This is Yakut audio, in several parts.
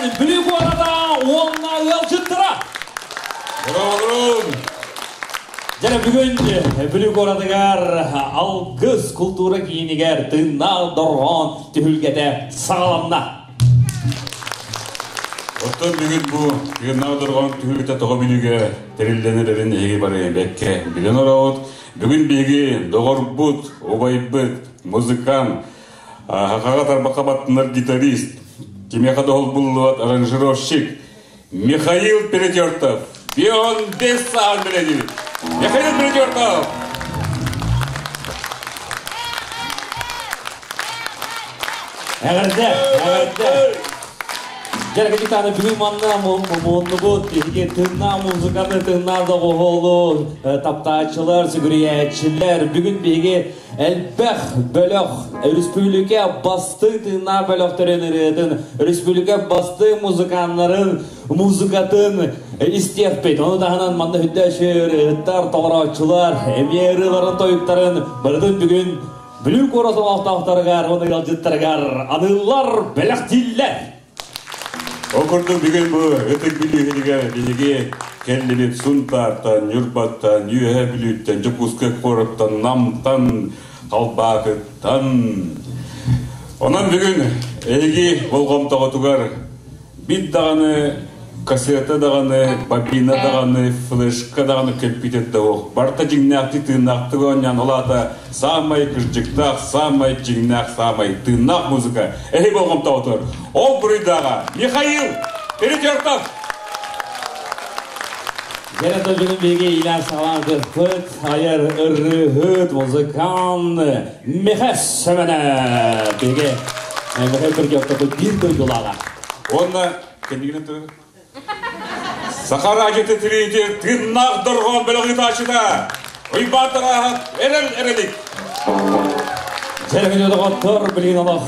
Бүлүү куората уонна ыалдьыттара! Дорооболорун! Дьэ, бүгүн Бүлүү куоратыгар Алгыс култуура киинигэр тыыннаах дорҕоон түһүлгэтэ саҕаланна. Оттон бүгүн бу тыыннаах дорҕоон түһүлгэтэ тоҕо Бүлүүгэ тэриллэн эрэрин эһиги бары бэккэ билэн олороҕут. Бүгүн биһиги доҕорбут, убайбыт, музыкант, Хахаҕа тарбахха баттанар гитарист, кимиэхэ да буллубат аранжировщик Михаил Перетертов. Бион бес саан билэдибит. Михаил Перетертов! Эҕэрдэ, эҕэрдэ. Дьэ, бүгүн манна муоннубут биһиги тыыннаах музыканы, тыыннаах доҕуһуолу таптааччылар, сүгүрүйээччилэр. Бүгүн биһиги элбэх бөлөх, өрөспүүбүлүкэ бастыҥ тыыннаах бөлөхтөрүн ырыатын, өрөспүүбүлүкэ бастыҥ музыканнарын музыкатын истиэхпит. Ону таһынан манна үрдээччи ырыаһыттар, толорооччулар, эмиэ ырыаларын, тойуктарын барытын бүгүн Бүлүү куорат олохтоохторугар уонна ыалдьыттарыгар аныыллар, бэлэхтииллэр. Ол курдук бүгүн бу Ытык Бүлүү биһиги кэллибит Сунтаартан, Ньурбаттан, Үөһээ Бүлүүттэн, Дьокуускай куораттан, Намтан, Халбаакыттан. Онон бүгүн эһиги болҕомтоҕутугар Бит даҕаны, кассета даҕаны, бобина даҕаны, флешка даҕаны көппүтэ да суох. Барыта дьиҥнээхтик тыыннаахтык оонньоон, ол аата саамай кырдьыктаах, саамай дьиҥнээх, саамай тыыннаах музыка эһи болҕомтоҕутугар. Ол буруйдааҕа Михаил Перетертов! Дьэ, бүгүн биһиги иилээн саҕалаан ыһыахпыт айар ырыаһыт, музыкант Михаил Сэмэнэ биһиги Михаил Перетертов биир дойдулааҕа. Уонна кэннигинэн турар Саха радиота телевидение тыыннаах дорҕоон бөлөх ыытааччыта Уйбаан Тарааһап эрэл эрэлик. Дьэ, доҕоттор, билигин олох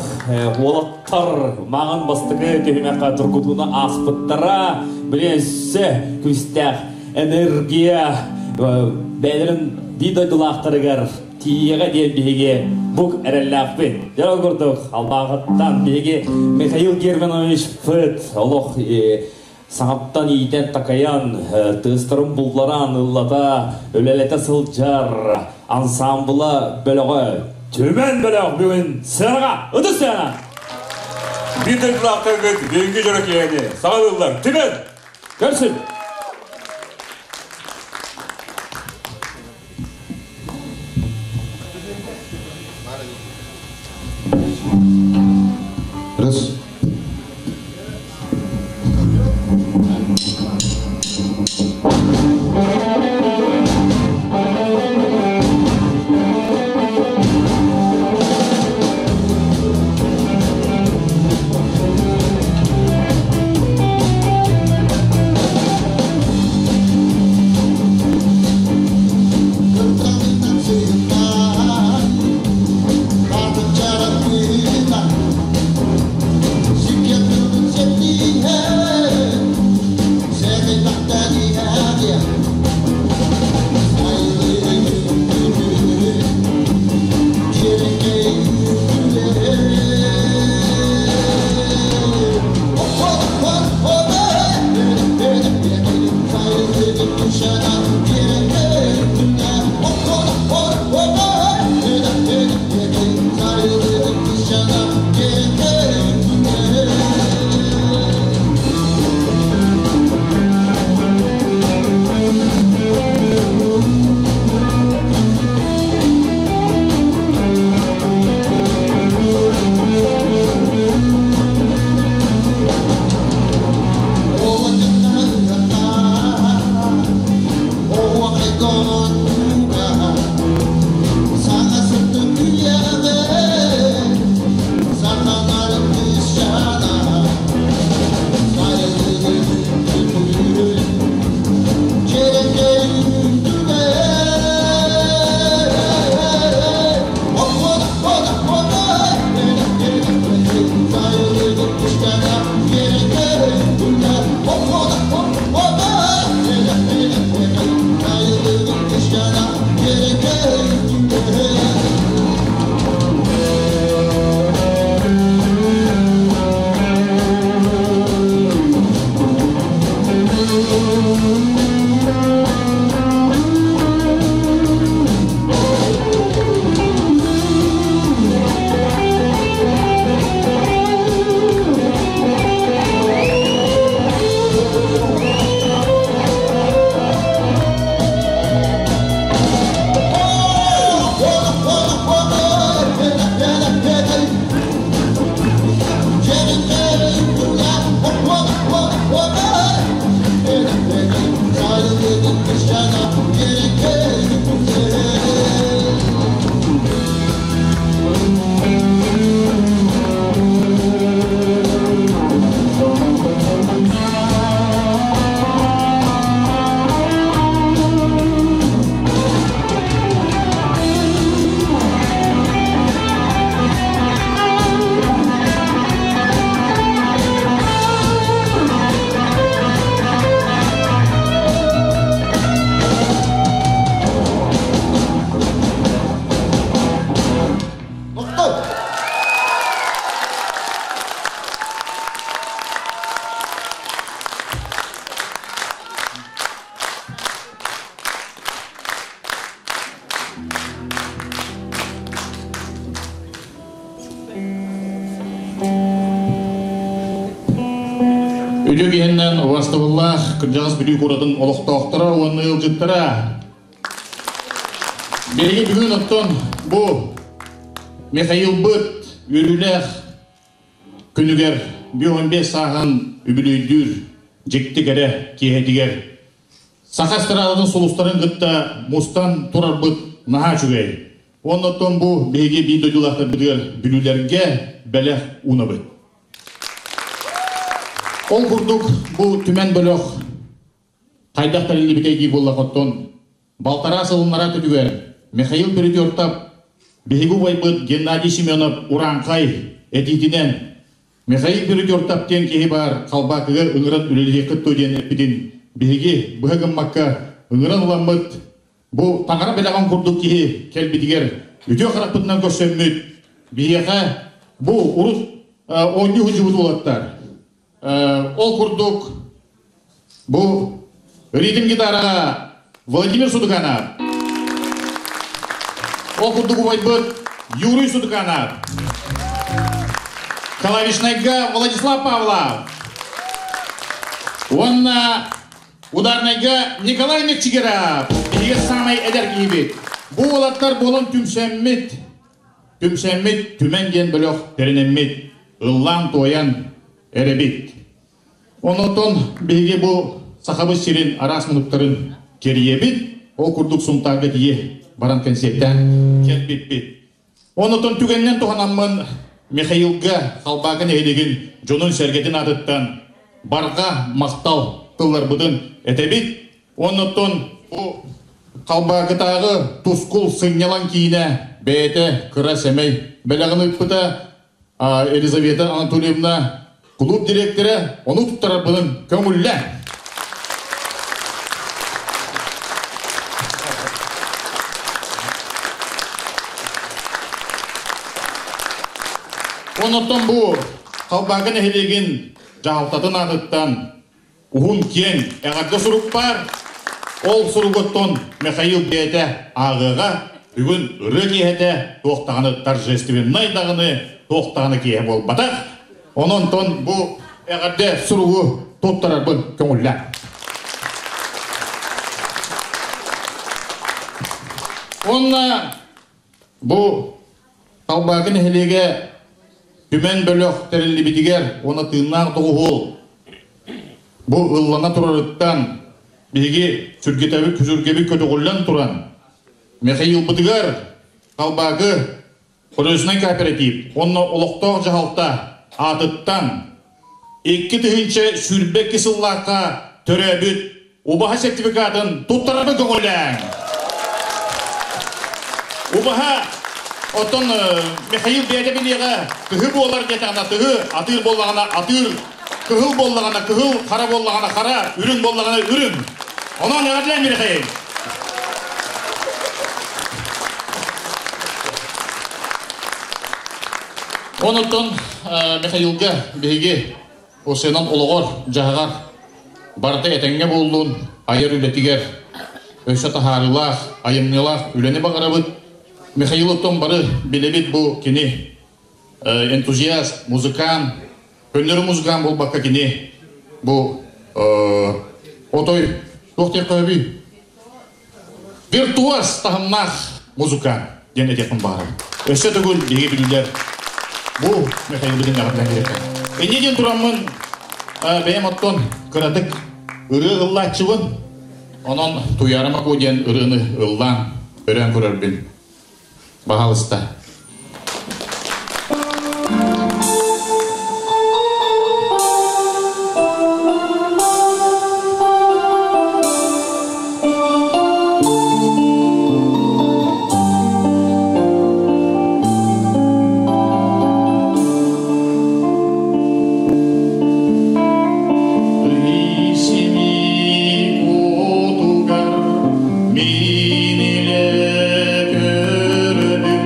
уолаттар мааҕын бастакы түһүмэххэ тургутууну ааспыттара. Билигин өссө күүстээх энергия бэйэлэрин биир дойдулаахтарыгар тиийиэҕэ диэн биһиги бук эрэллээхпит. Дьэ, ол курдук, Албааҕыттан биһиги Михаил Германович Фыт олох саҥаттан иитэн-такайан, тыастарын булларан ыллата, үлэлэтэ сылдьар ансаамбыла бөлөҕө Түмэн бөлөх бүгүн сыанаҕа ытыс сыана! Биир дойдулаахтаргыт бүгүҥҥү дьоро киэһэни саҕалыыллар. Түмэн! Көрсүн! Раз. Үтүө киһиннэн убастабыллаах кырдьаҕас Бүлүү куоратын олохтоохторо уонна ыалдьыттара. Биһиги бүгүн оттон бу Михаилбыт үөрүүлээх күнүгэр 15 сааһын үбүлүөйдүүр дьикти кэрэ киэһэтигэр саха эстрадатын сулустарын кытта мустан турарбыт наһаа үчүгэй. Уонна оттон бу биһиги биир дойдулаахтарбытыгар бүлүүлэргэ бэлэх уунабыт. Ол курдук бу түмэн бөлөх хайдах тэриллибитэй дии буоллах оттон балтараа сылыннара түтүгэр Михаил Перетертов биһиги убайбыт Геннадий Семенов урааҥхай этиитинэн Михаил Перетертов диэн киһи баар Халбаакыга ыҥыран үлэлиэххит дуо диэн эппитин биһиги быһа гыммакка ыҥыран ыламмыт бу таҥара бэлэҕин курдук киһи кэлбитигэр үтүө харахпытынан көрсөммүт биһиэхэ бу урут оонньуу сылдьыбыт уолаттар ол курдук бу ритм гитараҕа Владимир Судуканов, ол курдук убайбыт Юрий Судуканов, клавишнайга Владислав Павлов уонна ударнайга Николай Мекчигеров. Биһиги саамай эдэр киһибит. Бу уолаттар буолан түмсэммит, түмсэммит, түмэн диэн бөлөх тэринэммит, ыллаан-туойан эрэбит. Онотон биһиги бу Сахабыт сирин араас мунуктарын кэрийэбит. Ол курдук Сунтаарга тиийэ баран кэнсиэртээн кэлбиппит. Онотон түгэнинэн туһанаммын Михаилга Халбаакы нэһилиэгин дьонун-сэргэтин аатыттан барҕа махтал тылларбытын этэбит. Оннуттан бу Халбаакытааҕы Тускул сынньалаҥ киинэ бэйэтэ кыра сэмэй бэлэҕин ыыппыта. Елизавета Анатольевна кулууп дириэктэрэ ону туттарарбытын көҥүллэ. Оннуттан бу Халбаакы нэһилиэгин дьаһалтатын аатыттан уһун киэҥ эҕэрдэ сурук баар. Ол суругуттан Михаил бэйэтэ ааҕыаҕа бүгүн ырыа киэһэтэ туох даҕаны торжественнай даҕаны туох даҕаны киэһэ буолбатах. Онон бу эҕэрдэ суругу туттарарбын көҥүллээн. Уонна бу Халбаакы нэһилиэгэ түмэн бөлөх тэриллибитигэр уонна тыыннаах доҕуһуол бу ыллана турарыттан биһиги сүргэтэбит сүргэбит көтөҕүллэн туран Михаилбытыгар Халбаакы художественнай кооператив уонна олохтоох дьаһалта аатыттан 2022 сыллаахха төрөөбүт убаһа сертификатын туттарарга көҕүлээҥ. Убаһа оттон Михаил бэйэтэ билиэҕэ тыһы буолар диэтэҕинэ тыһы, атыыр буоллаҕына атыыр, кыһыл буоллаҕына кыһыл, хара буоллаҕына хара, үрүҥ буоллаҕына үрүҥ. Онон эҕэрдэлээн Михаил. Онуттан Михаилга биһиги Осенан олоҕор, дьаһаҕар барыта этэҥҥэ буоллун, айар үлэтигэр өссө таһаарыылаах, айымньылаах үлэни баҕарабыт. Михаил оттон бары билэбит бу кини энтузиаст, музыкант, көннөрү музыкант буолбакка кини бу отой туох диэххэ виртуоз таһымнаах музыкант диэн этиэхпин баҕарабын. Өссө төгүл биһиги бүлүүлэр бу Михаилбытын эҕэрдэлээн кэлиэххэ. Инньэ диэн тураммын бэйэм оттон кыратык ырыа ыллааччыбын. Онон Туйаара Маку диэн ырыаны ыллаан өрөөн көрөрбүн. Баһаалыста. Мин илэ көрдүм.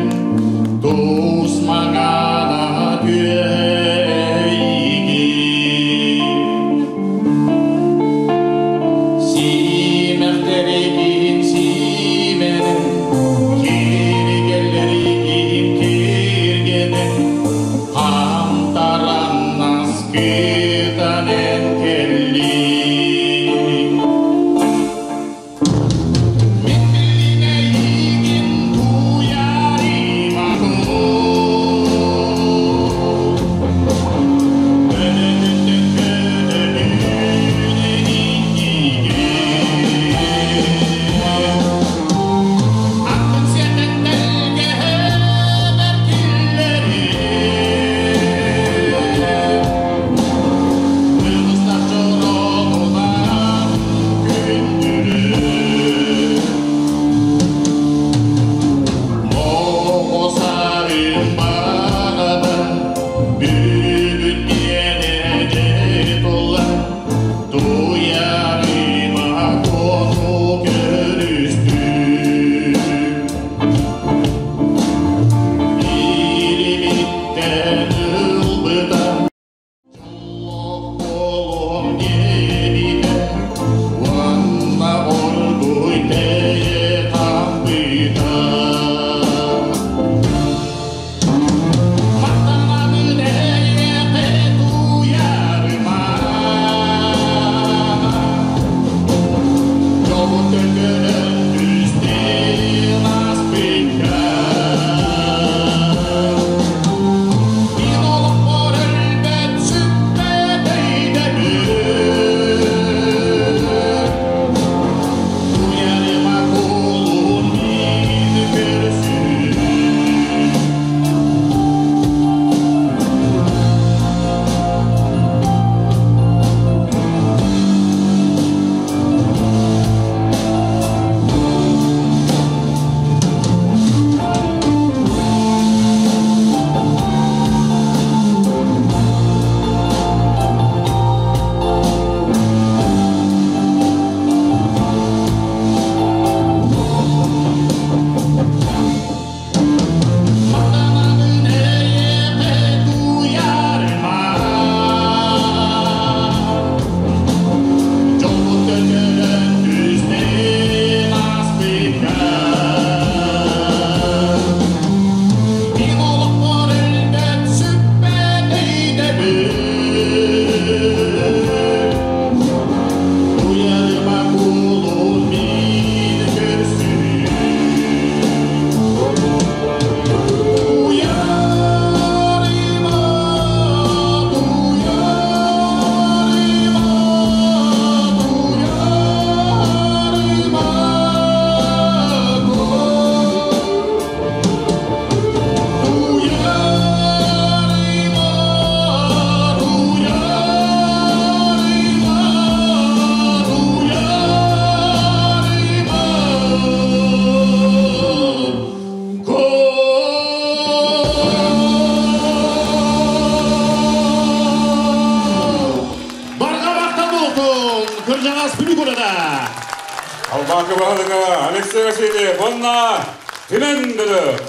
Халбаакы баһылыга Алексей Васильев уонна Түмэн бөлөх.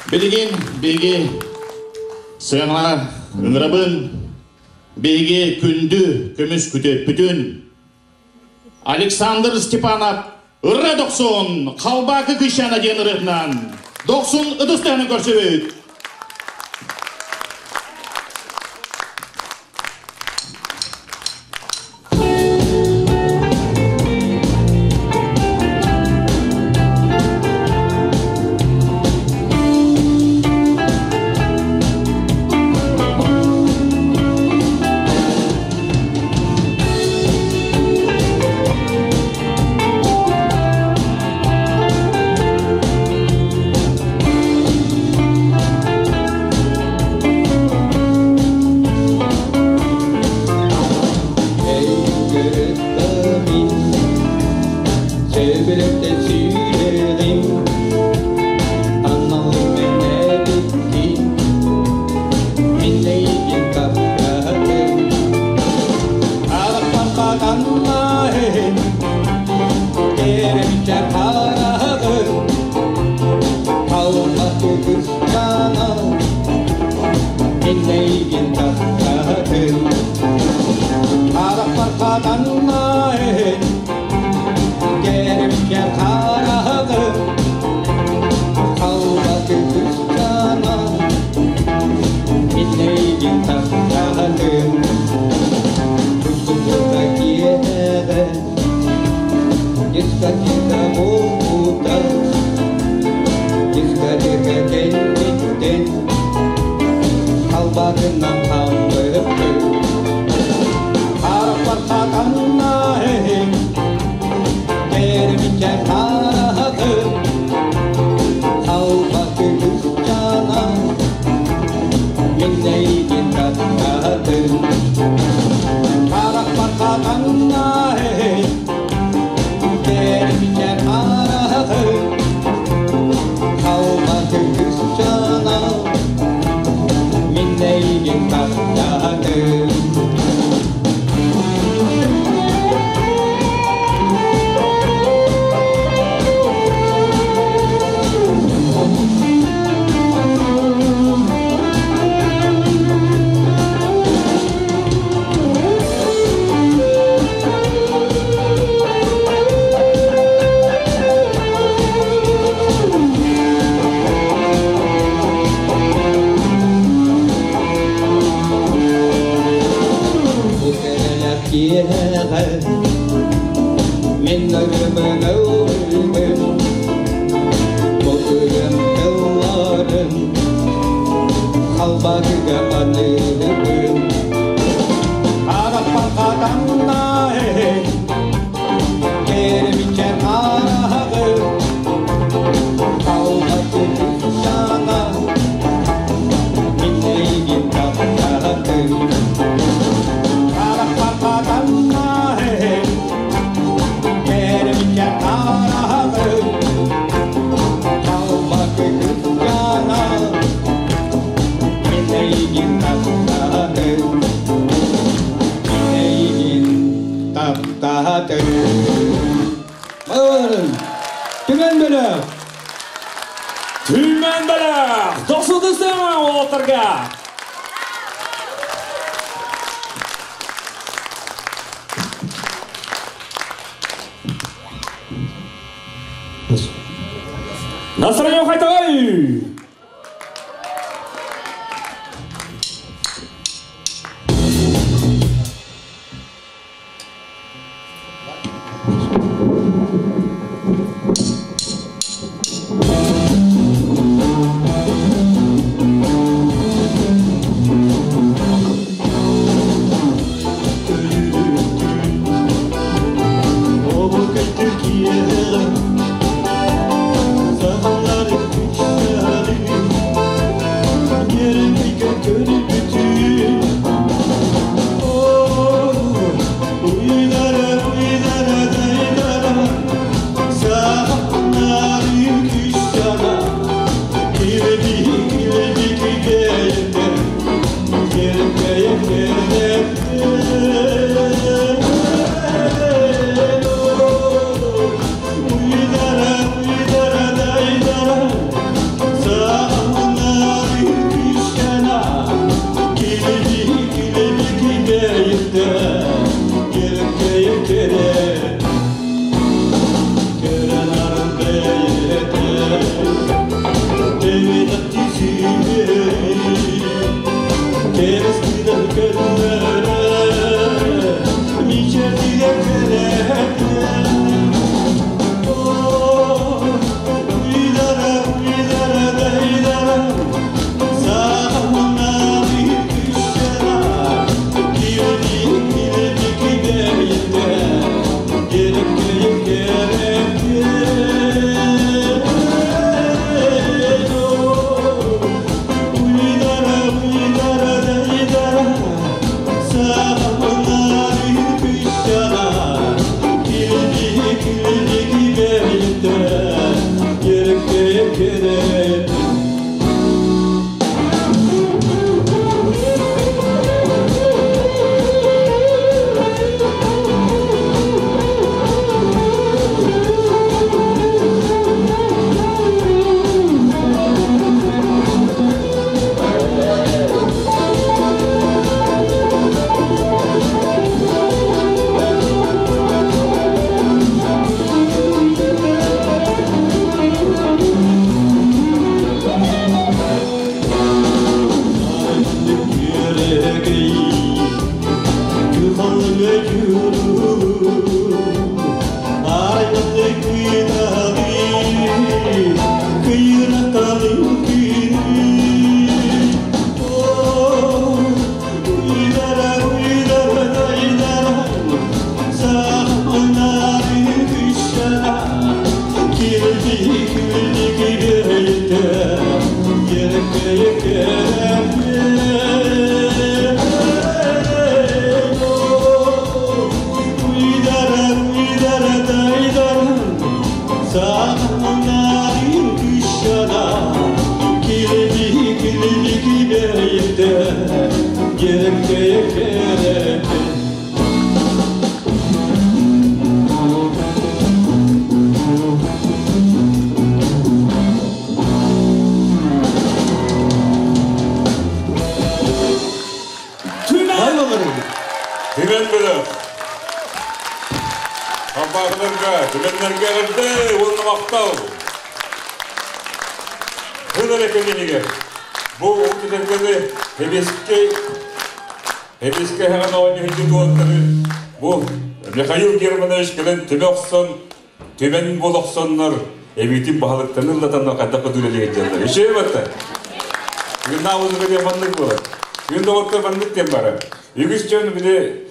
Билигин биһиги сыаҥа ыҥырабын, биһиги күндү көмүс күтүөппүтүн Александр Степанов Ырра Дохсун Халбаакы Кыщана диэн ырыатынан Дохсун ытыс тыаһынан көрсүбүт. Өй Сөбүлэктэн сүүрэрим, аналым энэбиккин, мин эйигин таптаатым. Арахпар хатаннаһын, кэрэбичэ хараҕын, халбаты кыстана, мин эйигин таптаатым. Арахпар хатаннаһын, кэрэбичэ хараҕын, халбаты кыстана, мин эйигин таптаатым. Тустубута киэһэ, дискотека буолбута, дискотека кэнниттэн халбатынан хаммыппыт. Харахпар хатаннаһын, кэрэмичэ хараҕын, халбаты кысчана, мин эйигин таптаатым. Харахпар хатаннаһын, кэрэмичэ хараҕын, халбаты кысчана, мин эйигин таптаатым. Бу кэрэлэр киэһэҕэ мин ырымын ыллыыбын, бу ырыам тылларын халбакыга аныыбын. Харахпар хатаннаһын, кэрэмичэ хараҕын, халбаты кысчана, мин эйигин таптаатым. Харахпар хатаннаһын, кэрэмичэ хараҕын, халбаты кысчана, мин эйигин таптаатым. Мин эйигин таптаатым. Барын, Түмэн бөлөх! Түмэн бөлөх! Дохсун ытыс уолаттарга! Настроение хайдағай! Оҕолорго, түгэннэргэ эҕэрдэ уонна махтал! Тыл эрэ кэмигэр бу утутарганы Хэбиэскэй Хэбиэскэй хаҕан оонньоһуйдун уолаттары бу Михаил Германович кэлэн түмэ охсон, түмэн буола охсоннор, эбиитин баһылыктарын ыллатаннар хайдах көтүүлэлигэ дьаллар. Үчүгэй батта. Күннаа музыка диэн маннык буолар. Күн доҕоттор маннык диэн бара. Үгүс дьон били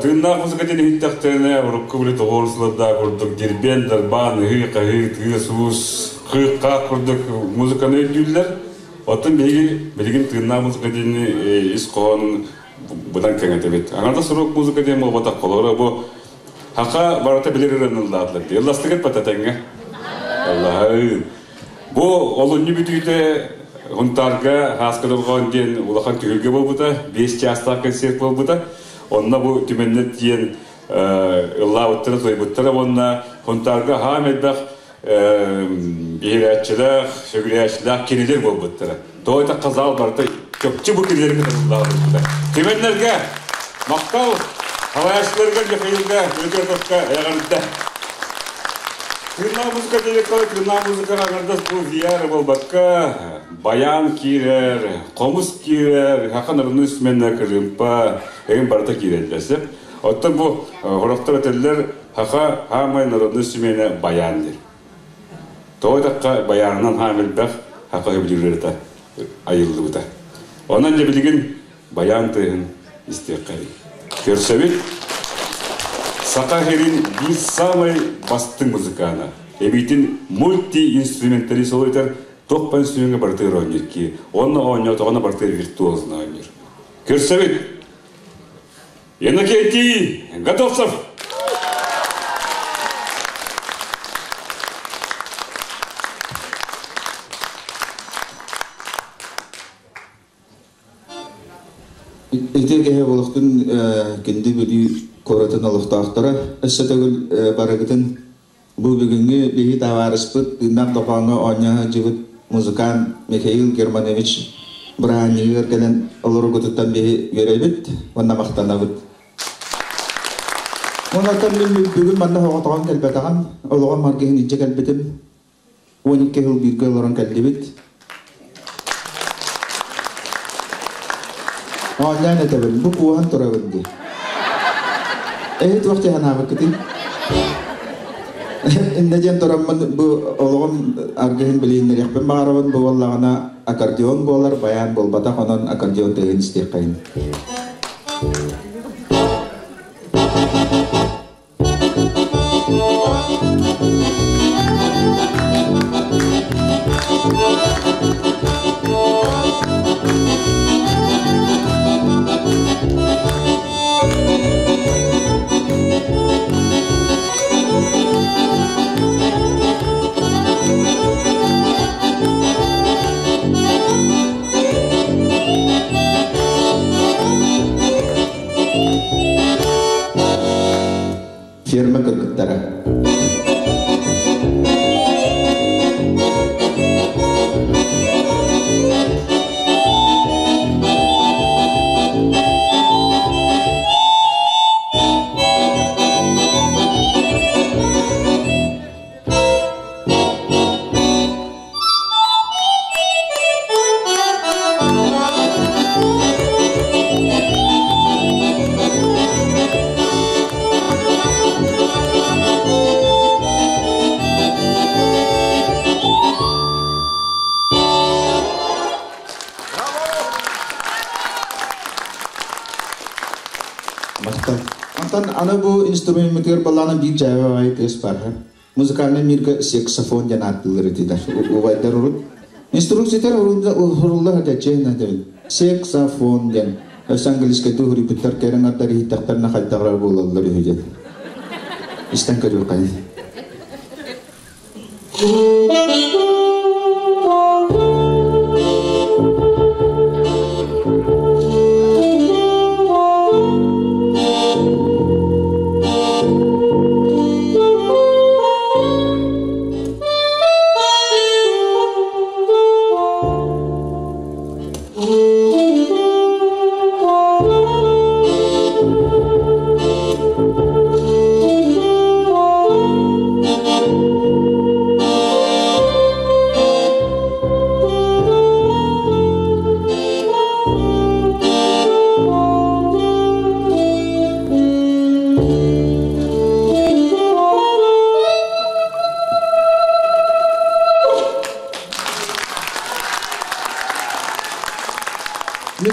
тыыннаах музыка диэн иһиттэхтэринэ, урукку били тоҕуору сылардаах курдук дирбиэн, дарбаан, ыһыы-хаһыы, тыас-уус, кыых-хаах курдук музыканы өйдүүллэр. Оттон биһиги билигин тыыннаах музыка диэни ис хоһоонун быдан кэҥэтэбит. Аҥардас рок музыка диэн буолбатах, холобура бу Хаха барыта билэр ырыаныллаатылар дии. Ылластыгыт бата тэҥҥэ. Аллаһы. Бу олунньу бүтүүтэ Хунтаарга Хааска Дорҕоон диэн улахан түһүлгэ буолбута, 5 чаастаах концерт буолбута. Онно бу түмэннэр тиийэн ыллаабыттара, туойбуттара уонна Хунтаарга хаам элбэх биһирээччилээх, сөбүлээччилээх кинилэр буолбуттара. Тоҕо этахха зал барыта чопчу бу кинилэри кытта Түмэннэргэ махтал, халааччыларга Михаилга, Петровка эҕэрдэ. Тыыннаах музыка директора тыыннаах музыкаҕа аҥардас бу VR буолбакка, баян киирэр, хомус киирэр, хахан арыны үсмэннэ кырыымпа, эҥин барыта киирэллэр сөп. Оттон бу хорохтор этэллэр Хаха хаамай народный сүмэнэ баян диир. Тоҕо этахха баянынан хаам элбэх хаха хөбүлүүрэрэ айыллыбыта. Онон дьэ билигин баян тыаһын истиэххэ Көрсөбүт Саха сирин биир саамай бастыҥ музыкана, эбиитин мульти-инструменталист олойтар туох ба инструмеҥҥа барытыгар оонньуур ки, онно оонньоотоҕуна барытыгар виртуозно оонньуур. Көрсөбүт Иннокентий Готовцев! Ити киһи олохтун Күндү Бүлүү куоратын олохтоохторо өссө төгүл барыгытын бу бүгүҥҥү биһи табаарыспыт тыыннаах дохооҥҥо оонньоһо сылдьыбыт музыкант Михаил Германович бырааһынньыгыгар кэлэн олоругутуттан биһи үөрэбит уонна махтанабыт. Онон мин бүгүн манна оҕотоҕон кэлбэтэҕим, олоҕум аргыһын илдьэ кэлбитим. 12 сыл бииргэ олорон кэллибит. Оонньоон этэбин, бу кууһан турабын дии. Эһи туох дии санаабыккытый? Иннэ диэн тураммын бу олоҕум аргыһын билиһиннэриэхпин баҕарабын, бу буоллаҕына аккордеон буолар, баян буолбатах, онон аккордеон тыаһын истиэххэйин. Ферма кыргыттара. Махтал. Онтон аны бу инструмеммытыгар балаана биир дьээбэ баайы тыас баар. Музыкальный мирга саксофон диэн ааттыыллар этилэр. Убайдар урут. Инструкциятар урулла хатаччы тэбин. Саксофон диэн. Өссө английскайдыы хуруйбуттар кэрэн ардар иһиттэхтэринэ хайдах буолаллар үһү диэн. Истэн көрүөххэ.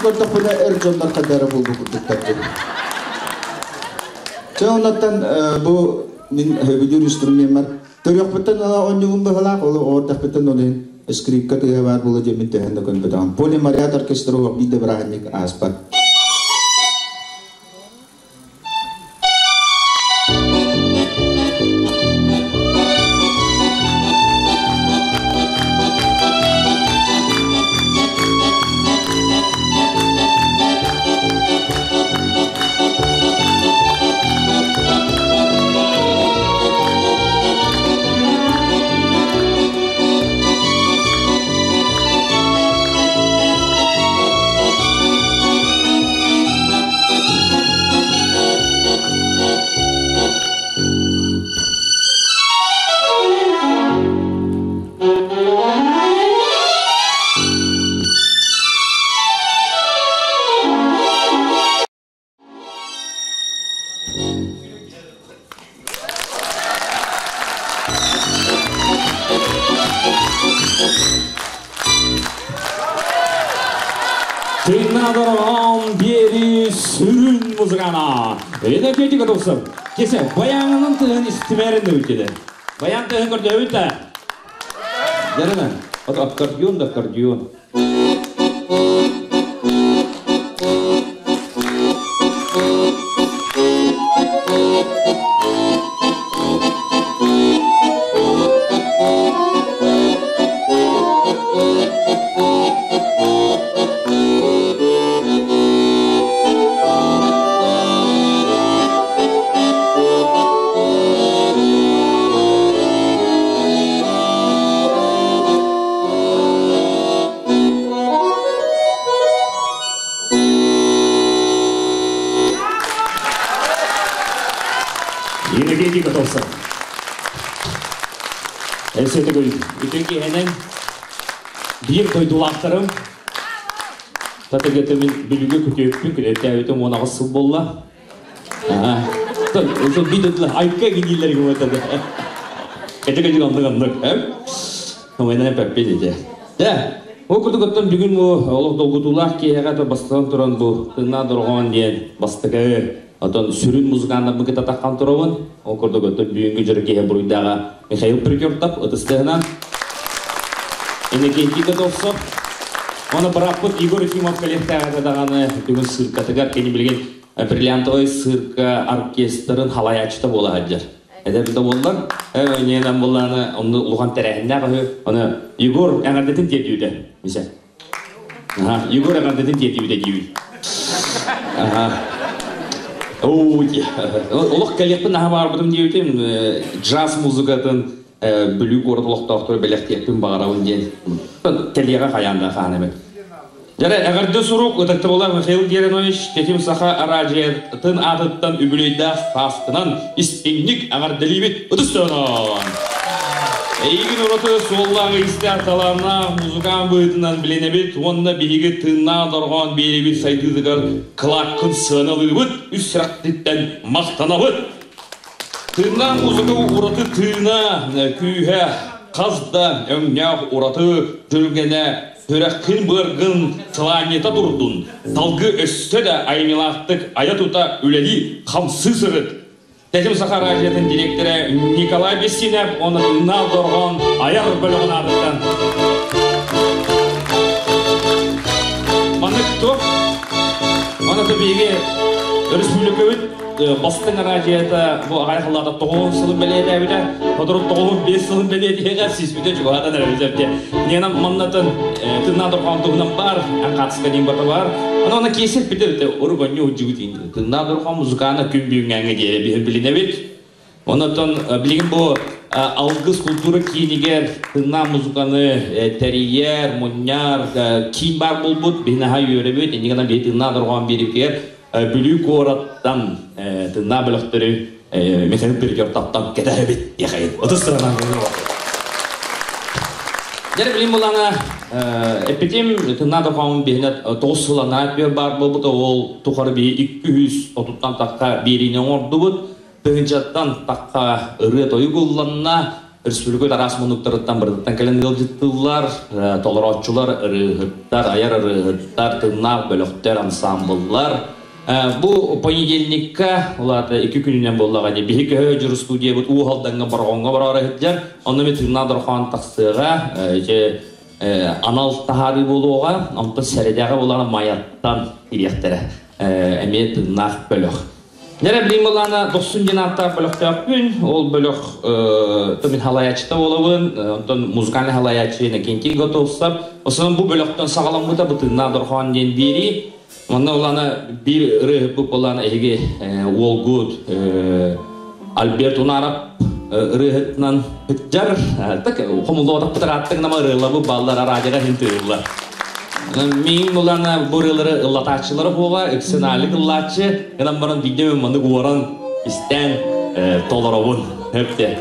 көрдөхпүнэ эр дьоннор хайдара буолбут курдуктар диэн. Чэ оннуттан бу мин сөбүлүүр инструмеммар төрүөхпүттэн ыла оонньуубун быһалаах, ол оҕордохпуттан ол иһин скрипка тыаһа баар буола диэммин төһөн да көрбөтөҕүм. Полимарят оркестр уһук биир да бырааһынньык ааспат. Тыыннаадорон биэри сүрүн музыкана. Энергетика тупсар. Кесе, баянының тыһын истимәрин үтеді. Баян тыһын көрдөбүт да. Жарына, вот аккордеон да аккордеон. Энергетика тупсар. Эсете көл. Үтүнки хенен биир дойдулаахтарым. Татыгытымын бүлүгө күтүөппүн күлөттээбитим он аҕыс сыл буолла. Ошо бидетла айка гинилер гуметаде. Кече кече оннук оннук. Хомайнан пеппе деде. Да. Ол курдук оттон бүгүн бу олох долгутуулаах киэһэҕэ то бастан туран бу тынна дорҕоон диэн бастакы отон сүрүн музыканнар кыта таххан туробун. Ол курдук оттон бүгүнгү дьөрө киэһэ буруйдааҕа Михаил Прикертов ытыстыһынан Иннокентий Готовцов. Оны быраппыт Егор Ефимов коллективы даганы бүгүн сыркатыгар кени билген бриллиантовый сырка оркестрын халаячыта буола сылдьар. Эдер да буоллар, ненан буолланы онну улахан тэрээһиннээх оны Егор эҥэрдэтин тиэрдиүтэ. Мисе. Ага, Егор эҥэрдэтин тиэрдиүтэ диибит. Ага. Ой, олох кэлиэхпин наһаа баарбытым диэбитим, джаз музыкатын Бүлүү куорат олохтоохтору бэлэхтиэхпин баҕарабын диэн. Кэлиэҕэ хайаан да хаан эбит. Дьэрэ, эҕэрдэ сурук ытыктабыллаах Михаил Геринович Тэтим Саха араадьыйатын аатыттан үбүлүөйдээх сааскынан истиҥник эҕэрдэлиибит ытыс тыаһынан! Эйигин ураты суоллаах-иистээх талааннаах музыкаан быһыытынан билинэбит уонна биһиги тыыннаах дорҕоон биэрибит сайдыытыгар кылааккын сыаналыыбыт, үс сүрэхтиттэн махтанабыт! Тыыннаах музыка ураты тыына, күүһэ, хас да өҥнөөх ураты дьүрүлгэнэ сүрэххин-быаргын сылаанньыта турдун, салгыы өссө да айымньылаахтык айа-тута үлэлии, хамсыы сырыт! Тэтим Саха араадьыйатын дириэктэрэ Николай Бессинов уонна Тыыннаах дорҕоон айар бөлөҕүн аатыттан Маннык туох? Манна биһиги өрөспүүбүлүкэбит бастыҥ араадьыйата бу аҕай халаата тоҕуһун сылын бэлиэтээбитэ, сотору тоҕуһун биэс сылын бэлиэтиэҕэ сүүспүтэ чугаһатан эрэбит. Ненам маннатын тыыннаах дорҕоон туһунан баар, хаатыска диэн барта баар. Аны оны киэсэ бите уругонньу уджугут тыыннаах дорҕоон музыкаана күн бүгүҥҥээҥҥэ диэри билинэбит. Онотон билигин бу Алгыс култуура киинигэр тыыннаах музыканы тэрийэр, мунньар киин баар буолбут. Биһи наһаа үөрэбит. Иннигэнэн гынан биһи тыыннаах дорҕоон биэрибитигэр Бүлүү куораттан тыыннаах бөлөхтөрү Михаил Перекертаптан кэтэһэбит диэхэйин. Ытыс сыранан Дьэ, билим булана эппитим тыыннаах дорҕоон биһинэ тоҕус сыл анаа баар буолбута, ол тухары биһи 230-тан тахха биэриини оҥордубут. Тыһыынчаттан тахха ырыа-тойук ылланна. Республика араас муннуктарыттан барытыттан кэлэн ыалдьыттыыллар, толорооччулар, ырыаһыттар, айар ырыаһыттар, тыыннаах бөлөхтөр, ансамбллар. Бу понедельникка, улаата икки күнүнэн буоллаҕа дии, биһи көһө дьур студиябыт Уу Алдаҥҥа Бороҕоҥҥо бараары сылдьар. Онно ми тыыннаах дорҕоон тахсыаҕа, ити анал таһаарыы буолуоҕа, онтон сэрэдэҕэ буолаҕына Майаттан кириэхтэрэ. Эмиэ тыыннаах бөлөх. Нэрэ билим былаана дохсун диэн ааттаах бөлөхтөөхпүн. Ол бөлөх мин халайааччыта буолабын. Онтон музыкальный халайааччы Иннокентий Готовцев. Основном бу бөлөхтөн саҕаламмыта бу тыыннаах дорҕоон диэн биэрии. Манна улаана биир ырыаһыппыт буоллаана эһиги уолгут Альберт Унаров ырыаһытынан сылдьар. Так хомуллубатахпытар ааттык нама ырыалабы баллар радиоға хин тыыллар. Мин булана бу ырыалары ыллатааччылары буола, ыксынаалык ыллааччы, гынан баран биирдэ мен маннык уоран истэн толоробун. Өпте.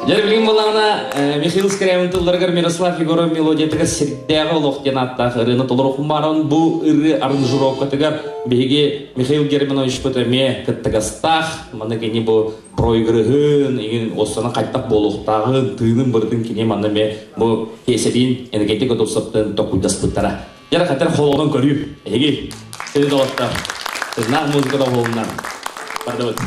Дьэ билигин булаҕына Михаил Скрябин тылларыгар Мирослав Егоров мелодиятыгар сирдээҕи олох диэн ааттаах ырыаны толоруохпун бааран бу ырыа аранжировкатыгар биһиги Михаил Германовичпыт эмиэ кыттыгастаах. Манна кини бу проигрыһын, игин оссана хайтах буолуохтааҕын, тыынын бырытын кини манна эмиэ бу киэсэтин энергетик отопсоптын токуйдаспыттара. Дьэ хатар холонон көрүү. Эһиги сири доҕоттор. Тыыннаах музыка доҕуһуолунан. Бардыбыт.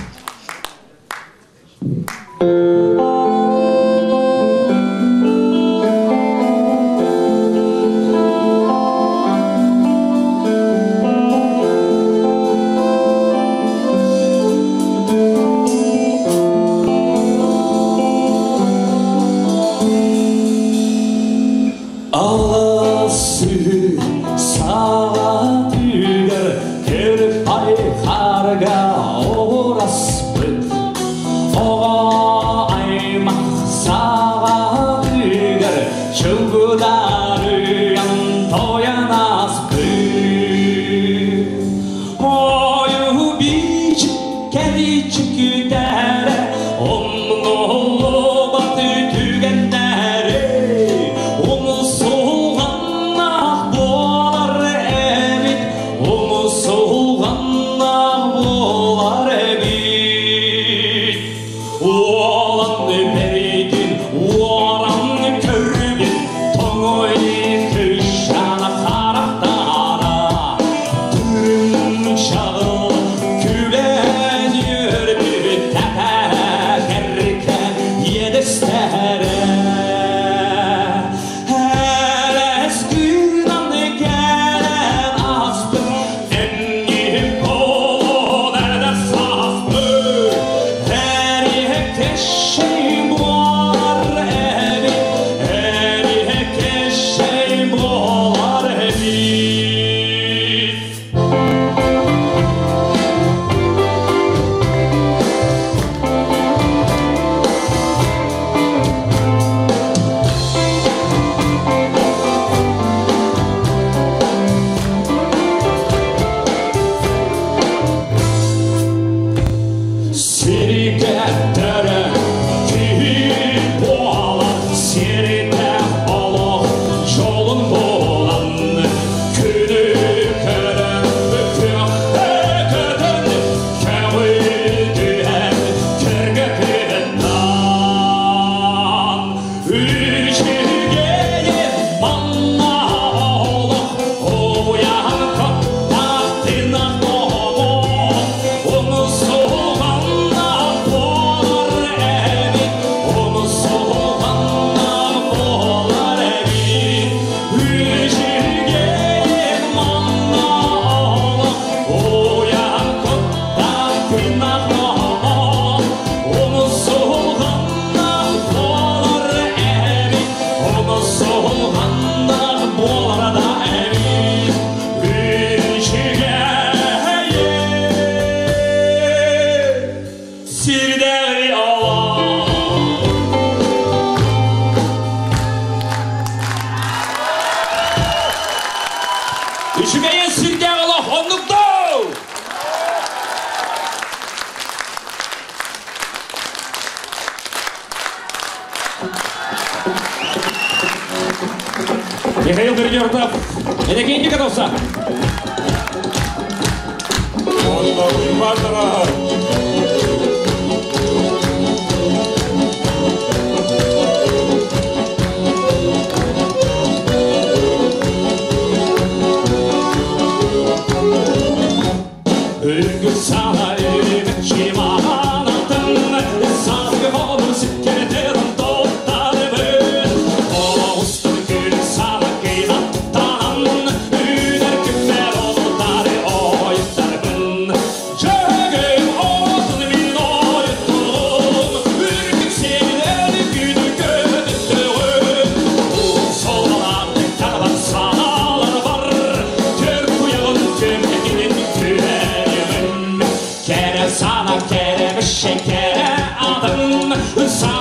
Аласы саҕа түгэр көр хараспыт Оҕо аймах саҕа түгэр чылгыдарыан тоян аспыт Ою бичик кэричик күтәрэ умнуллубат түгэннэри Умсулҕаннаах буолар эбит, умсулҕаннаах буолар эбит. Уолан бэйдин уоран көрбүт тоҥой кышана харахтара Түрүм чағыл күлэн үөрбүт тәтәкәркә иэдэстэрэ Элэс күнан кэлэн аспыт Энним колон саспыт Эрихекешей буолар эбит, эрихекешей буолар эбит. Сирикеттері киіп буолар, сирите олох жолун болан, күнү көрөн, күөхтэ көтөн, көңүл көргө. Үчүгэйин манна олох, уян коттаах томох, умсулҕаннаах буолар эбит, умсулҕаннаах буолар эбит. Үчүгэйин манна олох, уян коттаах томох, умсулҕаннаах буолар эбит, умсулҕаннаах буолар да эбит. Үчүгэйин сирдээҕи олох. Үчүгэйин сирдээҕи олох оннук доо! Михаил Передертов, Иннокентий Готовцев. Онно Уйбаатара.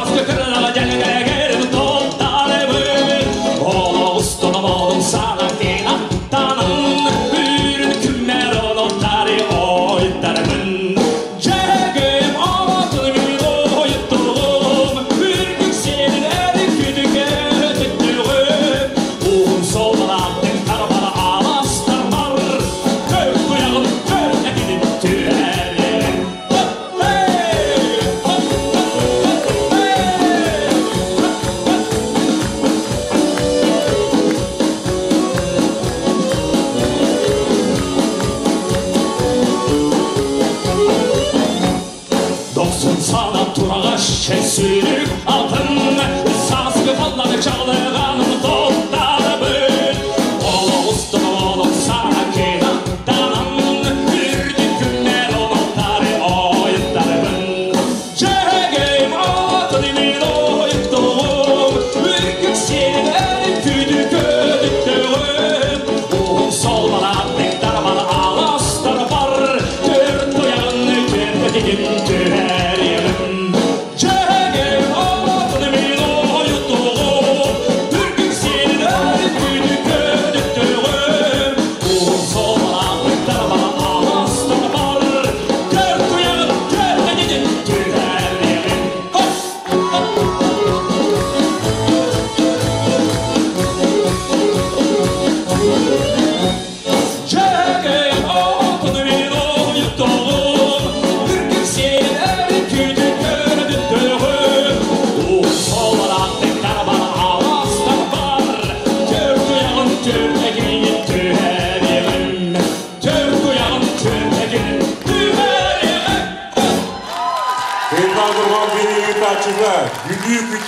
Бүлүү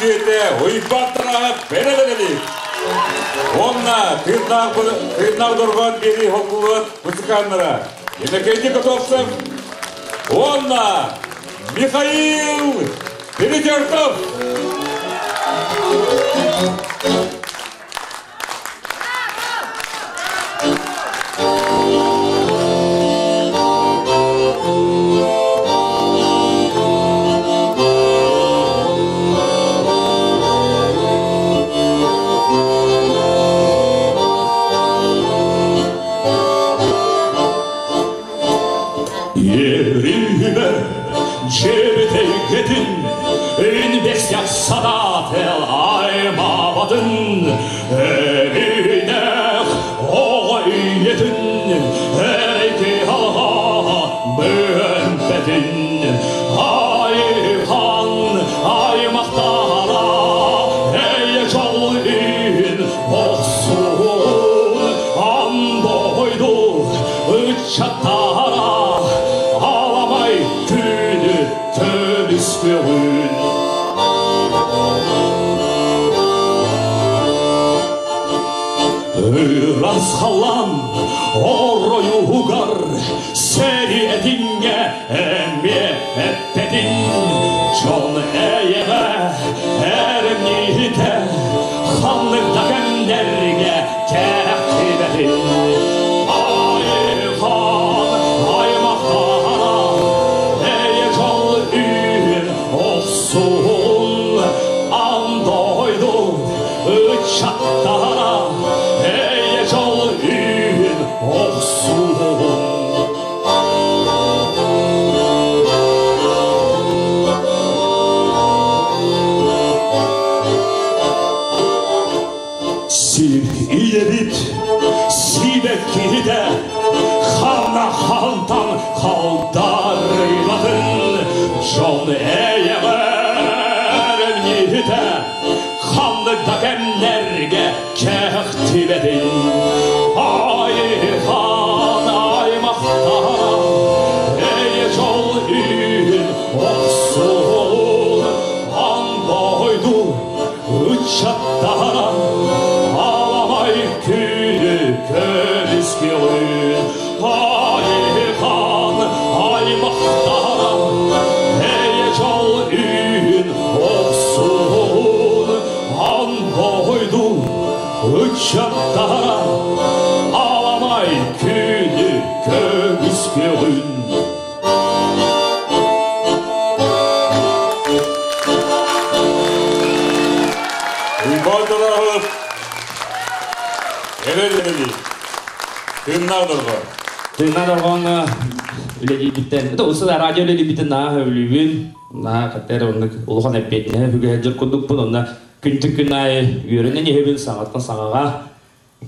күтүөтэ уйбаттара бэрэлэрэлик. Онна тыыннаах дорҕоон биэрии холкулуот музыканнара Иннокентий Котовцев, онна Михаил Перетертов. Бодоров. Эрэл Тыыннаах дорҕоон. Тыыннаах дорҕооҥҥо үлэлиирбиттэн, это радио үлэлиирбиттэн наһаа сөбүлүүбүн. Наһаа катер оннук улахан эппиэтинэһи үгэһэлдьэр курдукпун. Онно күнтэн күн аайы үөрэнэн иһэбин саҥаттан саҥаҕа.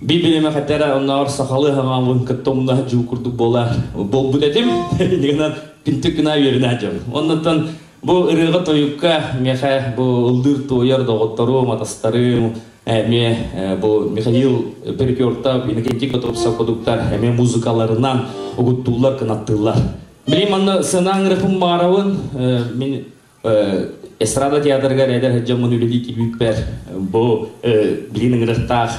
Биир-биир эмэ оннооҕор сахалыы хаҥаабын кытта умна дьуу курдук буолар буолбут этим. Иннигинэн күнтүк күн аайы үөрэнэ дьон. Оннуттан бу ырыаҕа-тойукка миэхэ бу ыллыыр-туойар доҕотторум, атастарым, эмиэ бу Михаил Перепертов, Иннокентий Готовцев курдуктар эмиэ музыкаларынан угуттууллар, кынаттыыллар. Билим манна сыанаан ырыпым баарабын, мин эстрада театрыгар эдэр сылдьаммын үлэлии киирбиппэр бу билин ыҥырыктаах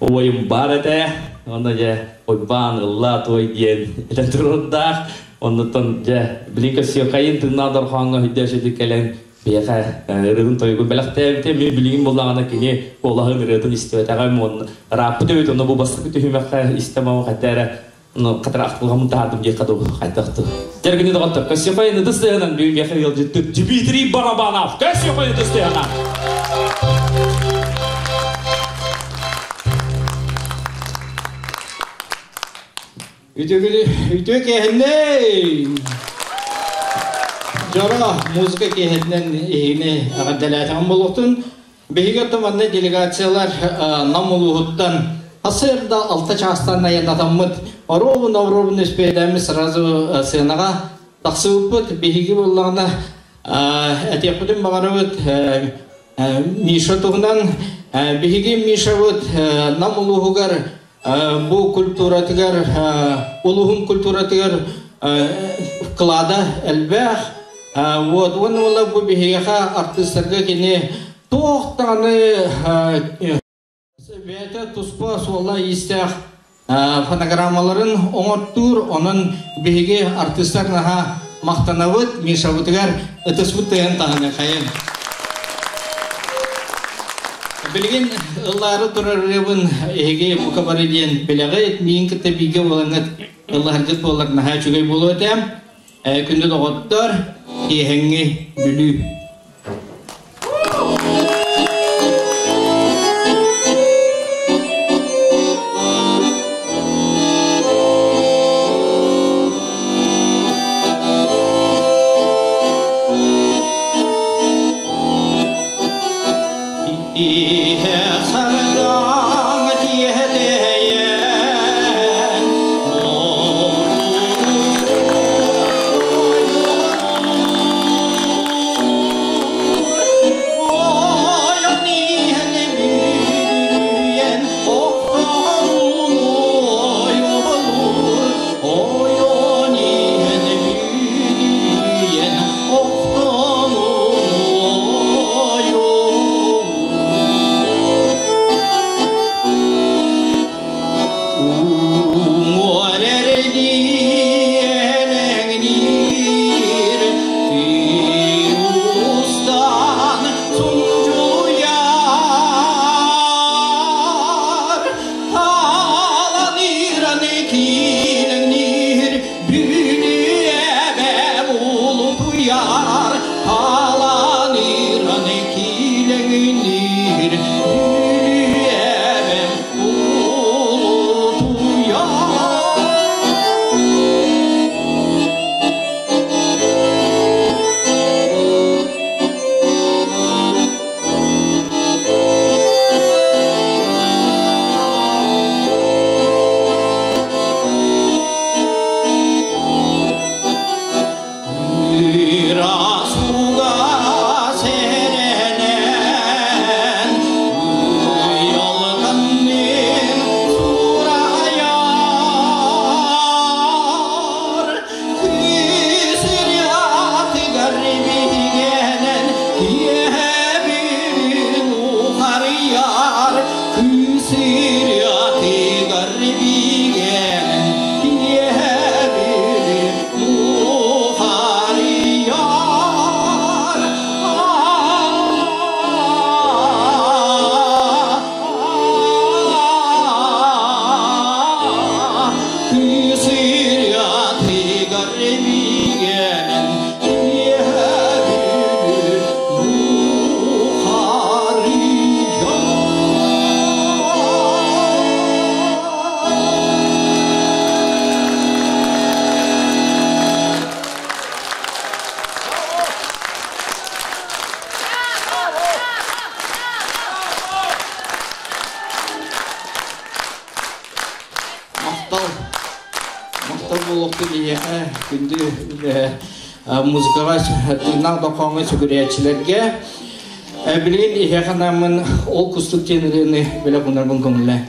убайым баар этэ. Онно дьэ Уйбаан ыллаа туой диэн этэн турардаах. Оннуттан дьэ билин көрсүөххэйин тыыннаах дорҕооҥҥо өйдөөшүтүк кэлэн биһиэхэ ырыатын тойугун бэлэхтээбитэ. Мин билигин буллаҕына кини куолаһын ырыатын истибэтэҕим уонна ырааппыт эбит. Онно бу бастакы түһүмэххэ истэм ама хата эрэ Ну, катарах кылгамын таһаардым диэххэ дуу, хайдах дуу. Дьэргини доҕоттор, Көссүөхэй ытыс тыаһынан бүгүн миэхэ ыалдьыттык Дмитрий Барабанов. Көссүөхэй ытыс тыаһынан. Үтүө үтүө киэһэннэй! Дьоро музыка киэһэтинэн иһини эҕэрдэлээтэҕим буолуохтун. Биһиги оттон манна делегациялар Нам улууһуттан сарсыарда алта чаастан айаннатаммыт оруобуна-оруобуна үспүөйдээммит сразу сыанаҕа тахсыбыппыт. Биһиги буоллаҕына этиэхпитин баҕарабыт Миша туһунан. Биһиги Мишабыт Нам улууһугар бу культуратыгар улууһун культуратыгар вклада элбэх. Вот уонна уола бу биһиэхэ артыыстарга кини туох даҕаны бэйэтэ туспа суола-иистээх фонограммаларын оҥортуур. Онон биһиги артыыстар наһаа махтанабыт Мишабытыгар ытыспыт тыаһын таһыныахайын. Билигин ыллаары турар ырыабын эһиги бука бары диэн билэҕит, миигин кытта бииргэ буолаҥҥыт ыллаһаргыт буоллар наһаа үчүгэй буолуо этэ. Күндү доҕоттор, киэһэҥҥи Бүлүү. Иһэ сардаҥ тиэтэйэн, Ойон иһэн бүдүрүйэн, охторун ойолуур, ойон иһэн бүдүрүйэн, охторун ойолуур. буолуохтун ийэхэ күндү музыкаҕа тыыннаах дохооҥҥо сүгүрүйээччилэргэ билигин иһиэхэ анааммын ол кустук диэн ырыаны бэлэх уунарбын көҥүллээ.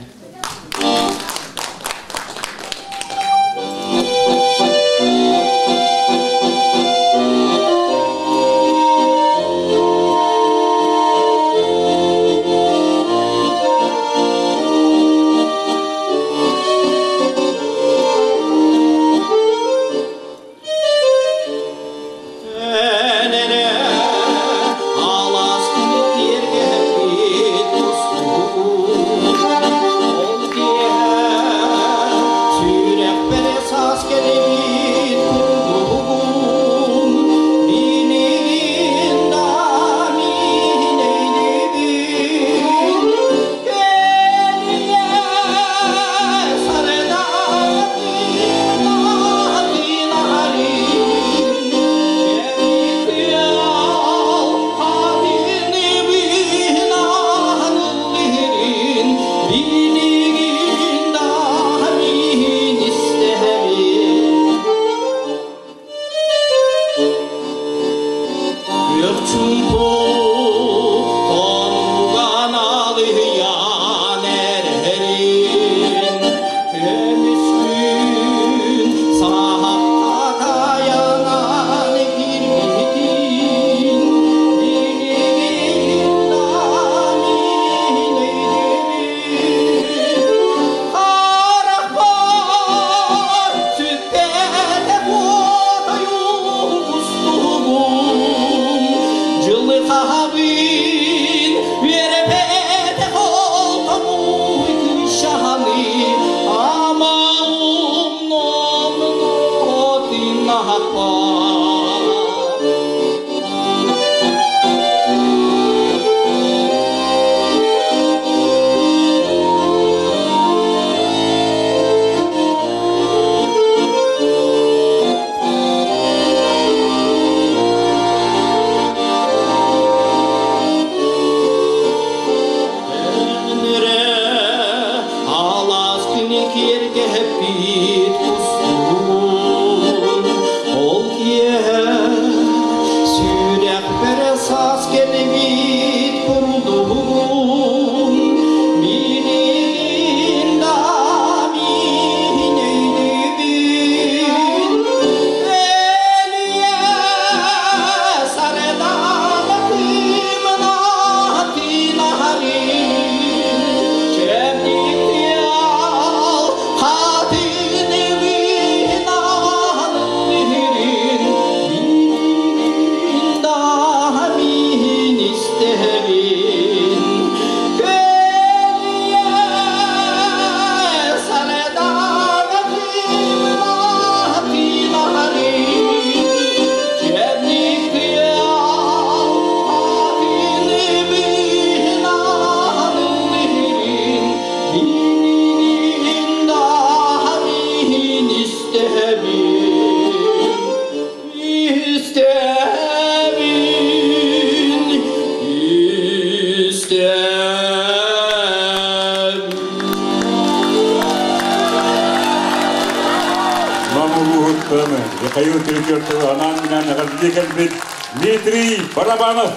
Михаил Перетертов анаан-минээн эҕэрдэлии кэлбит Дмитрий Барабанов.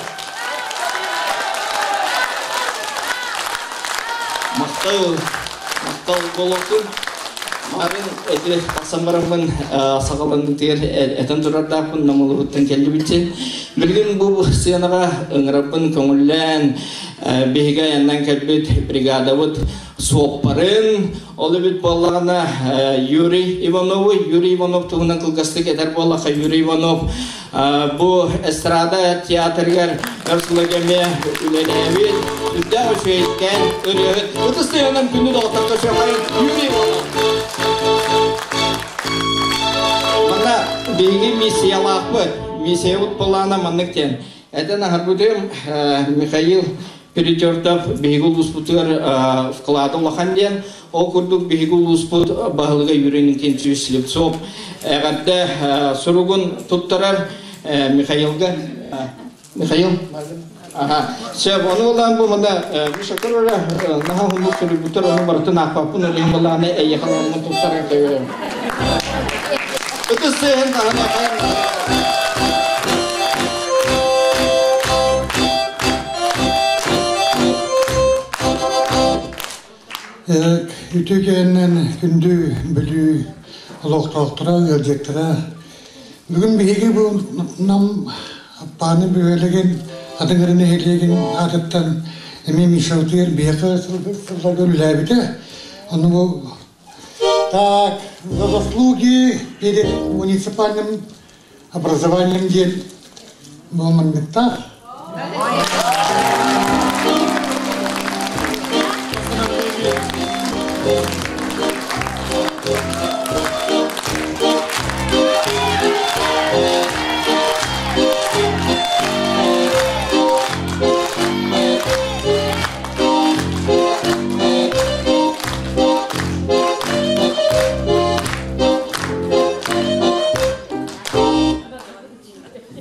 Махтал, махтал болотун. Марын эти тахсан бараммын саҕаланытыгар этэн турардаахпын намылыһыттан кэллибитин. Билигин бу сыанаҕа ыҥыраппын көҥүллээн биһиги айаннан кэлбит бригадабыт суоппарын, ол эбит буоллаҕына Юрий Иванову, Юрий Иванов туһунан кылгастык этэр буоллахха, Юрий Иванов бу эстрада театрыгар өр сылларга эмиэ үлэлээбит, үрдээх үчүгэйкээн ырыаһыт, ытыс тыаһынан күндү доҕотторго сөҕөр Юрий Иванов. Манна биһиги миссиялаахпыт. Миссиябыт былаана маннык диэн. Этэн аһарбытым Михаил Перетертов биһиги улууспутугар вклады улахан диэн, ол курдук биһиги улууспут баһылыга Юрий Иннокентьевич Слепцов эҕэрдэ суругун туттарар Михаилга. Михаил? Ага. Сөп, ону ылан бу мана Мишакыр наһаа хуннук суруйбуттар, ону барытын аахпаппын, ол иһин балааны эйиэхэ туттаран кэбиһэм. Ытыс тыаһын Үтүкеннен күндү бүлүү олохтоохторо ыалдьыттара. Бүгүн биһиги бу нам пааны бүөлеген атыҥырын нэһилиэгин аатыттан эми Мишаутуер биһиэхэ сылларга үлэлээбитэ. Ону бу так, за заслуги перед муниципальным образованием диэн бу манныктаах.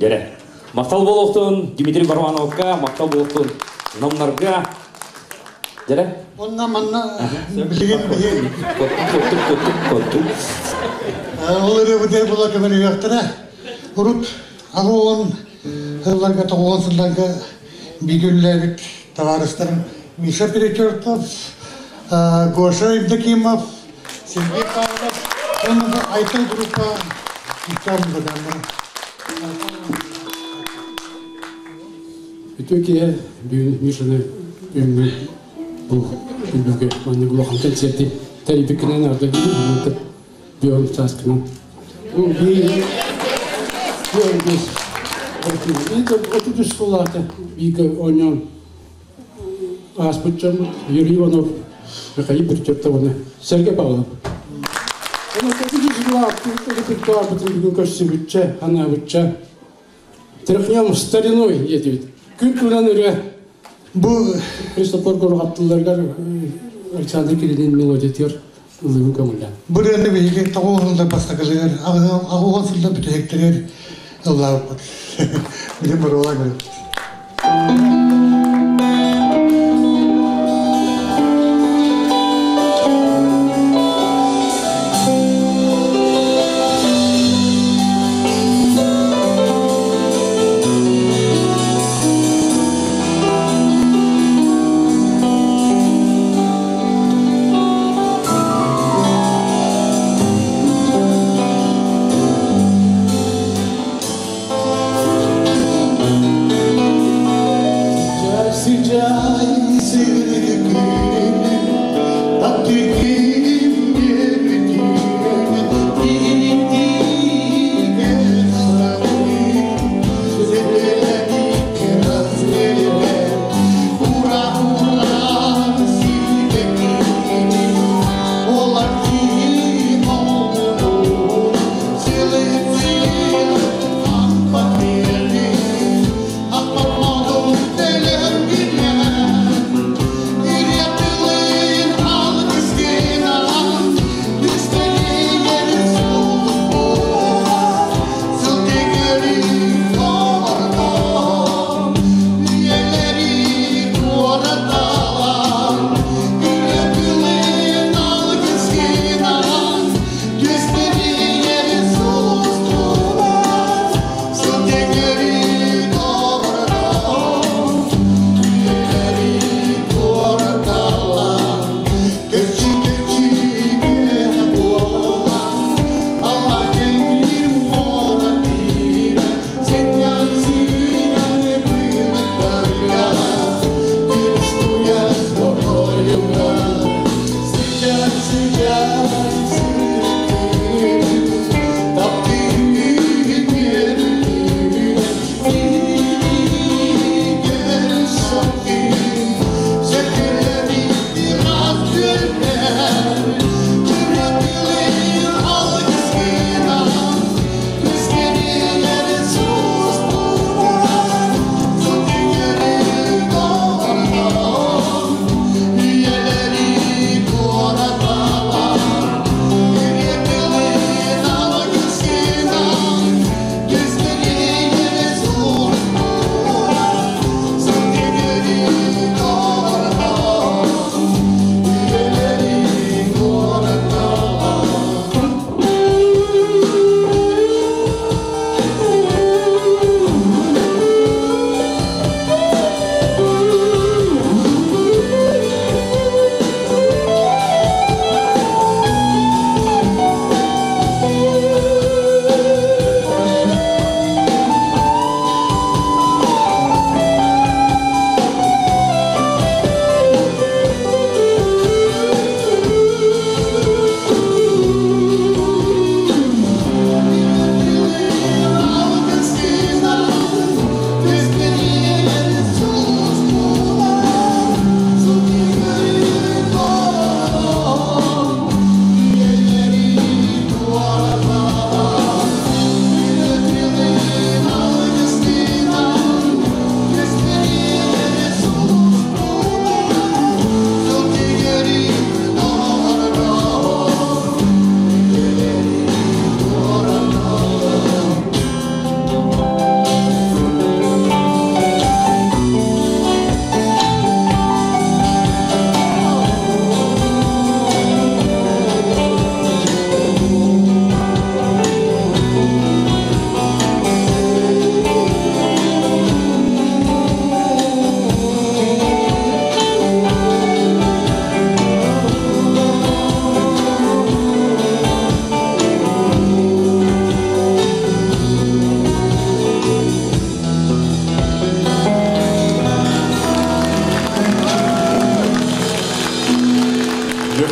Дере. Мактал болуқтун Дмитрий Бармановка, мактал болуқтун Намнарга. Дере. Онна манна билигин биһи Котту, котту, котту, котту. Ол эрэ була көмөлүөхтэрэ. Урут агуон сылларга тоҕуон сылларга бигүллээбит товарищтарым Миша Перетертов, Гоша Евдокимов, Сергей Павлов, онно Айтал группа иккам музыканнар. Үтөкие бүгүн Мишаны бүгүнгү бу күлбүгө манны улахан концерти тәрибиккенен арда бүгүн бион саскынан. Бу би бу отuz сулата биге оньон аспытчам Юрий Иванов, Михаил Перетертов, Сергей Павлов. Оны 30 сулата бүгүн көрсүбүтче, ана Тряхнем стариной едет. Күн күнән өре Бу Христофор Горғаптыларгар Александр Кириллин мелодия тер ылыгын көңүлдә. Бу ренне биһиги тоҕуон сылда бастакылыгар, агуон сылда бүтүһектерер ыллаабыт. Билим борула көрөт.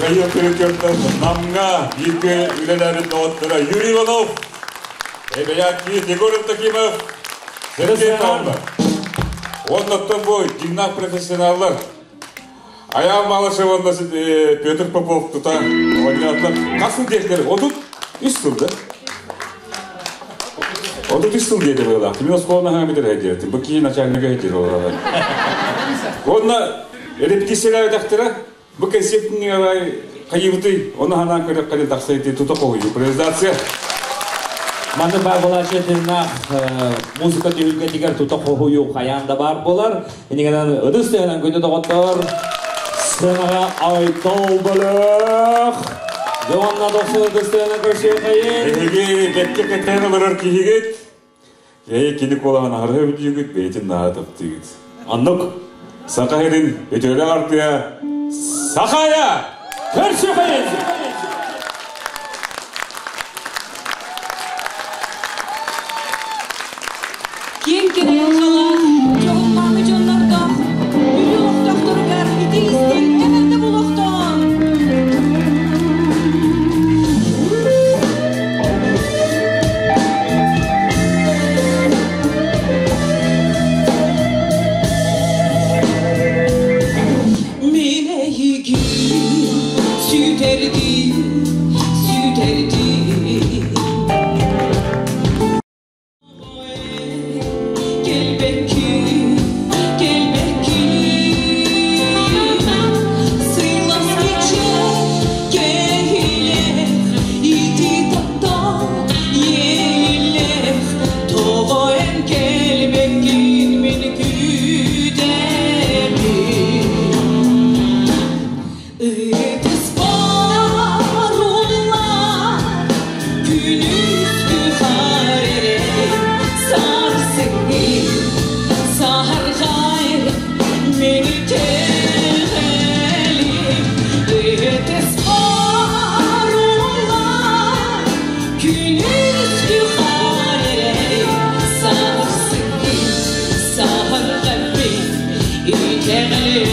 Михаил Перетертов Намҥа бииргэ үлэлээбит доҕотторо Юрий Иванов, Эбэйээччи Егор Евдокимов, Сергей Павлов. Оннуттан бу дьиҥнээх профессионаллар Айаал Малышев уонна Петр Попов тута оонньоотулар. Хас сыл диэтилэр? 33 сыл да? 33 сыл диэтэ быһыылаах. Мин оскуоланы аһаан бүтэр диэтим. Бу киһи начальнига иһитир олорор. Уонна репетициялээбэтэхтэрэ. Бу кэнсиэртин хайыбытый, ону ханаан көрөххө тахса ити тута хоһуйуу импровизация. Маны баабылаачы тыыннаах музыка түһүлгэтигэр тута хоһуйуу хайаан да баар буолар. Инигэнэн ытыс тыаһынан күндү доҕоттор, сценаҕа Айтол бөлөх! Дьонна дохсун ытыс тыаһынан көрсүөххэйин! Эһиги бэккэ кэтээн олорор киһигит. Эй, кини куолаһын аһарыһа бүдүүгүт, бэйэтин наһаа таптыыгыт. Оннук. Саха сирин үтүөлээх артыа Сахая! Көрсүөххэйин! Киэҥ кэрэйэн халаах, дьоһун-мааны дьоннордоох, Бүлүү олохтоохторугар ити-истиҥ эҕэрдэ буолуохтун! Мин эйигин сүтэрдим, сүтэрдим. Келбекки, келбекки, сыйлас кече кehилех, ити таптал елех, тоҕо эн келбеккин мин күүтэбин. Ытыс баруллар, күнүскү хаар эрэ сарсыҥҥы саһархай мин итэҕэлим. Ытыс баруллар, күнүскү хаар эрэ сарсыҥҥы саһархай мин итэҕэлим.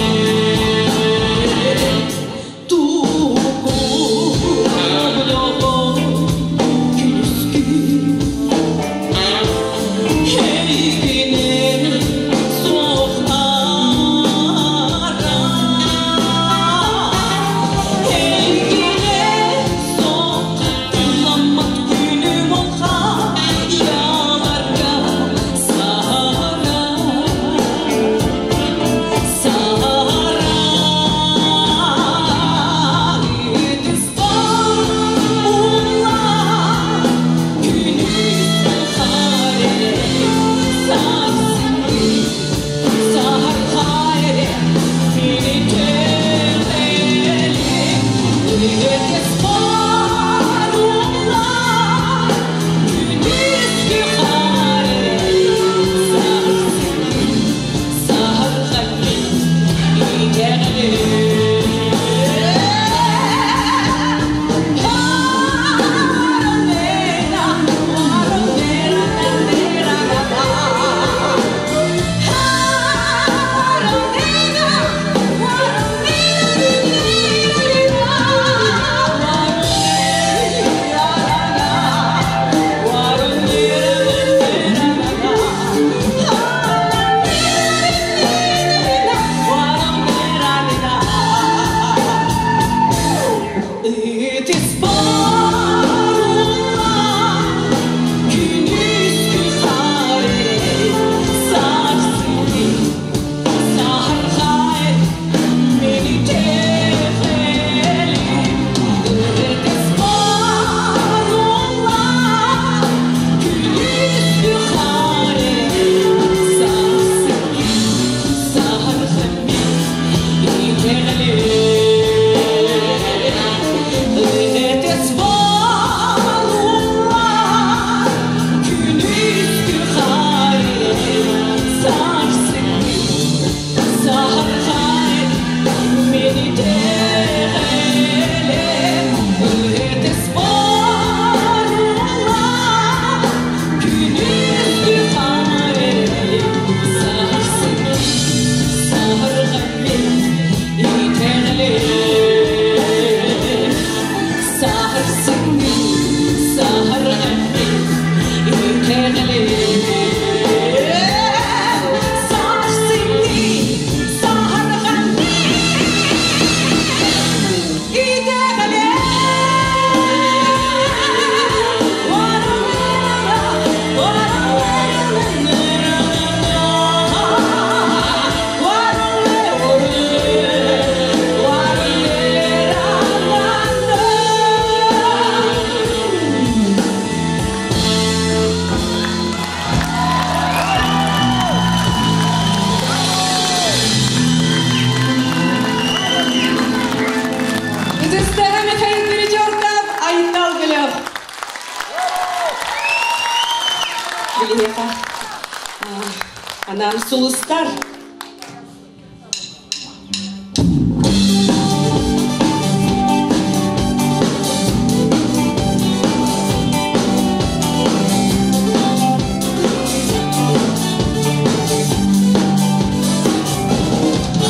Анан сулустар.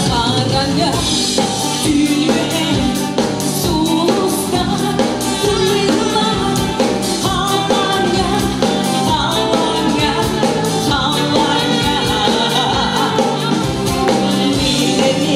Хараҥа түүнү сулустар тыллар халлааҥҥа, халлааҥҥа, халлааҥҥа. Thank you.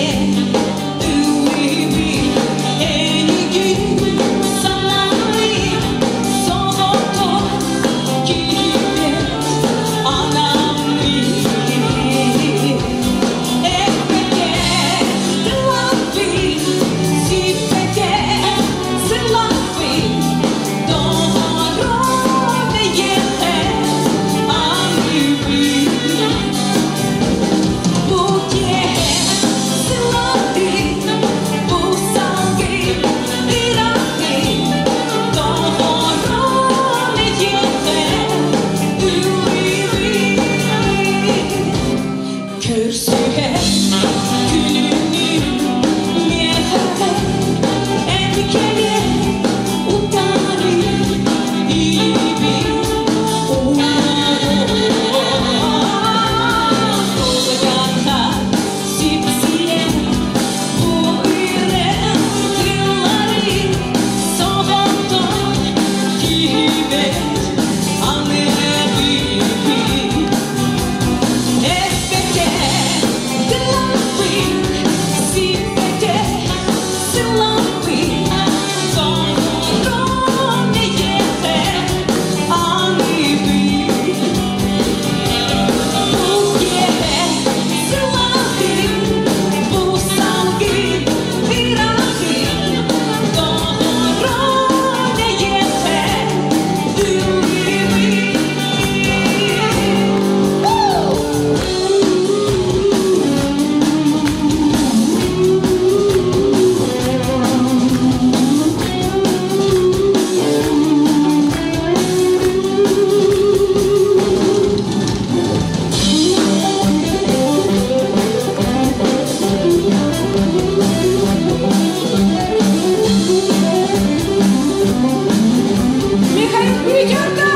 Thank you. Михаил Передерков!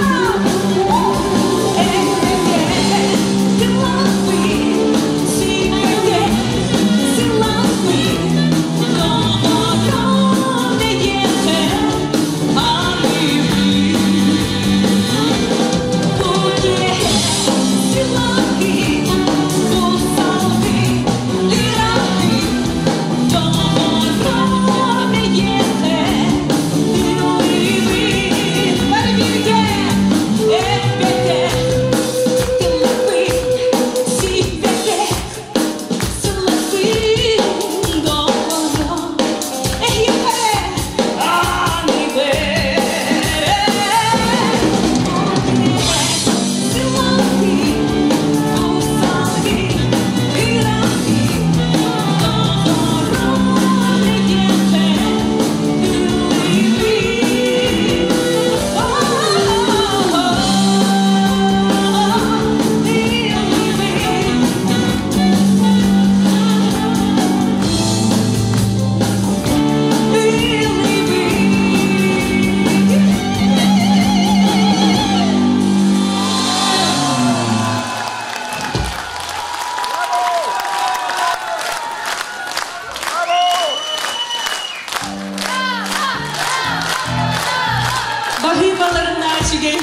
Баһыыбаларына үчүгэй.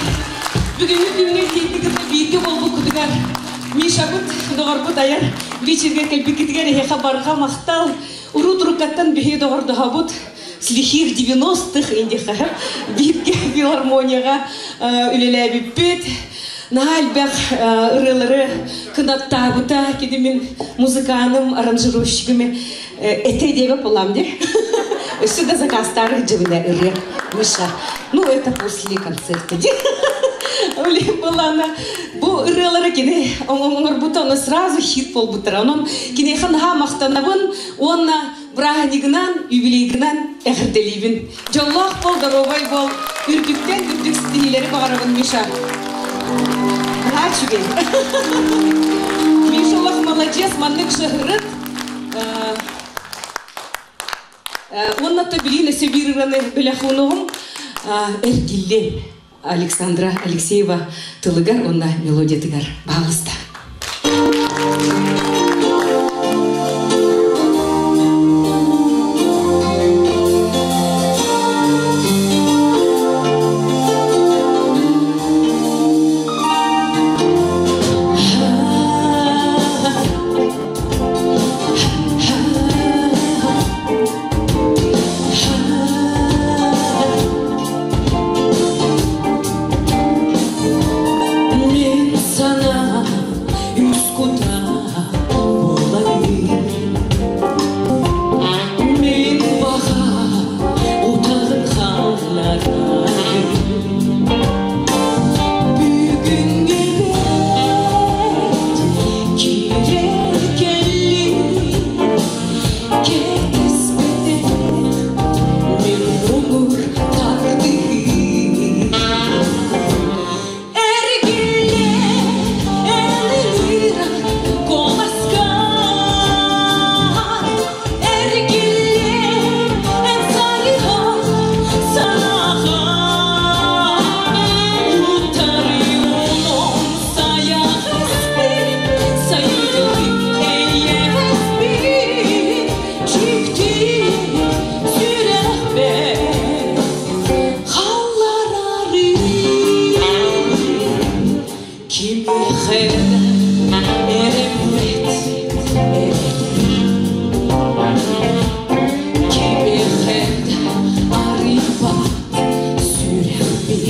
Бүгүҥҥү күҥҥэ тиийдик кытта бииргэ буолбуккутугар Мишабыт, доҕорбут айар вечергэ кэлбиккитигэр эһиэхэ барҕа махтал. Урут уруккаттан биһиги доҕордоһобут с лихих 90-х индиха бииргэ филармонияҕа үлэлээбиппит. Наһаа элбэх ырыалары кынаттаабыта кини мин музыканым, аранжировщигым этэ диэбэ буолам дии. Өссө да заказтаары дьыбына ырыа Миша. Ну, это после концерта дии. Была бу ырыалары кини оҥорбута, ону сразу хит буолбуттара. Онон киниэхэ наһаа махтанабын уонна бырааһынньыгынан, юбилейгынан эҕэрдэлиибин. Дьоллоох бол, доруобай бол, үрдүктэн үрдүк ситиһиилэри баҕарабын, Миша. Наһаа үчүгэй. Маладьыас, маннык шыһырыт. Уонна то билиин өссө биир ырыаны бэлэх уунуҕум. Эргиллиэм Александра Алексеева тылыгар уонна мелодиятыгар баҕалыста. Мен sana үс кута буолайын Мен баха утарын хаалларайын Бүгүҥҥү бэт киирэр кэллин Кэтэспэтэх мин муҥур тардыы Эргиллэ эллира коласка Эргиллэ эн сайыһа санаҕа Утарыйуом сайаҕаспын сайылык эйэҕэспин Дьикти сүрэхпэр Халларары кимиэхэ эрэммэт эрэлим Кимиэхэ арыйбат сүрэхпин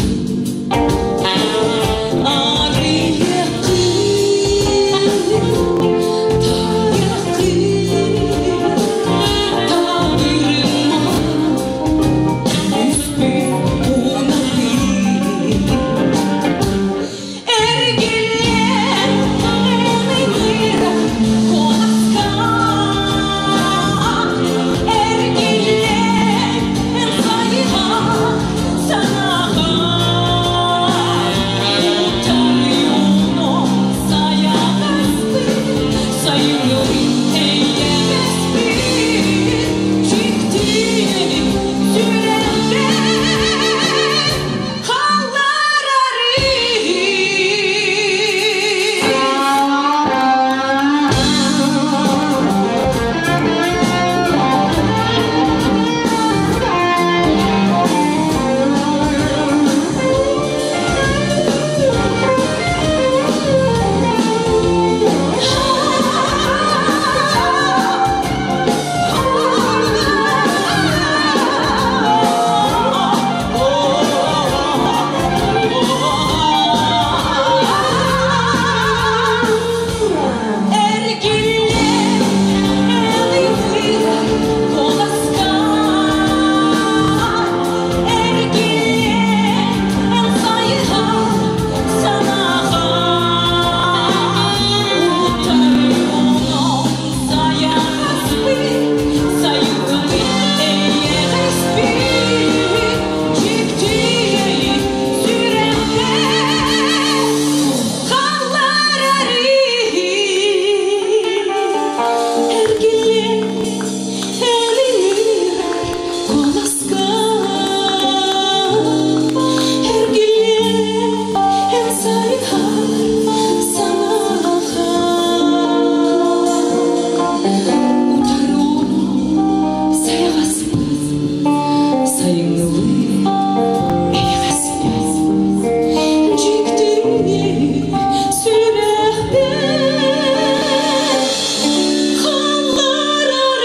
Арыйыаххын, тайаххын, таабырыма Эргиллэн ыҥыра куоласка Эргиллэн хайыһа санааҕа Утарыйуно сайаҕаспын сайылыы эйэҕэспин Дьиктиэни сүрэхпэр Сайыҥҥылыы эйэҕэспит Дьиктини сүрэхпэр хаалларар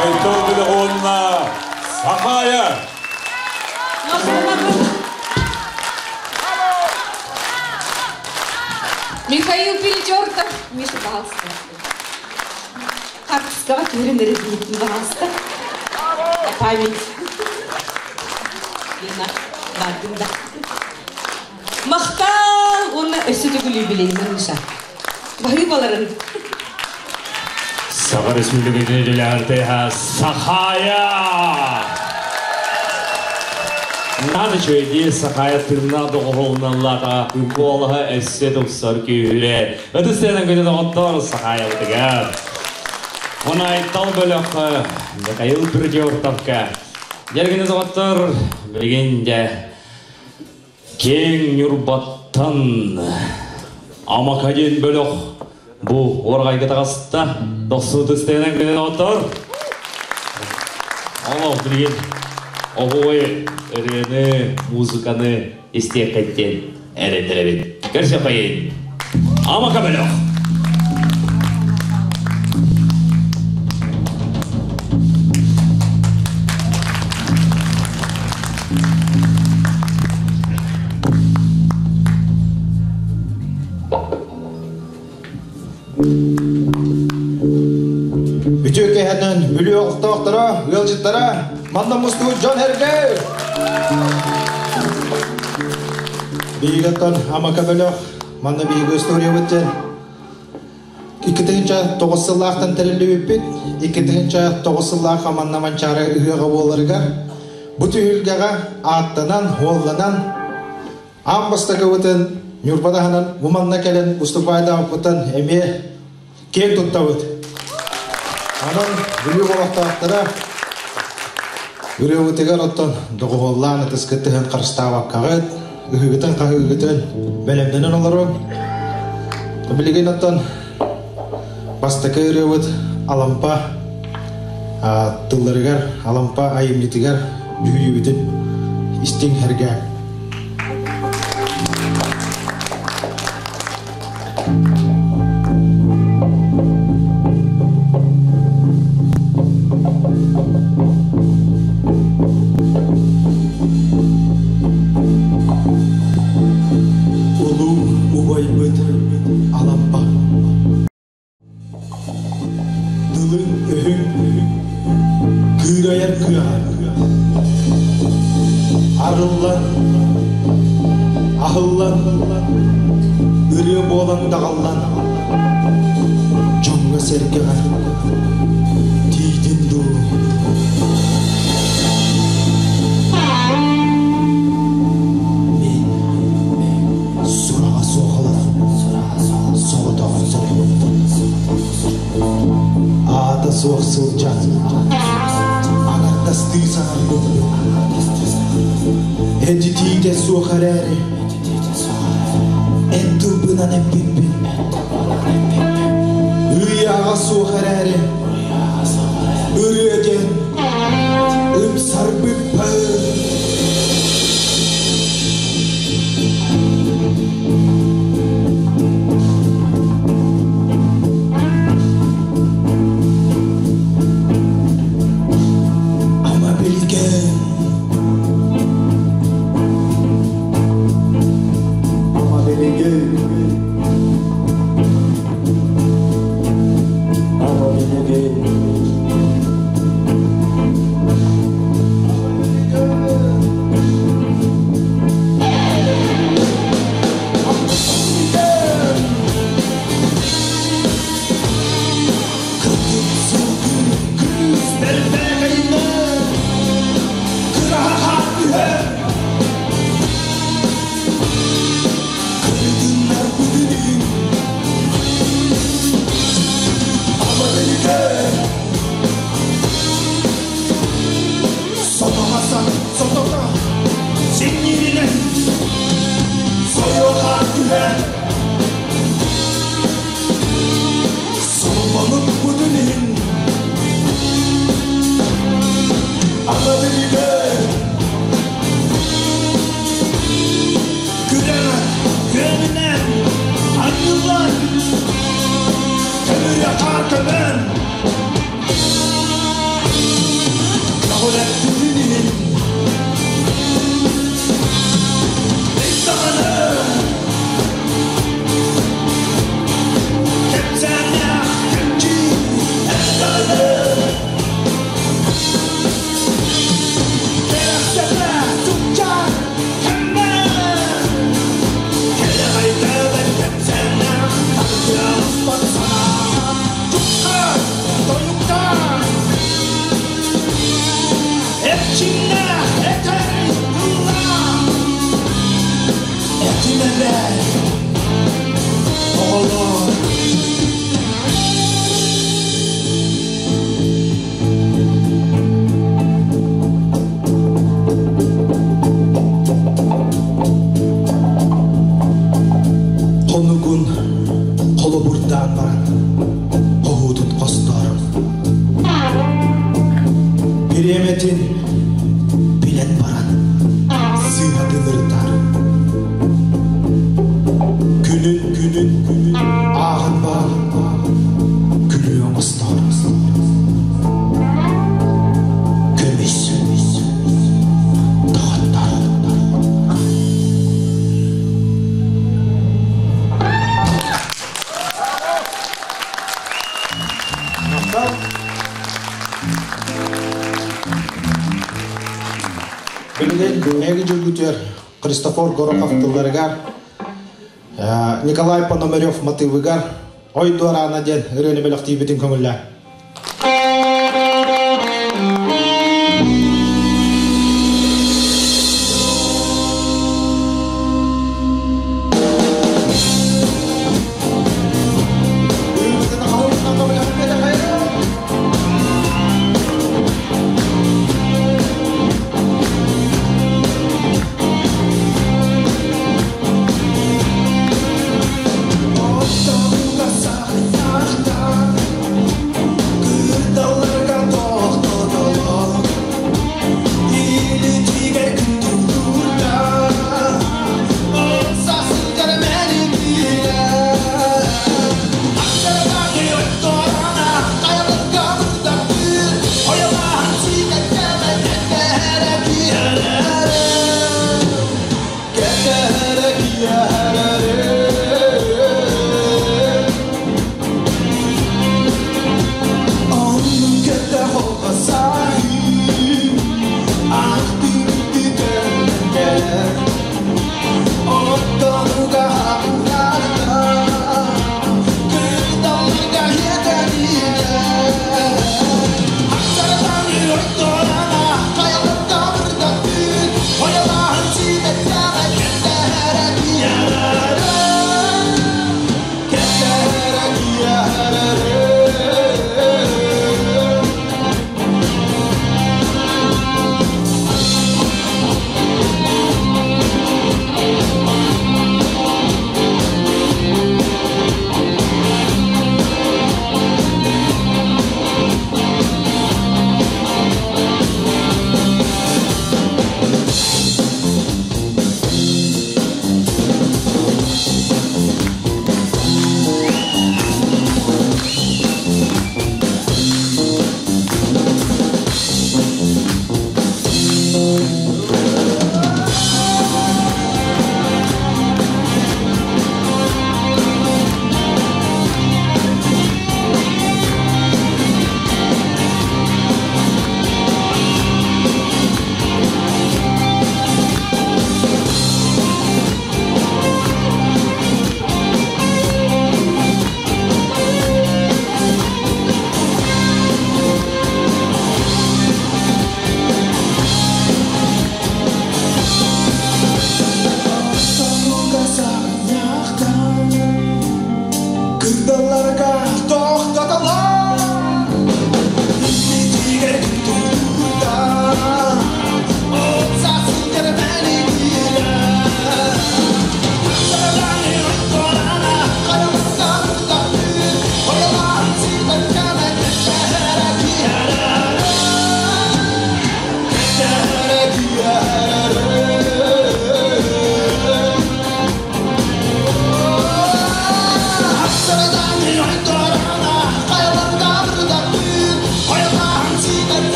Айтол Белоҕуонна Сахая! Михаил Перетертов, Миша, пожалуйста. Хартыскаҕа түһэрин эрэ пожалуйста. Память. Лена, бардым да. Махтал! уонна өссө төгүл юбилейынан Миша. Баһыыбаларын. Саха Республикатын үлэлэһэр Сахая! Надо чөйди Сахая тырна доҕоһолуналлата куолаһа өссө тупсар күүһүрэ. Ытыс тыынан көтө доҕоттор Сахая бытыгар. Онайтал бөлөх Михаил Придёртовка. Дергини доҕоттор, билигин дьэ киэҥ Ньурбаттан Амака диэн бөлөх бу уорҕайга таҕыста. Дохсун ытыс тыынан көтө доҕоттор. Олох билигин оһуой ырыаны, музыканы истиэххиттэн эрэннэрэбин. Көрсөхөйүн. Амака бөлөх. Үтүө кэһэнэн Бүлүү олохтоохторо, ыалдьыттара, манна мустубут дьон эргэ! Биһигаттан Амака бөлөх, манна биһиги историябыт диэн 2009 сыллаахтан тэриллибиппит, 2009 сыллаахха манна Манчаары ыһыаҕа буоларыгар бу түһүлгэҕэ ааттанан, уолланан Аан бастакыбытын Ньурба таһынан бу манна кэлэн выступайдаабыппыттан эмиэ киэн туттабыт. Онон Бүлүү олохтоохторо ырыабытыгар оттон доҕуһуоллаан ытыскыт тыһын харыстаабаккаҕыт, ыһыгытын-хаһыыгытын бэлэмнэнэн олоруҥ. Билигин оттон бастакы ырыабыт Алампа тылларыгар, Алампа айымньытыгар дьүһүйүүбүтүн истиҥ сэргээҥ. Улуу убайбыт Алампа Тылыҥ-өһүҥ кыырайар кыаҕа арыллан, аһыллан, ырыа буолан даҕаллан, дьоҥҥо-сэргэҕэ тиийдин дуу. Мин сураҕа суох олорон соҕотох соҕотохпун аата суох сылдьан аҥардастыы саҥарбыппын этитиитэ суох эрээри эт тылбынан эппиппин ыйааҕа суох эрээри ырыа диэн ымсарбыппын. Ама билген Ама билген Ама билген. Бириэмэтин билэн баран сыыһатын ырытар. Күнүн күнүн ааҕан баран күлүү оҥостор. Көмүс доҕоттор. Билигин эги жүргүтүөр Христофор Горохов тылларыгар, Николай Пономарев матыыбыгар Ой дуораана диэн ырыаны бэлэхтиирбитин көҥүллээ.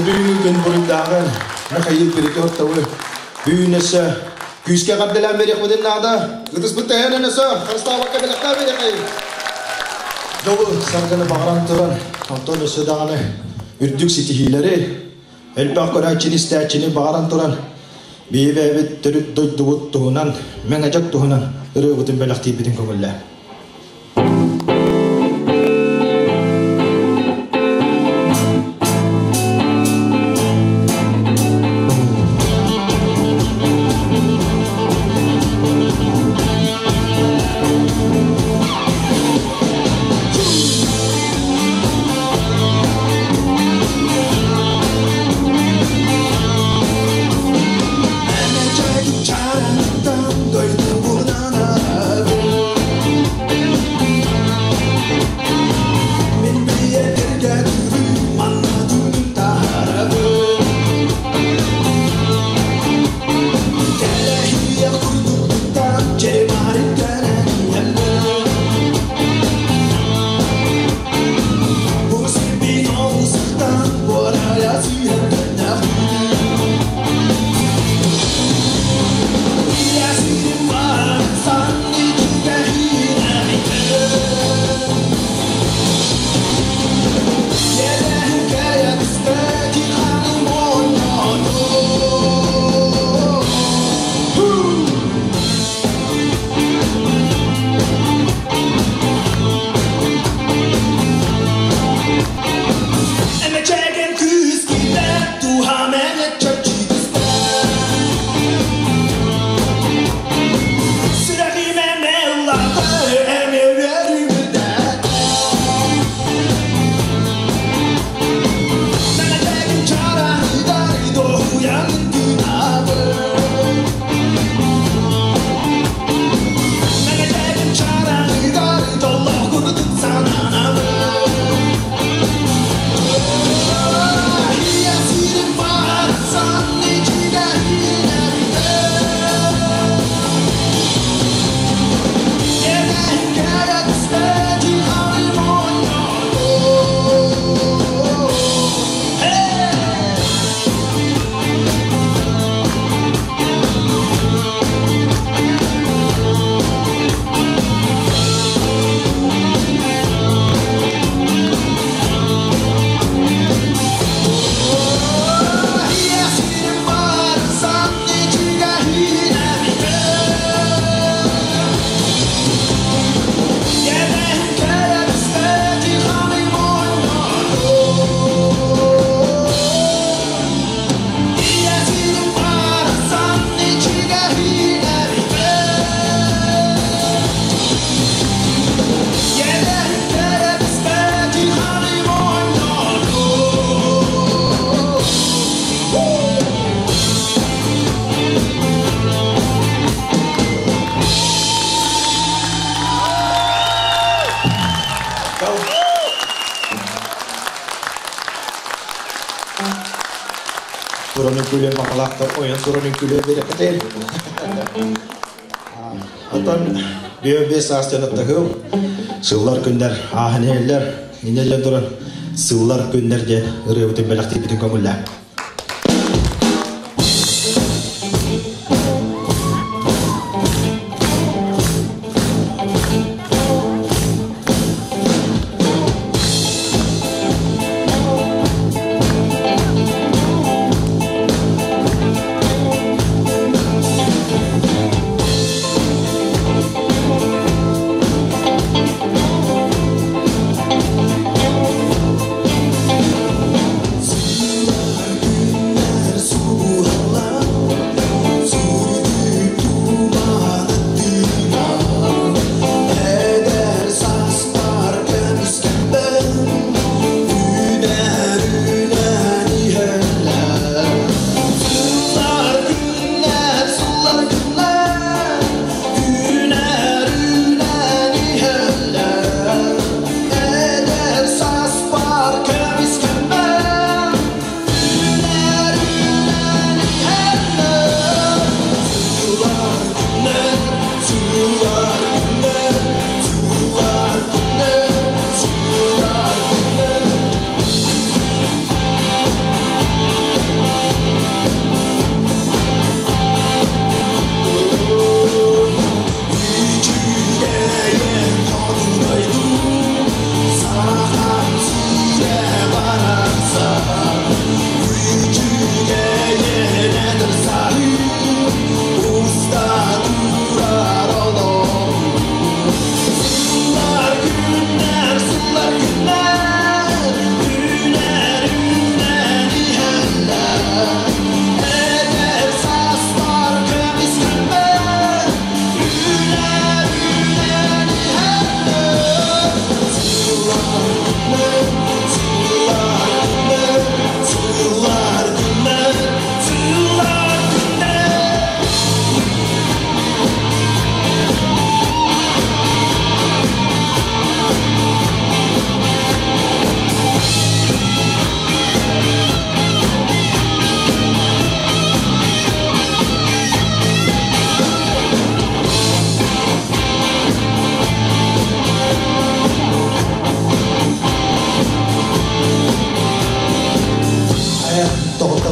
Бүгүн буруйдааҕар Михаил Перетертовы бүгүн өссө күүскэ эҕэрдэлээн биэриэхпитин наада. Ытыспыт тэһэн өссө харыстаабакка бэлэхтээн биэриэхэй. Дьолу саргыны баҕаран туран, онтон өссө даҕаны үрдүк ситиһиилэри, элбэх көрөөччүнү истээччини баҕаран туран, биһи төрүт дойдубут туһунан, Мэҥэдьэк туһунан ырыабытын бэлэхтиирбитин көҥүллээ. Туран үҥкүүлүөн баҕалаахтар ойон туран үҥкүүлүөн биэрэххитин. Оттон биир биэс саас дьон аттаһыым. Сыллар күннэр ааһан иһэллэр. Инньэ диэн туран сыллар күннэр диэн ырыабытын бэлэхтиирбитин көҥүллээ.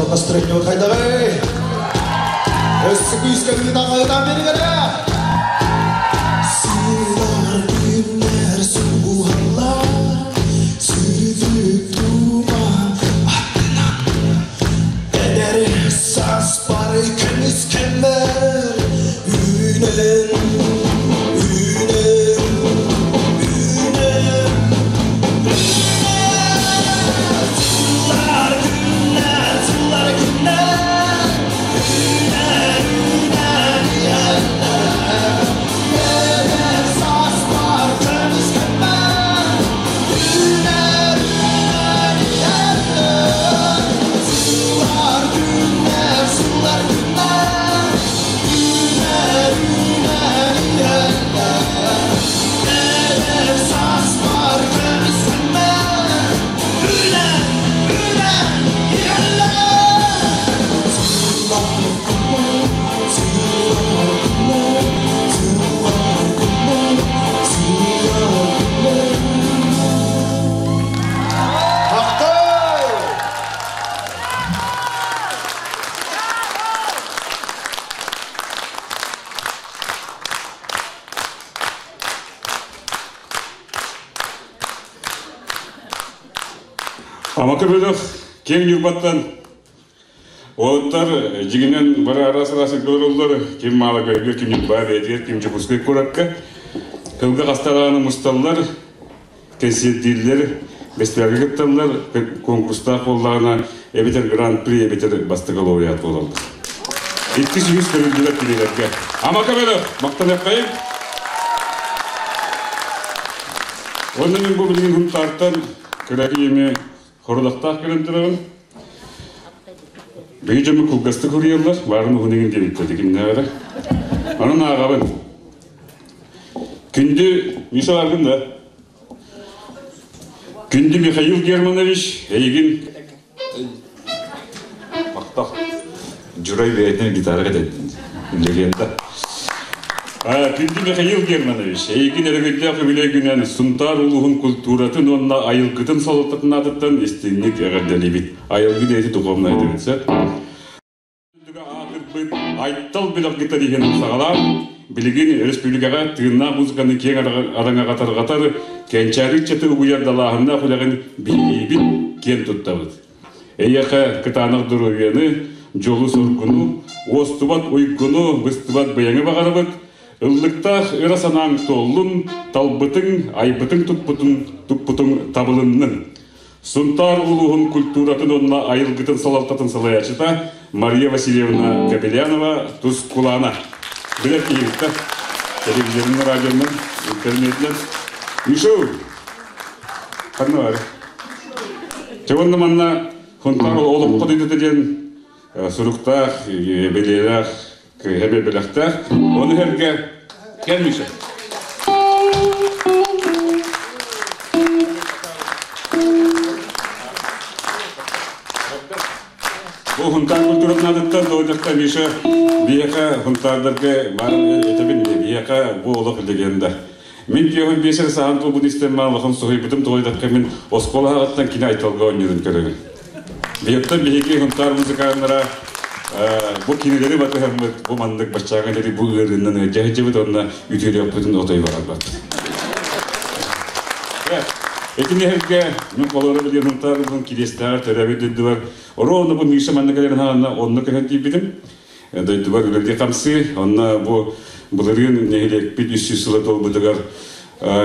Настроение хайдаҕый? Өссө күүскэ ыытан бэригэрэ! Сыллар күннэр сууһаллар, сүрдүк туман аттынан. Эдэр сааспар көмүскэммэр үүнэн, үүнэн, үүнэн. Сыллар күннэр, сыллар күннэр, үүнэр, үүнэр иһэллэр. Эдэр сааспар көмүскэммэр үүнэр, үүнэр иһэллэр. Сыллар күннэр, сыллар күннэр, үүнэр, үүнэр иһэллэр. Эдэр сааспар көмүскэммэр үүнэр, үүнэр иһэллэр. Сыллар күннэр, сыллар күннэр, сыллар күннэр, сыллар күннэр. Махтал! Амака бөлөх киэҥ Ньурбаттан уолаттар дьиҥинэн бары араас араас олороллор. Ким Маалыкайга, ким Ньурба бэйэтигэр, ким Дьокуускай куоракка. Тылга хаста даҕаны мусталлар, кэнсиэрдииллэр, бэстибээлгэ кытталлар, конкурстаах буоллаҕына эбэтэр гран-при, эбэтэр бастакы лауреат буолаллар. Иккис үһүс көрүллүбэт кинилэргэ. Амака бөлөх, махтаныаххайыҥ! Уонна мин бу билигин Һунтаартан кыра киһини хорудахтаах кэлэн турабын. Биһи дьоммут кылгастык суруйаллар, баарын уһун иҥин диэбиттэр кимнээҕэ эрэ. Онон ааҕабын. Күндү Миша бааргын да? Күндү Михаил Германович, эйигин махтал. Дьурай бэйэтинэн гитара кэтэттин. Легенда. Күндү Михаил Германович, эйигин өрөгөйдөөх үбүлүөй күнүнэн Сунтаар улууһун культуратын уонна айылгытын салалтатын аатыттан истиҥник эҕэрдэлиибит. Айылгы диэти духовнай этибит сөп. Аатырбыт Айтал бөлөх гитариһын саҕалаан, билигин республикаҕа тыыннаах музыканы киэҥ араҥаҕа тарҕатар кэнчээри ыччаты угуйар далааһыннаах үлэҕин биһириибит, киэн туттабыт. Эйиэхэ кытаанах доруобуйаны, дьолу-соргуну, уостубат уйгуну, быстыбат быйаҥы баҕарабыт, ыллыктаах ыра санааҥ туоллун, талбытыҥ, айбытыҥ туппутуҥ, туппутуҥ табылыннын. Сунтаар улууһун культуратын уонна айылгытын салалтатын салайааччыта Мария Васильевна Кобельянова Тускулаана. Билэр киһибит телевизорынан, радионан, интернетинэн. Мишу! Ханна бар? Чэ уонна манна Сунтаар олоххо дойдута диэн суруктаах, бэлиэлээх, кыыһа бэлэхтээх. Ону сэргэ кэл Миша. Бу Хунтаар культуратын аатыттан тоҕо Миша биһиэхэ хунтаардарга баар этэбин биһиэхэ бу олох легенда. Мин киэһин биэсэр саһан туолбут истэн маан улахан соһуйбутум тоҕойдоххо мин оскуола аҕаттан кини айталга оонньуурун көрөбүн. Биһиттэн биһиги Хунтаар музыканнара бу кинилэри батыһаммыт, бу маннык баччааҥҥа диэри бу ыарыыннан ыалдьа сылдьыбыт уонна үтүөрүөхпүтүн отой барарбат. Итини эргэ мин холоро билиэн Хунтаар улуун Кириэстээҕэр төрөөбүт дойдубар ровно бу Миша манна кэлэрин хаанна онно көһөн тиийбитим. Дойдубар үлэлии хамсыы, онно бу былырыын нэһилиэкпит 300 сыла туолбутугар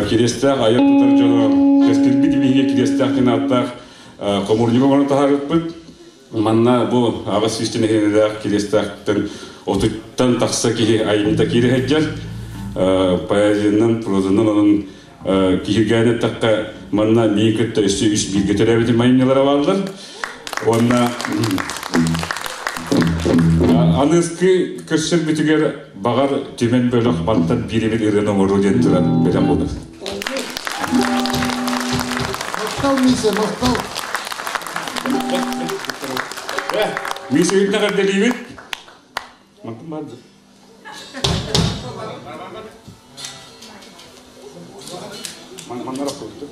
Кириэстээх айар тутар дьоно кэскилбит биһиги Кириэстээх диэн ааттаах хомуурньугу оҥорон таһаарбыппыт. Манна бу аҕыс сүүстэн нэһилиэнньэлээх Кириэстээхтэн отуттан тахса киһи айымньыта киирэ сылдьар. Поэзиянан, прозанан онон киһиргээн эттэххэ, манна миигин кытта өссө үс бииргэ төрөөбүтүм айымньылара бааллар. Уонна аныскы көрсөрбүтүгэр баҕар түмэн бөлөх мантан биир эмит ырыаны оҥоруо диэн туран бэлэм буолар. Махтал, Миша, махтал. Миша үрдүнэ эҕэрдэлиибит. Мантан баар Маннар охсубуттар.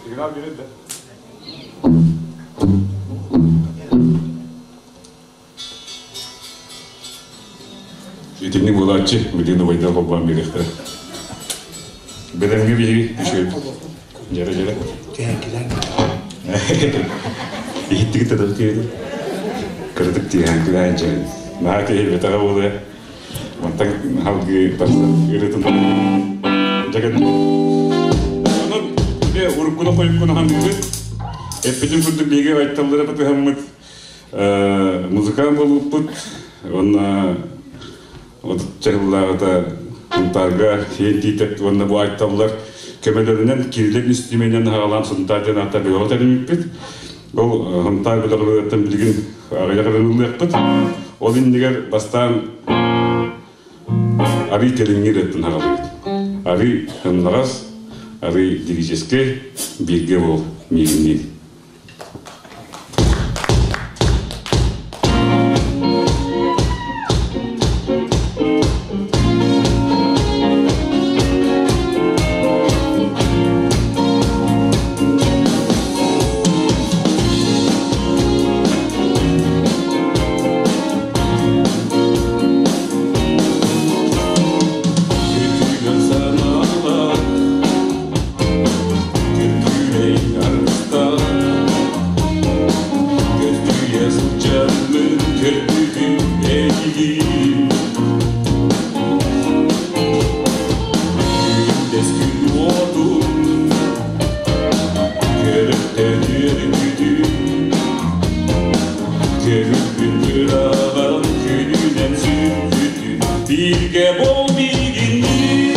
Игра берет, да? Итинник буолааччы билигин убайдар холбоон биэриэхтэрэ. Бэлэмҥэ биһиги үчүгэй. Дьэрэ дьэрэ. Иһиттигит да тиэдэ. Кыратык тиэһэн күлээн дьэрин. Наһаа киһи бэтэҕэ буолуо. Мантан халгыы тахсан ырытын дьэгэн. Онон бе уруккуну хойуккуну хандыыбыт. Эппитин курдук биһиги айталлара батыһаммыт музыкант буолбуппут. Уонна отучча сыллааҕыта Сунтаарга сиэн тиитэп уонна бу айталлар көмөлөрүнэн кирилэр үстүмэнэн аҕалаан Сунтаар диэн аата бөҕө тэриммиппит. Ол Сунтаар бөлөҕүттэн билигин аҕыйах ылыныахпыт. Ол иннигэр бастаан арый кэлиҥҥи ырыаттан аҕалабыт. Арый ыннаҕас, арый лирическэй бииргэ буол миигинниин. Күтүгэн санаалар, күркүрэй аргыстар. Birge bol migini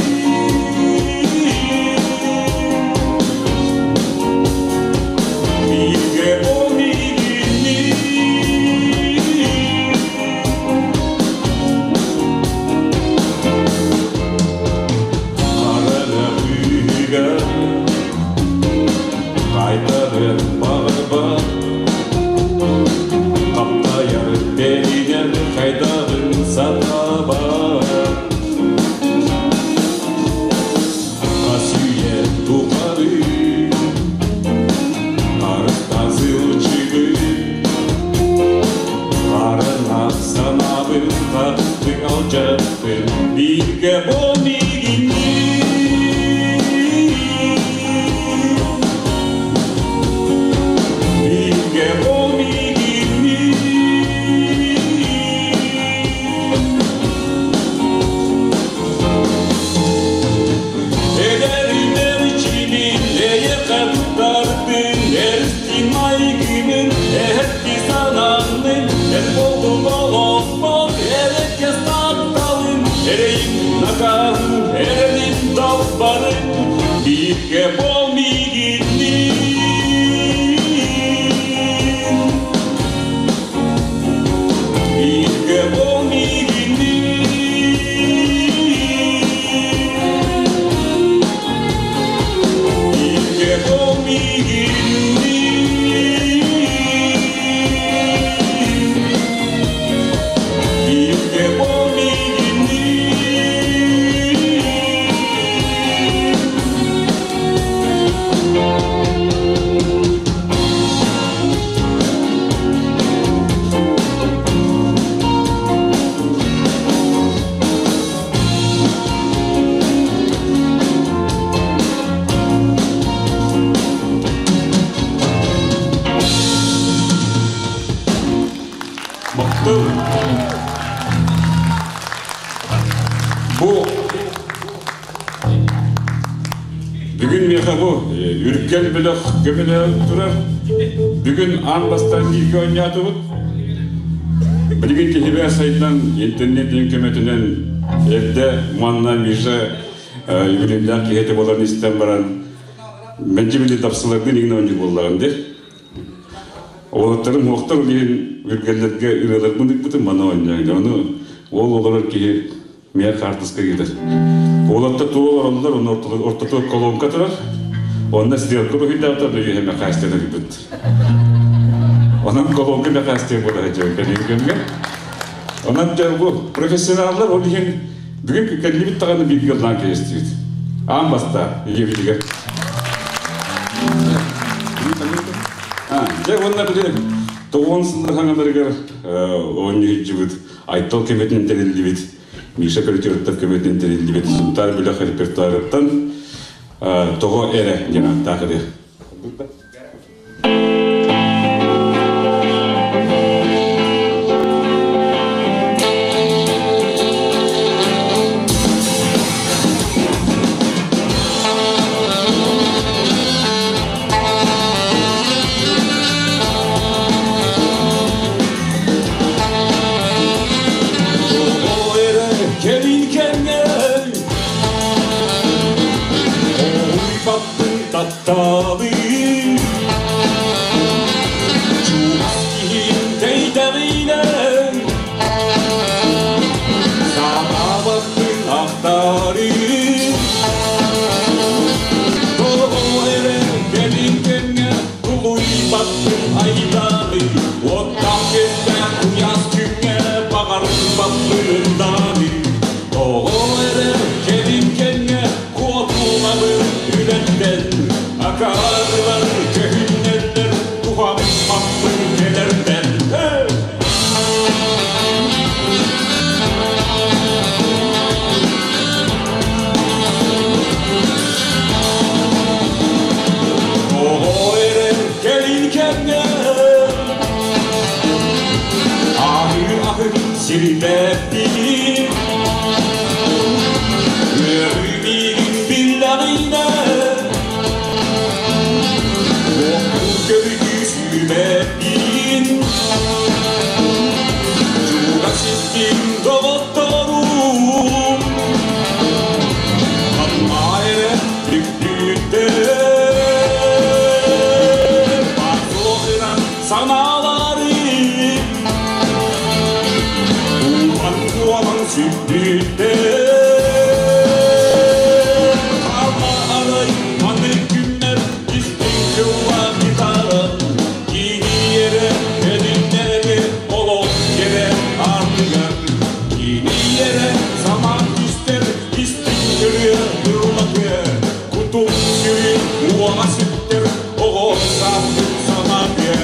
Birge bol migini Karana büyüge Kaytarın bağırba Kaptayar deliner kaydarın sataba Kasiye tukarı Karıstazı çıgı Karına sanabı tattı alacaktın Birge bol migini Birge bol migini Ederler kimin neye kattardın Eristin maygının ehetti sanandın El boldum olosmon ereke sattalın Ereyim nakahı erenim dalbarın Birge bol miginin Birge bol miginin Birge bol miginin Birge bol miginin Baktım. Bu Бүгүн меха бу үркел бөлөх көмөлө турар. Бүгүн аан бастан бииргэ оонньоотубут. Билигин киһибэ сайдан интернет көмөтүнэн эрдэ манна Миша юбилейдаах киһити буолан истэн баран мэлдьи били тапсылардын иҥин оонньуур буоллаҕын дии. Уолаттарым уохтар ол иһин үргэллэргэ ырыаларбын ыыппытым манна оонньоон. Ону ол олорор киһи миэ хаартыска киирэр. Уолаттар туох олороллор, онно ортотугар колонка турар. Онно стрелка быһыйдаахтар да үөһэ мэхээстэн ырыйбыт. Онон колонка мэхээстиэн буола сылдьар кэлин кэмҥэ. Онон дьэ бу профессионаллар ол иһин бүгүн кэллибит даҕаны бииргэ ыллаан кэйэстибит. Аан бастаан ийэбитигэр. Дьэ уонна били тоҕуон сыллар хаҥаларыгар оонньуу сылдьыбыт Айтал көмөтүн тэриллибит Миша Петровтар көмөтүн тэриллибит Сунтаар бөлөх репертуарыттан Тоҕо эрэ диэн ааттаах ырыа. Тоҕо эрэ кэлин кэмҥэ Оһуйбаппын тапталы Чугас киһим тэйдэҕинэн Санаабаппын ахтары Тоҕо эрэ кэлин кэмҥэ Тулуйбаппын айдааны Уоттаах күстээх куйаас күҥҥэ Баҕарбаппын даҕаны Тоҕо эрэ кэлин кэмҥэ Куотулабын үлэттэн Акаарылар көһүннэллэр Туһаммаппын кэлэрбэн Hey! Тоҕо эрэ кэлин кэмҥэ Аһыы аһын сирбэппин Үөрүү миигин биллэҕинэ Уохтуур көрүгү сүүбэппин Чугас истиҥ доҕотторум Хаалары Туğan kualan süttüde Хаалары Маны күннер истин кылла гитара Кини ере эдиннери олох кере артыгар Кини ере заман истер истин көрүө ыллатыа Кутум сүрү уоға сүттер оҕо сааппыт санаатыа.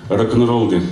Рок-н-ролл ден.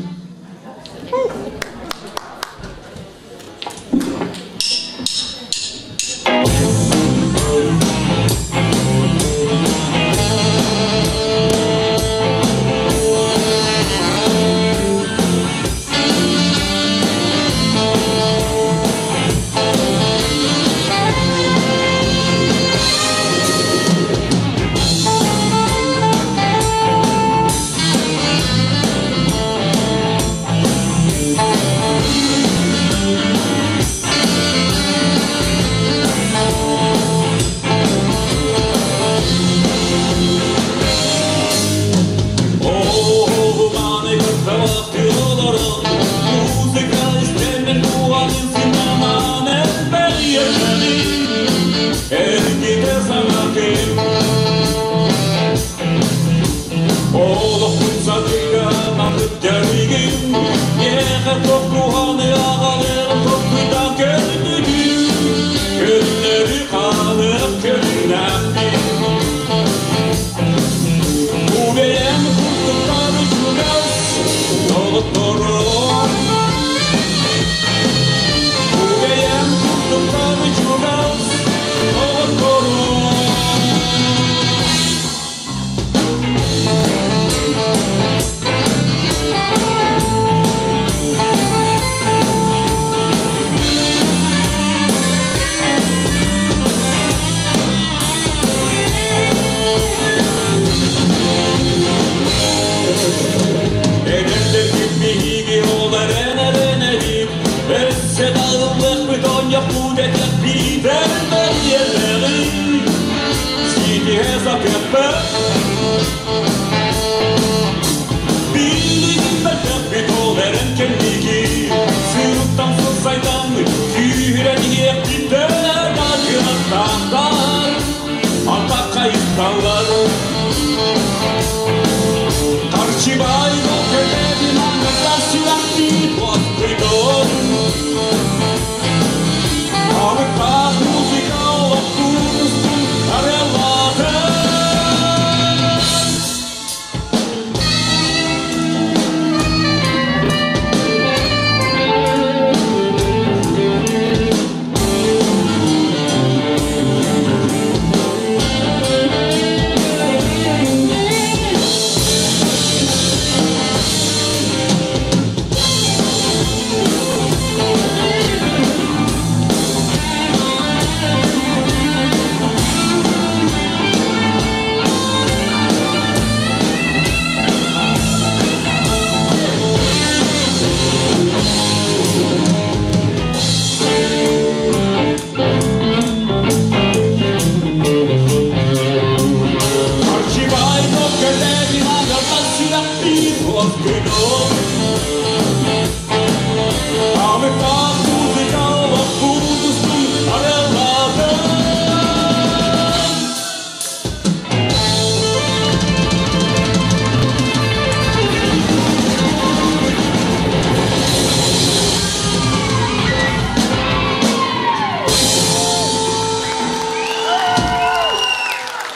Амыктаах музыка олохпут устун арыаллаатын.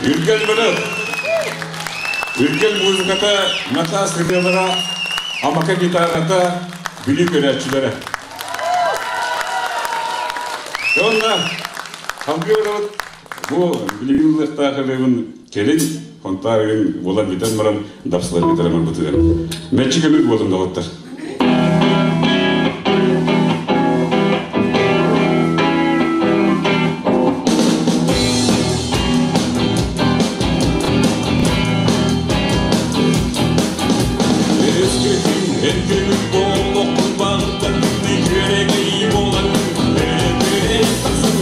Үргэл бөлөх. Үргэл музыката, Натас ырыалара, Амака гитарата, Бүлүү көрөөччүлэрэ. Онно салгыы барабыт. Бу билигин ылыахтаах ырыабын кэлин Хонтаарыгын буолан бүтэн баран дапсылар бүтэрэ барбытыгар. Мэлдьи көмүл буолун доҕоттор. Өскөтүн буолуохпун баҕардар күөрэгэй буолан өрө тахсан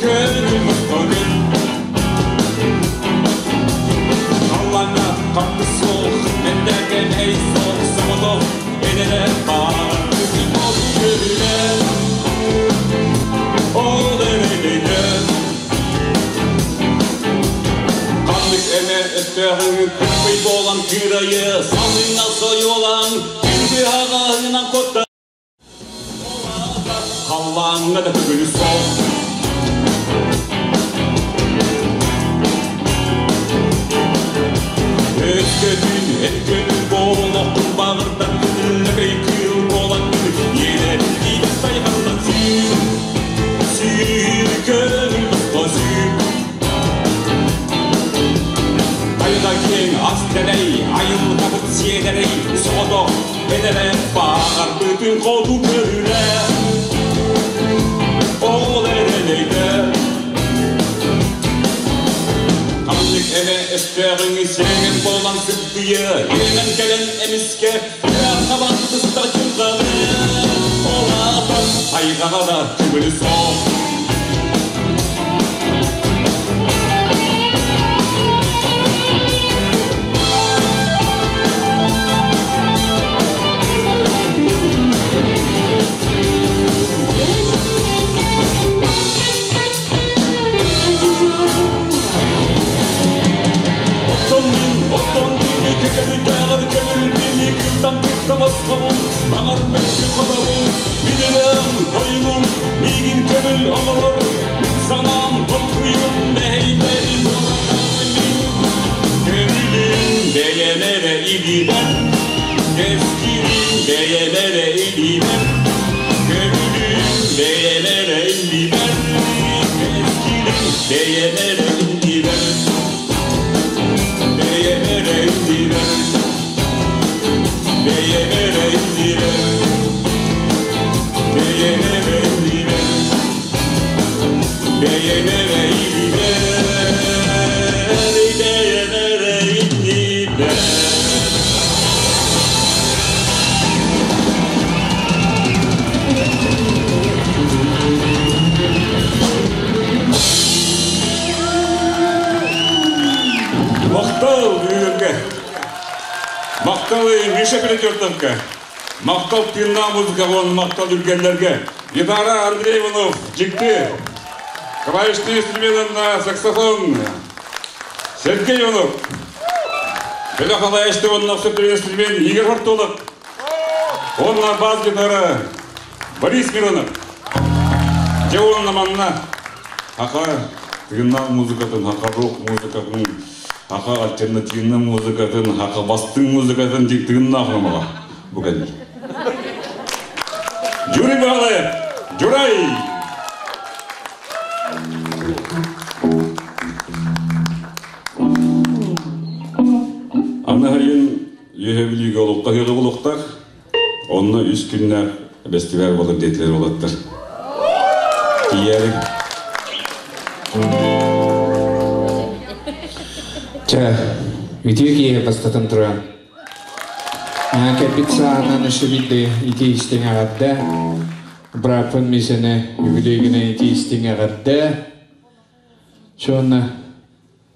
көҥүл босхо. Халлаҥҥа хаппы суох, мэндэкэнэй суох, соҕотох энэрэ баар күн ол көрүлэ, ол эрэлэйдэ. Ханнык эмэ өстөөҕүҥ кырбый буолан кыырайы, салыҥа сойуолаан, күндү аҕаһынан кутта халлааҥҥа да көҥүлү суох. Өскөтүн эткөнүл буолуохпун баҕардар күнүллэкэй кыыл буолан иэнэ сайҕаллан сүүр, сүүр көҥүл босхо сүүр. Тайга киэҥ ас дэлэй, айылҕабыт сиэдэрэй, соҕотох энэрэ баҕарбытын хоту көрүлэ. Ол эрэлэйдэ. Ханнык эмэ өстөөҕүҥ сиэҥэн буолан сыттыйа, иэнэн кэлэн эмискэ хабан тыстар дьылҕаны. Ол аата тайҕаҕа да көҥүлү суох. Оттон мин, оттон мин көкөлүтээҕэр көҥүл били кыттан кыттамасхабын, баҕар мөккү хотобун, билинэм тойугум, миигин көҥүл оҥорор, мин санаам толкуйум мэһэйдэри туоратаҕын мин. Көҥүлүм бэйэм эрэ илиибэр, кэскилим бэйэм эрэ илиибэр, көҥүлүм бэйэм эрэ илиибэр, кэскилим бэйэм эрэ илиибэр. Бэйэм эрэ илиибэр, бэйэм эрэ илиибэр, бэйэм эрэ илиибэр, бэйэм эрэ илиибэр, бэйэм эрэ илиибэр. Махтал бүгүнгэ. Махтал Миша Перетертовка. Махтал тыыннаах музыка уонна махтал үргэллэргэ. Гитара Андрей Иванов, Дьикти. Клавишный инструмент на саксофон Сергей Иванов. Бөлөх алаешты уонна инструмент Игорь Фортулов. Онна бас гитара Борис Миронов. Дьэ уонна манна хака тыыннаах музыкатын, хака рок музыкатын, хака альтернативный музыкатын, хака бастыҥ музыкатын тыыннаах номоҕо бу кэллэр. Юрий Баалаев, Журай! Аны сайын Үөһэ Бүлүүгэ олохтоох ыалы булуохтаах. Онно үс күннээх бэстибээл буолар диэтилэр уолаттар. Тиийээриҥ. Чэ, үтүө киһи бастатан туран. Кэлбит саанан өссө биирдэ ити истиҥ эҕэрдэ. Бырааппын Миисэни үбүлүөйгүнэн ити истиҥ эҕэрдэ. Чуонна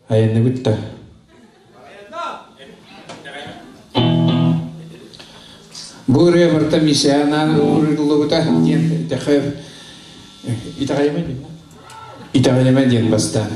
айанныбыт да. Бу ырыа барыта Мишанаан ууруллубута диэн итэҕэйимэ итэҕэйимэ диэн итэҕэйимэ диэн бастаан.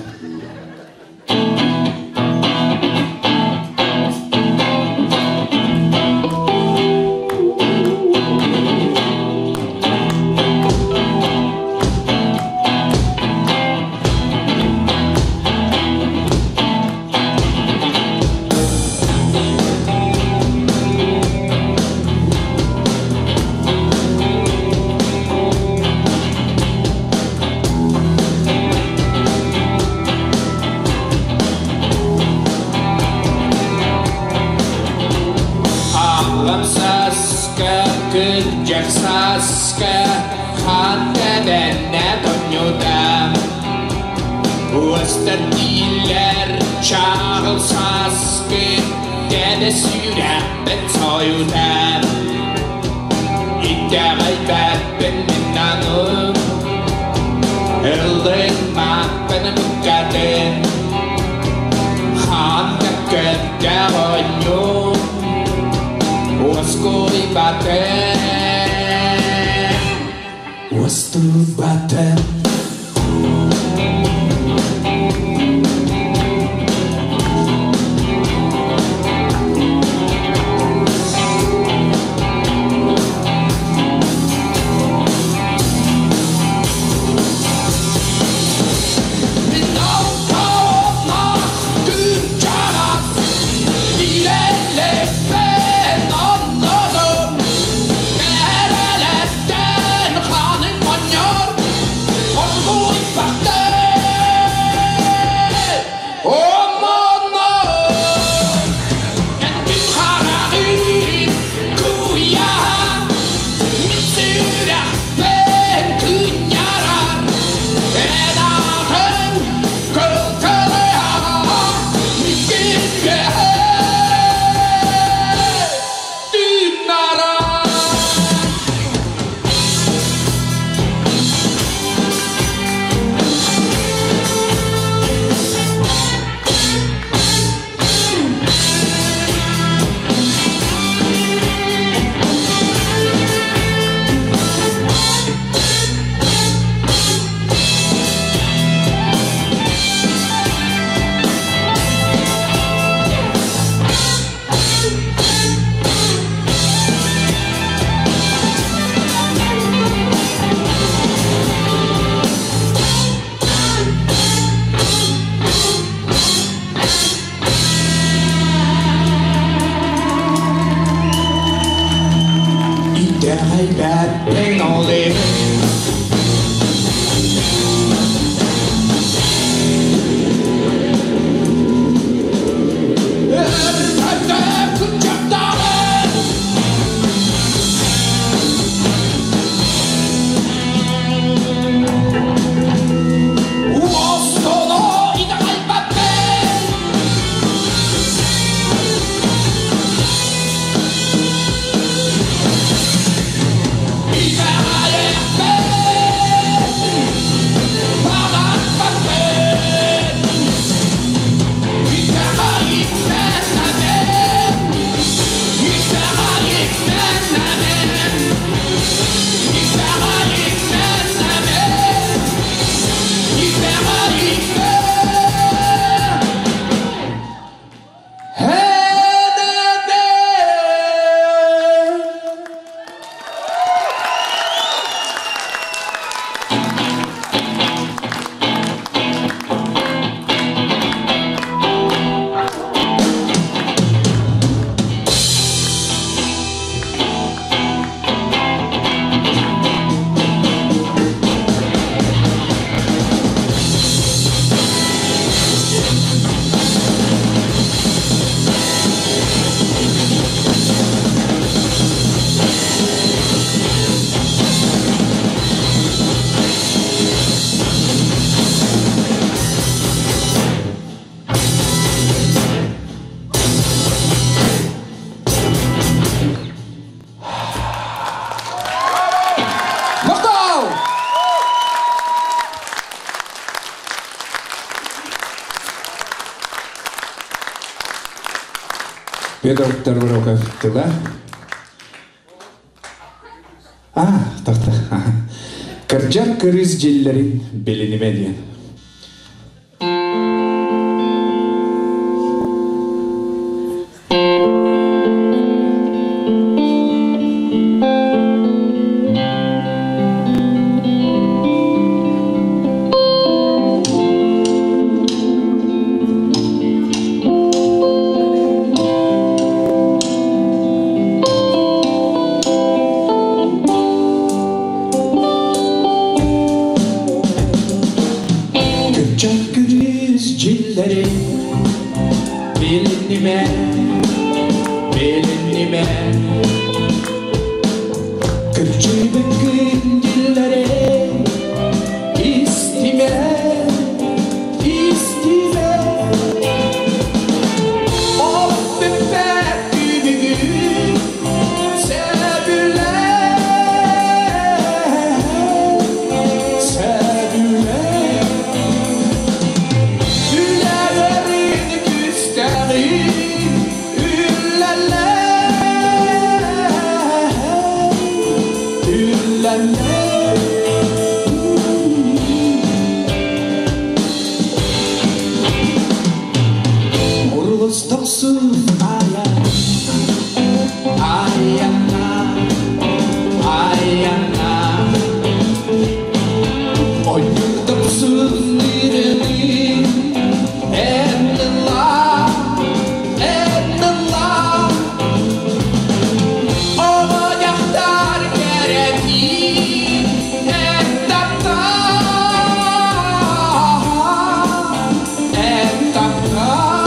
Аҕам сааска, кырдьар сааска, хаан тэбэннэ тонньута. Уостар дииллэр чаҕыл сааскы, тэбэ сүрэхпин сойута. Итэҕэйбэппин мин аны, ыллыҥмаппын букатын. Хаан да көрдөөх оонньуу, уоскуйбатын, уостубатын. Итэҕэйбэппин ол иһин. Петр Торбороков тыла. А, тохто. Кырдьар кырыыс дьиллэрин билинимэ диэн. Кырдьар кырыыс дьиллэрин билинимэ, билинимэ. Кырдьыбыккын дьиллэрин истимэ, истимэ. Ол бүппэт күнүгүн сөбүлээ, сөбүлээ. Үлэлэрин күстэҕин үлэлээ, үлэлээ. Урулус тохсун ая, аяна, аяна. Ойур тохсун ирелин, эннела, эннела. Оҕонньохтор кэрэтин эн таптаа, эн таптаа.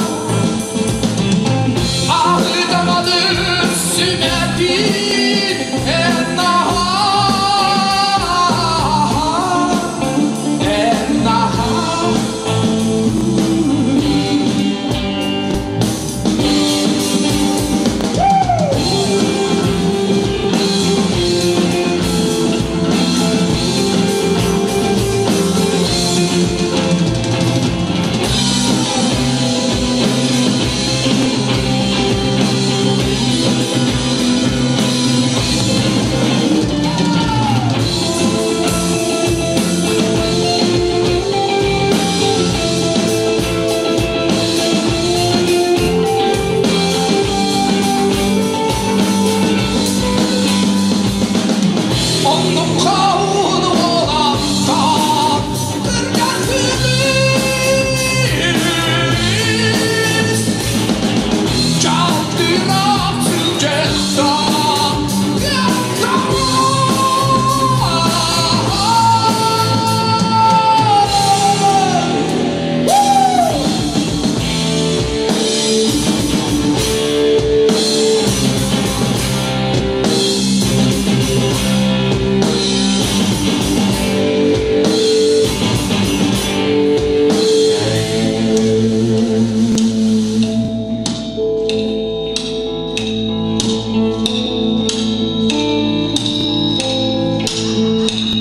Аһытамады сүмэтин эн наһаа, эн наһаа. Оннук хаун уолаттар кыргар күнүс Чалтырап сылдьыттан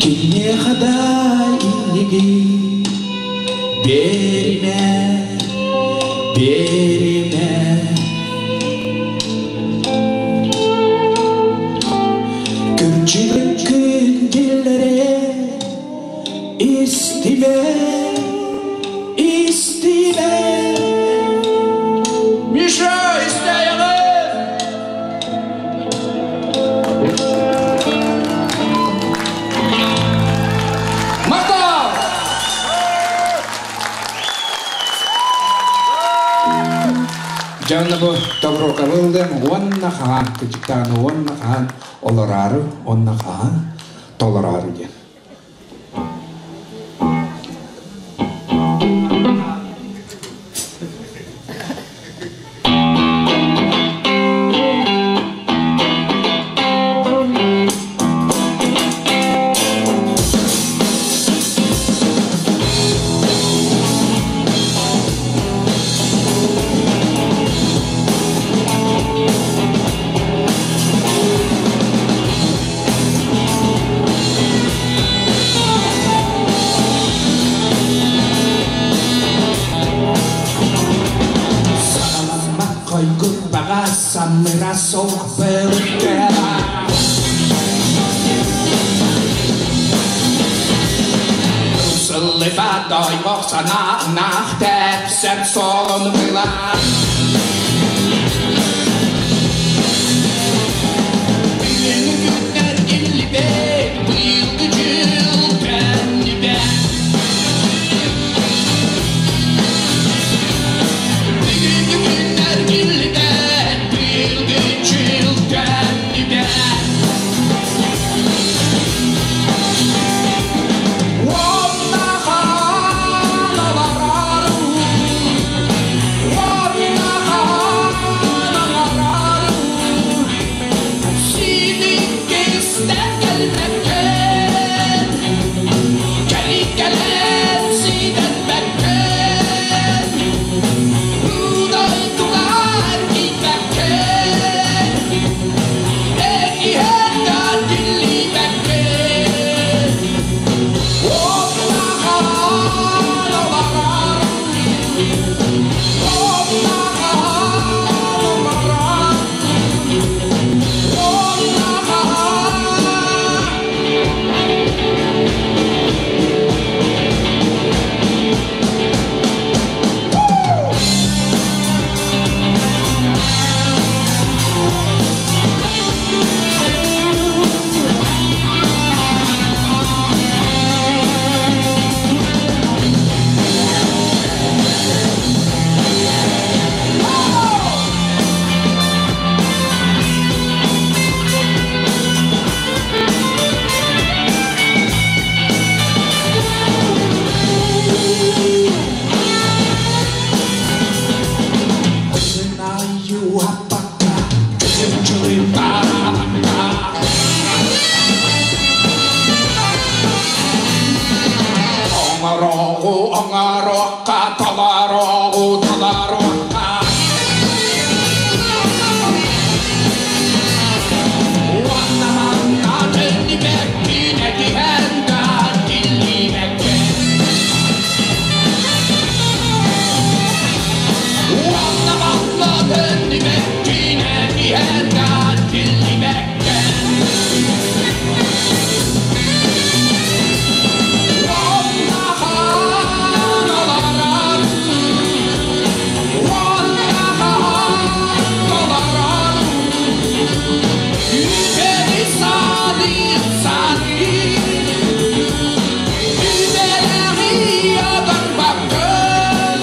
Киниэхэ да иннигин биэримэ, биэримэ. Кырдьыбыккын дьиллэри истимэ, истимэ. Миша, истээйэҕин! Махтал! Дьонно бу Тоброкабылдым уонна хаан кычыктааны уонна хаан олораары уонна хаан толораары диэн. Ньурбаҕа самыра суох былыттыа. Сыллыбат оймох санааннаах тэпсэр суолун булар. Бүгүҥҥү күннэр иллибэт, быйылгы дьыл төннүбэт. Бүгүҥҥү күннэр иллибэт, быйылгы дьыл төннүбэт. Уонна хаана барарым, уонна хаана барарым, синиккистэн кэлбэккин, кэлин-кэлэн ситэрбэккин, дойдугар киирбэккин, эйиэхэ тиллибэккин. Уонна хаана барарым, уонна хаана барарым, уонна хаана. Знаю, а пока Оҥорооҕу оҥоруохха, толорооҕу толоруохха. Уонна манна төннүбэккин, этиһэн да тиллибэккин. Уонна манна төннүбэккин, этиһэн да тиллибэккин. Уонна хаалаларар, уонна хаалаларар, үтэри садыр садыр, үтэлэҕи адарбаккын,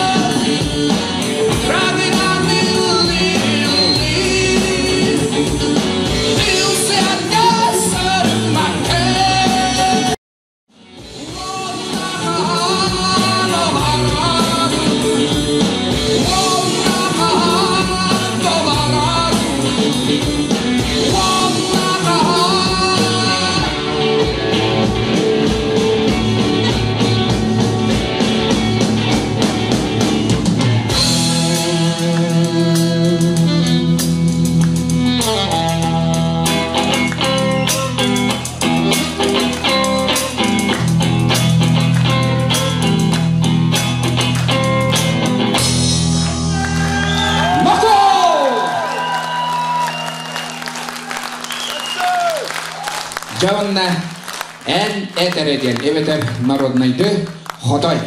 рады-рады-лы-лы, ылсыанга сырмаккын. Дьэ эн этэрэ диэн эбэтэр народнайды хотой.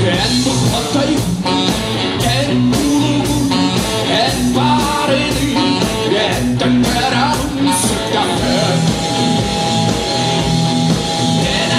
Эн хотой, эн улугун, эн барыны, эн тәкәрәм сыртақы. Эн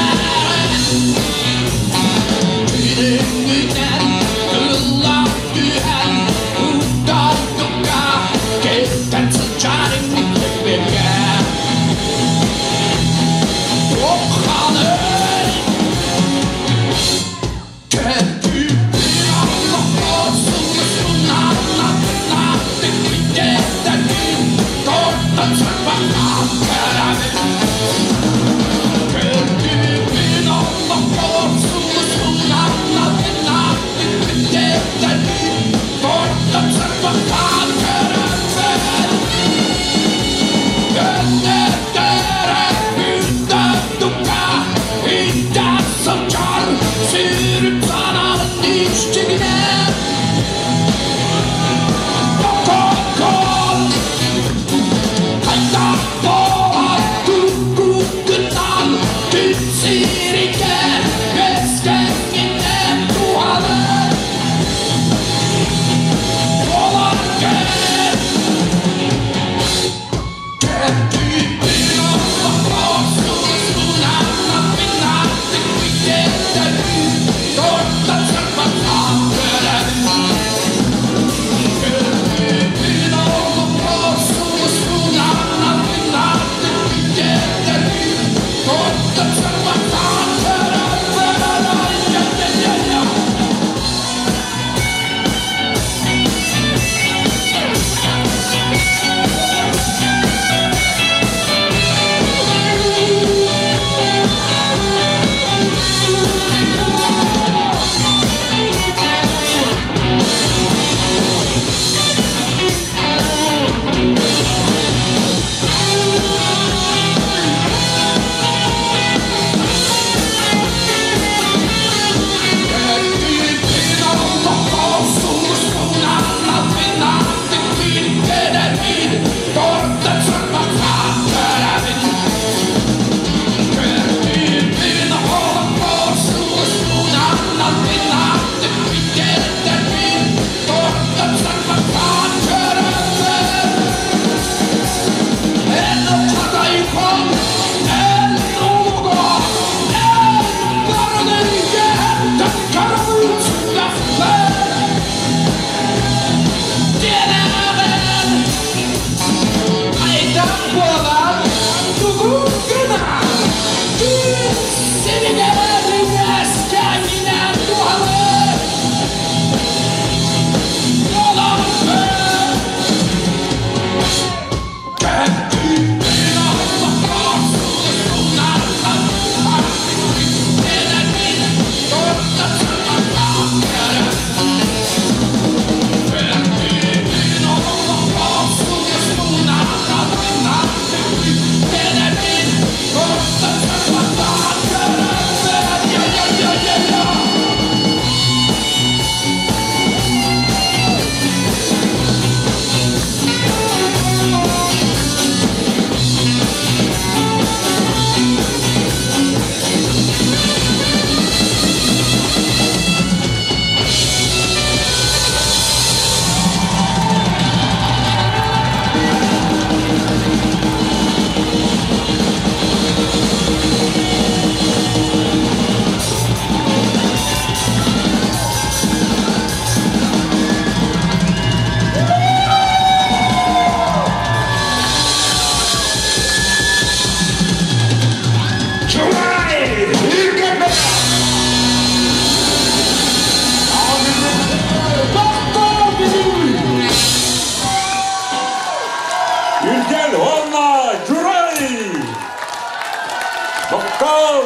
Махтал!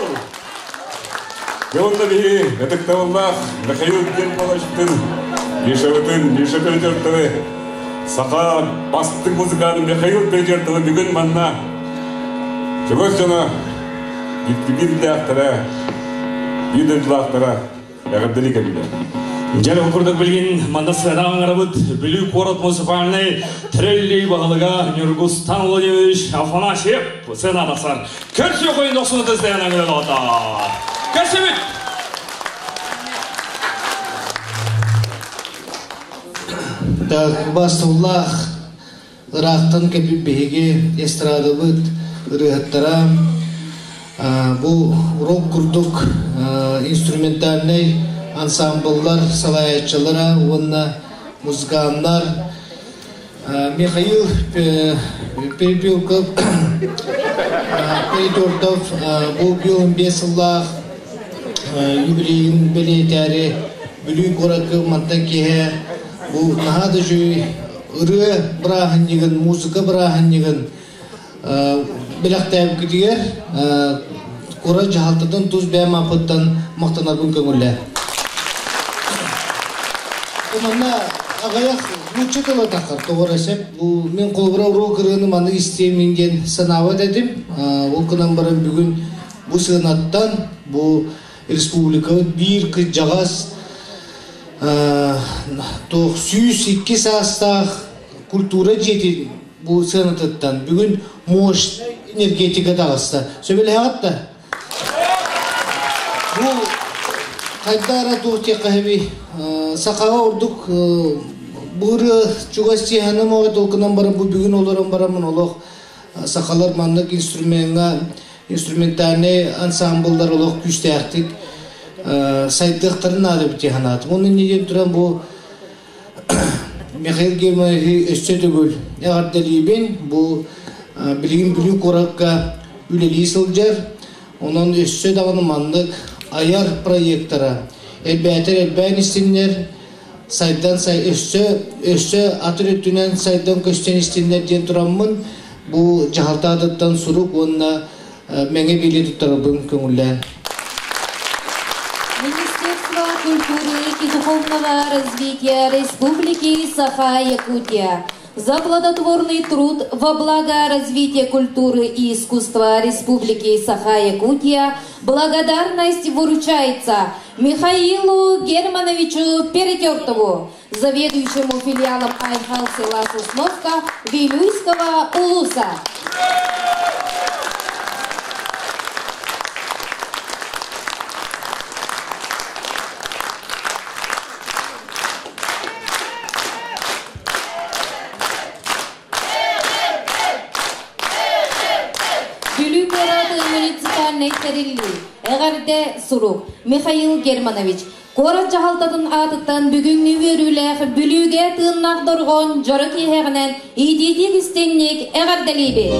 Дьонно биһи ытыктабыллаах Михаил Германовичтын, Мишабытын, Миша Перетертовы, саха бастыҥ музыкант Михаил Перетертовы бүгүн манна чугас дьоно биирдээхтэрэ, биир дойдулаахтара эҕэрдэлии кэллилэр. Дьэ, ол курдук билигин манна сыана оҥоробут Бүлүү куорат муниципальнай тэриллии баһылыга Ньургустан Владимирович Афанасьев сыана тахсар. Көрсүө хойун дохсун ытыстайан аңырылота. Көрсүбүт! Так, бастыллаах ыраахтан кэлбит биһиги эстрадабыт ырыаһыттара бу рок курдук инструментальнай ансамбллар салайааччылара уонна музыканнар Михаил Перепелков Перетертов бу 15 сыллаах юбилейын бэлиэтээри Бүлүү куоракка мантан киэһэ бу наһаа да үчүгэй ырыа бырааһынньыгын, музыка бырааһынньыгын бэлэхтээбиккитигэр куорат дьаһалтатын тус бэйэм ааппыттан махтанарбын көҥүллээ. Манна аҕыйах нуучча тыла таххар тоҕо сөп. Бу мин холобура уруок ырыаны маннык истиэмин диэн санаабат этим. Ол гынан баран бүгүн бу сыанаттан бу республикабыт биир кырдьаҕас туох 102 саастаах культура дьиэтин бу сыанатыттан бүгүн мощный энергетика таҕыста. Сөбүлэһэҕит да? Бу хайдара туох диэххэ сахаҕа ордук бу ырыа чугас тиэхэным оҕо толкунан баран бу бүгүн олорон бараммын олох сахалар маннык инструмеҥҥа инструментальнай ансамбллар олох күүстээхтик сайдыахтарын наада эбит дии санаатым. Онно инньэ диэн туран бу Михаил Германовичы өссө төгүл эҕэрдэлиибин. Бу билигин Бүлүү куоракка үлэлии сылдьар. Онон өссө даҕаны маннык айар проектара элбээтэр элбээн истиннэр, сайдан сай өссө өссө атын өттүнэн сайдан көстөн истиннэр диэн тураммын бу дьаһалта аатыттан сурук уонна мэҥэ билии туттарарбын көҥүллээн. Министерство культуры и духовного развития Республики Саха-Якутия за плодотворный труд во благо развития культуры и искусства Республики Саха-Якутия благодарность выручается Михаилу Германовичу Перетертову, заведующему филиалом Айхал села Сосновка Вилюйского улуса. Бүлүү куорат муниципальнай тэриллии эҕэрдэ сурук Михаил Германович куорат дьаһалтатын аатыттан бүгүҥҥү үөрүүлээх Бүлүүгэ тыыннаах дорҕоон дьоро киэһэҕинэн иитиитик истиҥник эҕэрдэлиибит!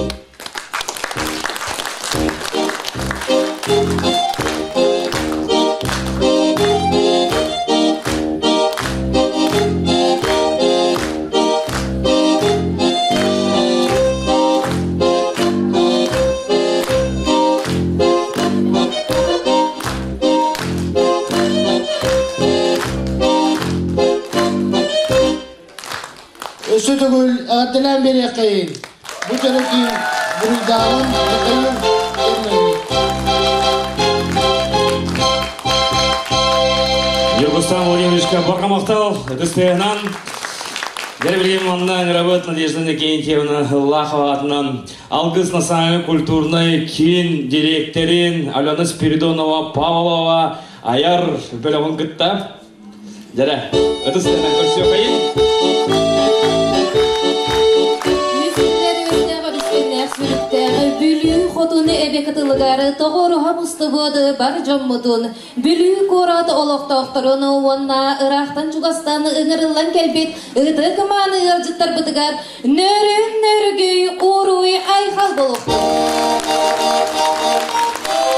Өссө төгүл эҕэрдэлээн биэриэххэйин. Бу төрөтүү буруйдааҕын Михаил Германович. Ньургустан Владимировичка барҕа махтал, ытыс тыаһынан. Дьэ билигин манна ыҥырабыт Надежда Никентьевна Ыллахова атынан Алгыс национальный культурнай киин дириэктэрин Алена Спиридонова Павлова айар бөлөҕүн кытта Дьэрэ, ытыс тыаһынан көрсүөххэйин. Үс күннэр өрүскүннээх сүрүктээх Бүлүү хотун эбэ кытылыгар тоҕуоруһа мустубут бар дьоммутун, Бүлүү куорат олохтоохторун уонна ыраахтан-чугастан ыҥырыллан кэлбит ытык мааны ыалдьыттарбытыгар нөрүн нөргүй уруй айхал буолуохтун!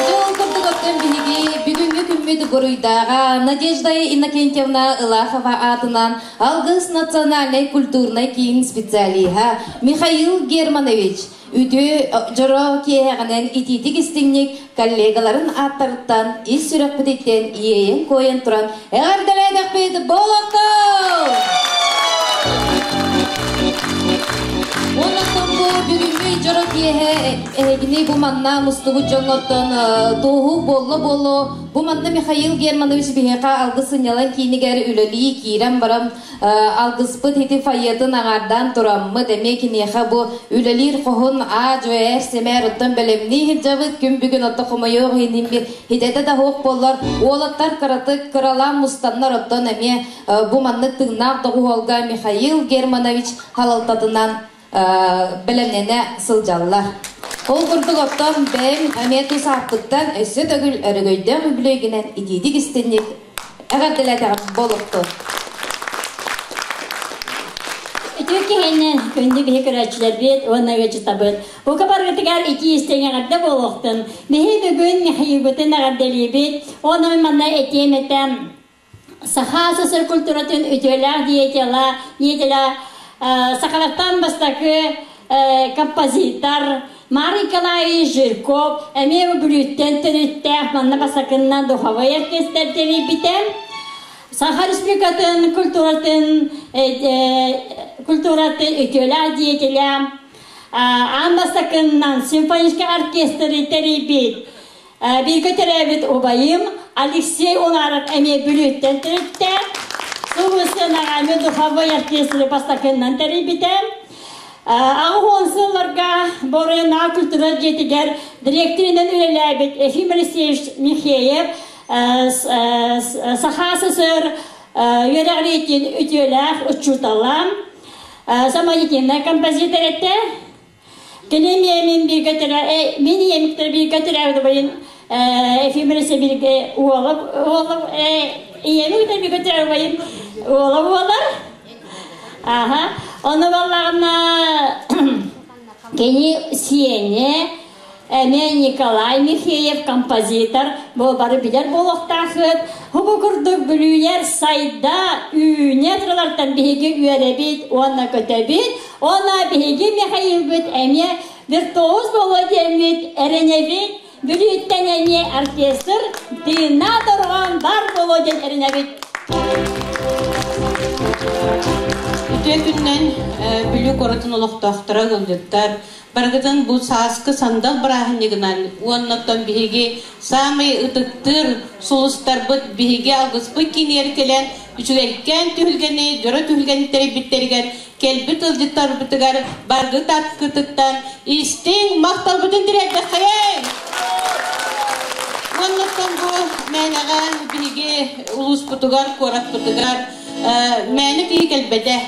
Дьол курдук оттон биһиги бүгүҥҥү күммүт. күммүт буруйдааҕа Надежда Иннокентьевна Ылахова аатынан Алгыс национальнай культурнай киин специалиһа Михаил Германович үтүө дьоро киэһэҕинэн итиитик истиҥник коллегаларын ааттарыттан ис сүрэхпититтэн иэйэн-куойан туран эҕэрдэлээтэхпит буолуохтун! Уонна бу бүгүҥҥү дьоро киэһэ эһигини бу манна мустубут дьоҥҥоттон туоһу буолла-буолуо. Бу манна Михаил Германович биһиэхэ алгыс сынньалаҥ киинигэр үлэлии киирэн баран алгыспыт ити фойетын аҥаардаан тураммыт, эмиэ киниэхэ бу үлэлиир хоһун аа-дьуо ээр-сэмээр оттон бэлэмнии сылдьабыт. Күн бүгүн отто хомойуох иһин хитэтэ да суох буоллар, уолаттар кыратык кыралаан мустаннар оттон эмиэ бу маннык тыыннаах доҕуһуолга Михаил Германович халалтатынан бэлэмнэнэ сылдьаллар. Ол курдук оттон бэйэм эмиэ тус ааппыттан өссө төгүл өрөгөйдөөх үбүлүөйгүнэн итиитик истинник эҕэрдэлээтэҕим буолуохтун. Үтүө киһинэн күндү биһи көрөөччүлэрбит уонна ыалдьытабыт. Бука барыгытыгар итии истиҥ эҕэрдэ буолуохтун. Биһи бүгүн Михаилбытын эҕэрдэлиибит. Онон манна этиэм этэ Саха СССР культуратын үтүөлээх деятела, деятеля сахалартан бастакы композитор Марий Николаевич Жирков эмиэ Бүлүүттэн төрүттээх манна бастакыннан духовой оркестр тэрийбитэ. Саха Республикатын культуратын культуратын үтүөлээх деятеля аан бастакыннан симфоническай оркестры тэрийбит Бииргэ төрөөбүт убайым Алексей Унаров эмиэ Бүлүүттэн төрүттээх. Субусынаҕа эмиэ духовой оркестры бастакыннан тэрийбитэ. 80 сылларга Боруйанаа культура дьиэтигэр дириэктэринэн үлэлээбит Ефим Алексеевич Михеев Саха СССР үөрэҕириитин үтүөлээх учуутала, самодеятельнай композитор этэ. Кини эмиэ мин бииргэ төрөө мин ийэм бииргэ төрөөбүт убайын Ефимович бииргэ уола уола ийэми кытта бииргэ төрөөбүт убайым уола буолар. Аха. Ону буоллаҕына кини сиэнэ эмиэ Николай Михеев композитор бу бары билэр буолуохтаахыт. Бу курдук Бүлүүлэр сайда, үүнэ туралартан биһиги үөрэбит уонна көтөбүт. Уонна биһиги Михаилбыт эмиэ виртуоз буолуо диэммит эрэнэбит. Бүлүүттэн эмиэ оркестр тыыннаах дорҕоон баар буолуо диэн эрэнэбит. Үтүө күнүнэн Бүлүү куоратын олохтоохторо ыалдьыттар Барыгытын бу сааскы сандал бырааһынньыгынан уонна оттон биһиги саамай ытыктыыр сулустарбыт биһиги алгыспыт киинигэр кэлэн үчүгэйкээн түһүлгэни, дьоро түһүлгэни тэрийбиттэригэр кэлбит ыалдьыттарбытыгар баргыт аткытыттан истиҥ махталбытын тириэрдэххэйиҥ! Уонна оттон бу мээнэҕэ биһиги улууспутугар, куораппытыгар мээнэ киһи кэлбэтэ.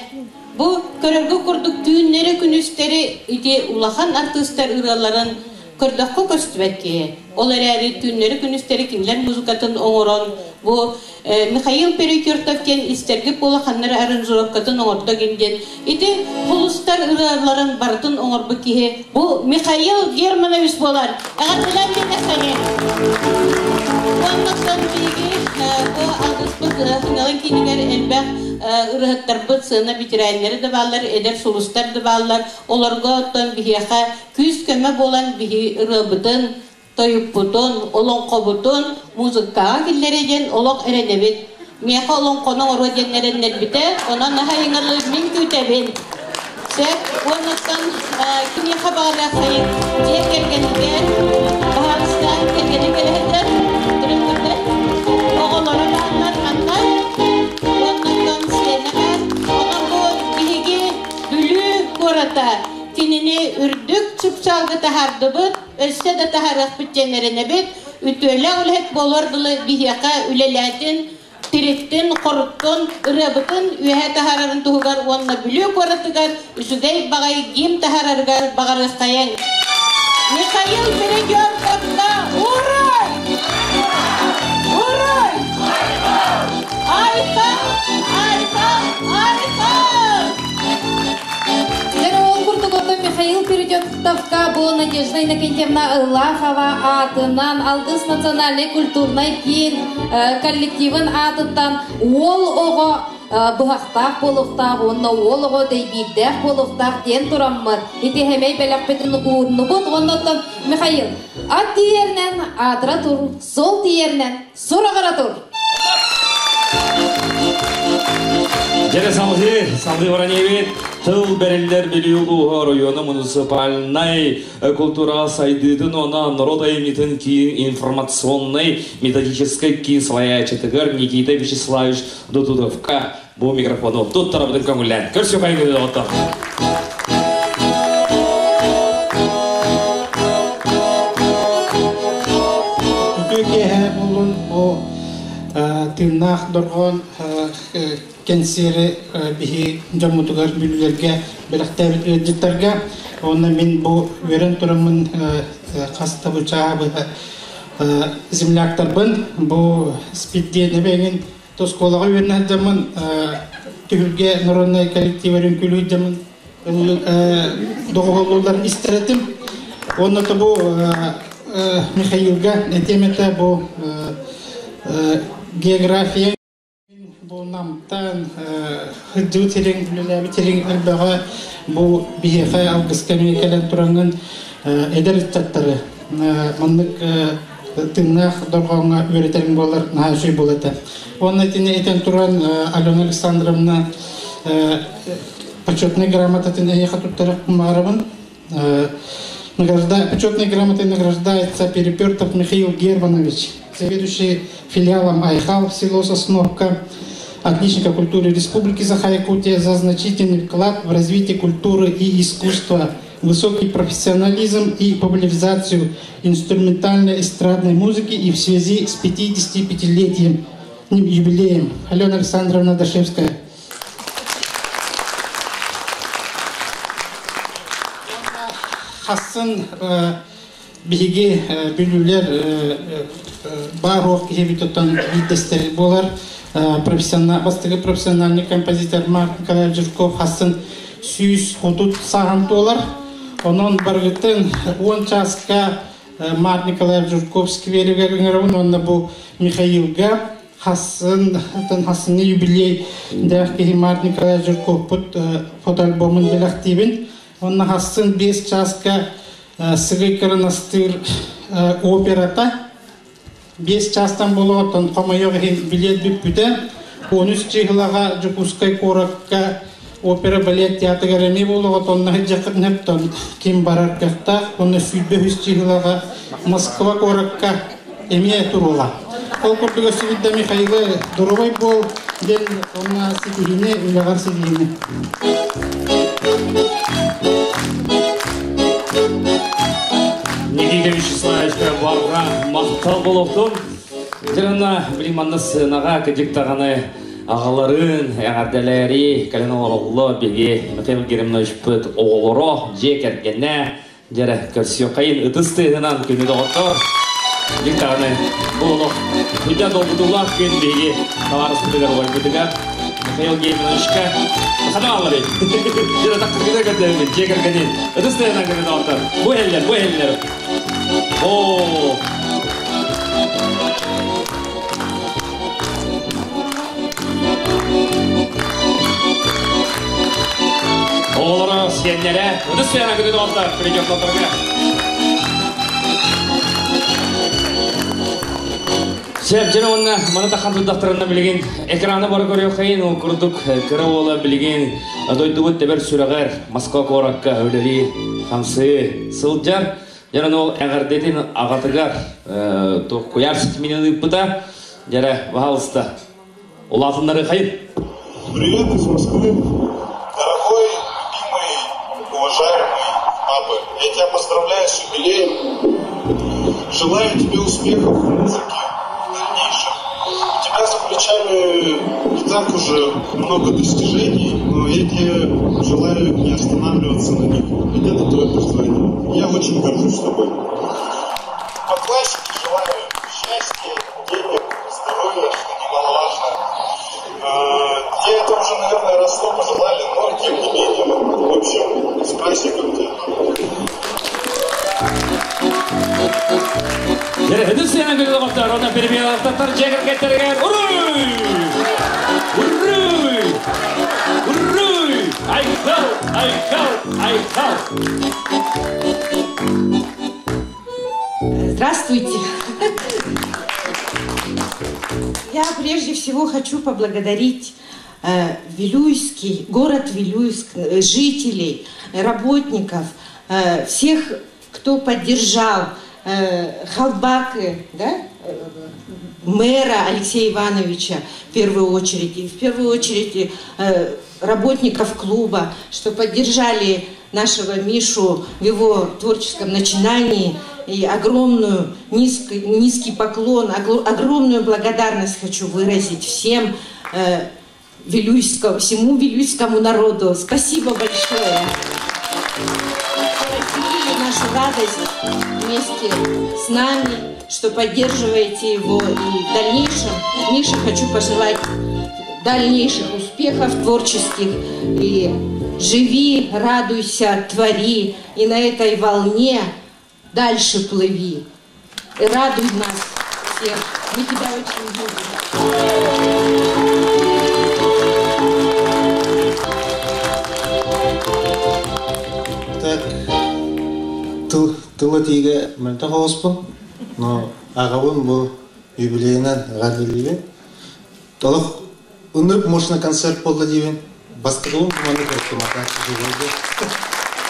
Бу көрөргө курдук түүннэри-күнүстэри ити улахан артыыстар ырыаларын көрдөххө көстүбэт киһи. Ол эрээри түүннэри-күнүстэри кинилэр музыкатын оҥорон, бу Михаил Перетертов диэн истэргэ улаханнары аранжировкатын оҥордо диэн ити хулустар ырыаларын барытын оҥорбут киһи бу Михаил Германович буолар. Эҕэрдэлээн биэтэххэ Уоннаттан биһиги бу алгыспыт сыҥалын киинигэр элбэх ырыһыттарбыт, сыана ветераннары да бааллар, эдэр сулустар да бааллар. Олорго оттон биһиэхэ күүс-көмө буолан биһи ырыабытын, тойукпутун, олоҥхобутун музыкаҕа киллэрэ диэн олох эрэнэбит. Миэхэ олоҥхону оҥоруо диэн эрэннэрбитэ, онон наһаа иҥалыы мин күүтэбин. Сөп, уоннаттан кимиэхэ баҕарыаххайын дьиэ кэргэнигэр, баһаалыста кэргэнэ кэлэһиттэр, төрөппүттэр, оҕолоро бааллар манна, уоннаттан сиэнэ баар. Онон бу биһиги Бүлүү куората кинини үрдүк чыпчаалга таһаардыбыт, өссө да таһаарыахпыт диэн эрэнэбит. Үтүөлээх үлэһит буолуор дылы биһиэхэ үлэлээтин, тириттин, хоруттун, ырыабытын үөһэ таһаарарын туһугар уонна Бүлүү куоратыгар үчүгэй баҕайы гимн таһаарарыгар баҕарыаххайыҥ. Михаил Передерковка уруй! Уруй! Айхан! Айхан! Айхан! Дьэ, ол курдук оттон Михаил Передерковка бу бу Надежда Иннокентьевна Ылахова аатынан Алгыс национальнай культурнай киин коллективын аатыттан уол оҕо быһахтаах буолуохтаах уонна уол оҕо дэйбиирдээх буолуохтаах диэн тураммыт ити хэмэй бэлэхпитин уурнубут уонна оттон Михаил ат тиийэринэн аатыра тур, сол тиийэринэн сураҕыра тур. Дьэрэ салгыы, салгыы баран иһэбит. Тыл бэриллэр Бүлүү улууһа оройуона муниципальнай култуураҕа сайдыытын уонна норуот айымньытын киин информационнай методическай киин салайааччытыгар Никита Вячеславович Дутудовка бу микрофону туттарабытын көҥүллээн көрсүөхайын доҕоттор. Үтүө киэһэ буоллун бу тыыннаах дорҕоон кэнсиэри биһи дьоммутугар бүлүүлэргэ бэлэхтээбит ыалдьыттарга уонна мин бу үөрэн тураммын хас да бу чааһы быһа земляктарбын бу спиддиэнэбэ эҥин оскуолаҕа үөрэнэ сылдьаммын түһүлгэ народнай коллективар үҥкүүлүү сылдьаммын доҕуһуоллуулларын истэр этим. Уонна то бу Михаилга этиэм этэ бу география бу Намтан сылдьыбыт сириҥ, үлэлээбит сириҥ элбэҕэ бу биһиэхэ алгыска эмиэ кэлэн тураҥҥын эдэр ыччаттары маннык тыыннаах дорҕооҥҥо үөрэтэриҥ буоллар наһаа үчүгэй буолуо этэ. Уонна итини этэн туран Алена Александровна почетнай грамотатын эйиэхэ туттарыахпын баҕарабын. Почетной грамотой награждается Перепертов Михаил Германович, заведующий филиалом Айхал, село Сосновка, отличника культуры Республики Саха-Якутия за значительный вклад в развитие культуры и искусства, высокий профессионализм и популяризацию инструментальной эстрадной музыки и в связи с 55-летием юбилеем. Алена Александровна Дашевская. Хассын биһиги бүлүүлэр баар уох киһибит оттон биирдэстэр буолар бастакы профессиональный композитор Марк Николаевич Жирков хассын 130 сааһын туолар. Онон барыгытын 10 чааска Марк Николаевич Жирков скверигэр ыҥырабын уонна бу Михаилга хассын хассыҥҥы юбилей дээх киһи Марк Николаевич Жирковпут фотоальбомун бэлэхтиибин. Онно хассын 5 чааска Сыгый Кырынастыыр операта 5 чаастан буолуоҕуттан хомойуох иһин билиэт бүппүтэ. 13 чыыһылаҕа Дьокуускай куоракка опера балет театрыгар эмиэ буолуоҕа онно сылдьаххытын ким барар кыахтаах. Онно 23 чыыһылаҕа Москва куоракка эмиэ туруола. Ол курдук өссө да Михаилы доруобай буол диэн онно ситиһиини, үлэҕэр ситиһиини. Никита Вячеславович барҕа махтал болуохтун. Дьэ, билим манна сыанаҕа кыдьык даҕаны аҕаларын эҕэрдэлээри кэлэн олороллор биһиги Михаил Германовичпыт оҕолоро, дьиэ кэргэнэ дьэрэ көрсүөххэйин ытыс тыаһынан күнү доҕоттор. Дьик даҕаны бу олох күндэ долгутуулаах күн биһиги табаарыспытыгар убайбытыгар Михаил Германовичка хана аллары. Дьэрэ таххытыгар көрдөһүмүн дьиэ кэргэнин ытыс тыаһынан күнү доҕоттор. Бу иһэллэр, бу иһэллэр. Оо! Оҕолоро, сиэннэрэ, ытыс тыаһынан күнү доҕоттор, придётларга. Сөп, дьэ уонна маны тахан турдахтарына билигин экраны бары көрүөххэйин, ол курдук кыра уола билигин дойдубут тэбэр сүрэҕэр Москва куоракка үлэлии хамсыы сылдьар. Дьэ ол эҕэрдэтин аҕатыгар куйаар ситиминэн ыыппыта. Дьэрэ, пожалуйста, улаатыннары хайын. Привет из Москвы. Дорогой, любимый, уважаемый папа, я тебя поздравляю с юбилеем. Желаю тебе успехов в музыке в дальнейшем. У тебя за плечами не так уже много достижений, но я тебе желаю не останавливаться на них. Ведь это твое призвание. Я очень горжусь тобой. По классике желаю счастья, денег, здоровья, что немаловажно. Я это уже, наверное, раз сто пожелали, но тем не менее. В общем, с праздником тебя. Ытыс сыана күлү доҕоттор, онно Перепеловтар дьиэ кэргэттэригэр уруй! Уруй! Уруй! Айхал! Айхал! Айхал! Здравствуйте! Я прежде всего хочу поблагодарить Вилюйский, город Вилюйск, жителей, работников, всех, кто поддержал Халбакы, да, мэра Алексея Ивановича в первую очередь, и в первую очередь работников клуба, что поддержали нашего Мишу в его творческом начинании. И огромную, низкий поклон, огромную благодарность хочу выразить всем всему вилюйскому народу. Спасибо большое. Разделили нашу радость вместе с нами, что поддерживаете его. И в дальнейшем Мише хочу пожелать дальнейших успехов творческих. И живи, радуйся, твори. И на этой волне дальше плыви. И радуй нас всех. Мы тебя очень любим. Так, тыл этиигэ мөлтөх оҕуспун, но аҕабын бу юбилейынан эҕэрдэлиибин. Толох ынырык мощный концерт буолла диибин. Бастакыбын бу маннык көрүктүм ата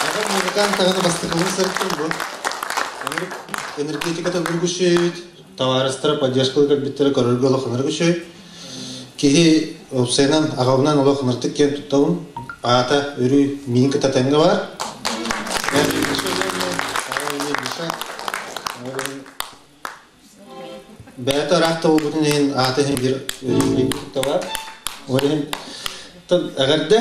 Аҕам музыкант даҕаны бастакыбын сырыттым бу. Ынырык энергетиката ынырык үчүөйбүт, табаарыстара поддержкалыы кэлбиттэрэ көрөргө олох ынырык үчүөй. Киһи уопсайынан аҕабынан олох ыныртык киэн туттабын. Аата өрүү миин кытта тэҥҥэ баар. Бэйэтэ ыраах да буолбутун иһин аата иһин биир өрүү кытта баар. Ол иһин эҕэрдэ.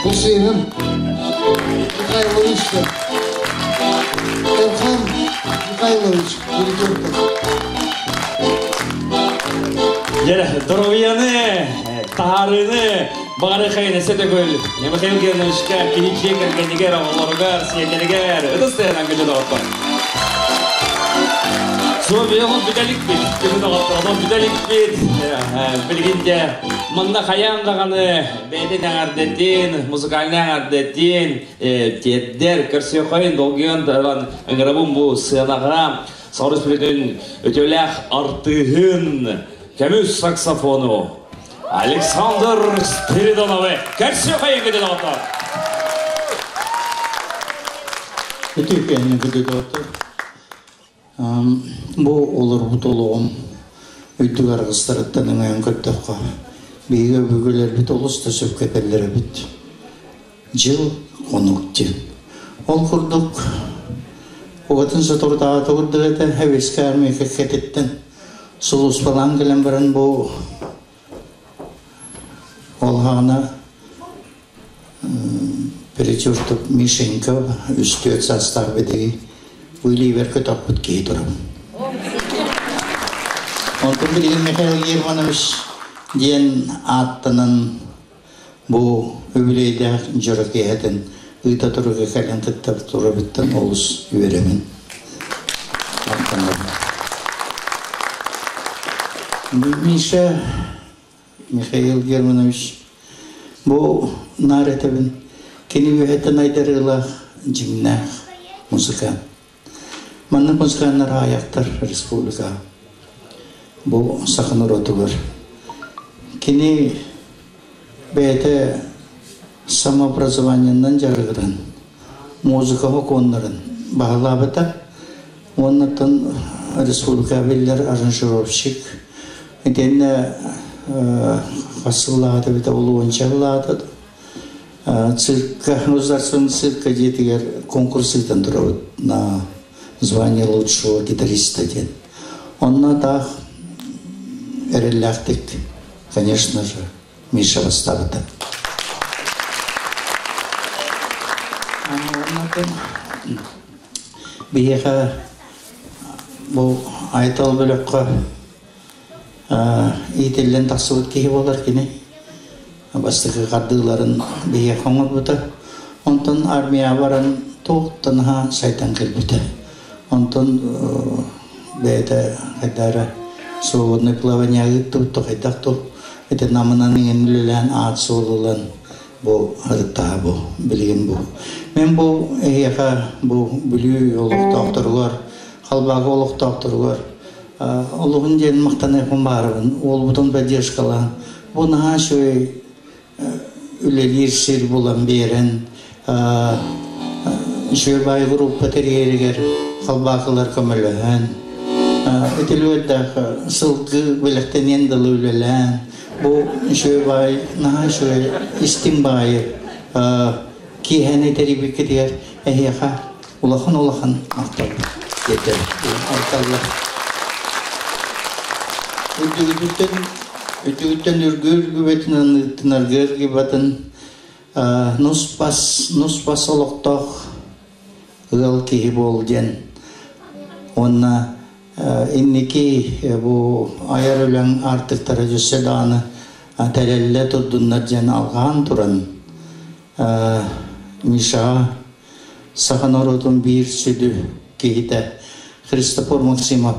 Бу сыыһым Михайлович Эрхан Михайлович Перетертов. Дьэ, доруобуйаны, таһаарыыны баҕары хайын өссө төгүл Михаил Германовичка кини дьиэ кэргэнигэр, оҕолоругар, сиэннэригэр ытыс тыаһынан күндү доҕоттор. Суобуйа ол бүтэликпит, күндү доҕоттор, ол бүтэликпит. Билигин дьэ манна хайаан даҕаны бэйэтин эҥэрдэтин, музыкальнай эҥэрдэтин тиэрдэр, көрсүөххэйин долгуйан туран ыҥырабын бу сыанаҕа Саха Республикатын үтүөлээх артыыһын көмүс саксофону Александр Спиридоновы көрсүөххэйин күндү доҕоттор! Үтүө күнү күндү доҕоттор! Бу олорбут олоҕум үрдүк аргыстарыттан өҥөйөн көрдөххө, биһиги өбүгэлэрбит олус да сөпкө этэллэр эбит. Дьыл хонук диэн. Ол курдук угатын соторутааҕыта курдук этэ, Сэбиэскэй Армия кэккэтиттэн сулууспалаан кэлэн баран бу ол хаана Перетертов Мишенька үс-түөрт саастаах бэдэги Уилибер көтөхпүт киһи турабын. Онтон билигин Михаил Германович диэн ааттанан бу үбүлүөйдээх дьоро киэһэтин ыыта туруга кэлэн кытта турабыттан олус үөрэбин. Миша Михаил Германович бу наар этэбин кини үөһэттэн айдарыылаах дьиҥнээх музыкант. Маннык музыканнар аайахтар республика бу саха норуотугар. Кини бэйэтэ самообразованиенан дьарыгыран музыка сокуоннарын баһылаабыта уоннаттан республика биллэр аранжировщик итиэннэ хас сыллааҕыта эбитэ уонча сыллааҕыта цирка государственный цирка дьиэтигэр конкурс ыытан турабыт на звание лучшего гитариста диэн онно таах эрэллээхтик конечно же Миша бастаабыта. Биһиэхэ бу Айтал бөлөххө Иитиллэн тахсыбыт киһи буолар кини. Бастакы хардыыларын биһиэхэ оҥорбута. Онтон армияҕа баран туохтан аһа сайдан кэлбитэ. Онтон бэйэтэ хайдара свободное плавание ыыттыбыт хайдах ту ити намынан иҥин үлэлээн аат суол ылан бу арыттаһа бу билигин бу. Мен бу эһиэхэ бу Бүлүү олохтоохторугар, Халбаакы олохтоохторугар олуһун диэн махтаныахпын баарыбын. Уолбутун поддержкалаан бу наһаа үчүгэй үлэлиир сир булан биэрэн үчүгэй баай группа тэрийэригэр халбаакылар көмөлөһөн итилүөрдээх сылгы бэлэхтэниэн дылы үлэлээн бу үчүгэй баай наһаа үчүгэй истиҥ баайы киэһэни тэрийбиккитигэр эһиэхэ улахан улахан махтал диэтэ айталлар үрдүгүтүттэн үрдүгүттэн үргүөр гүбэтин аныытынаргыар гибатын нус-бас нус-бас олохтоох ыал киһи буол диэн уонна инники бу айар үлэҥ аартыктара дьөссө даҕаны тэриллэ турдуннар диэн алҕаан туран Мишаҕа саха норуотун биир сүдү киһитэ Христофор Максимов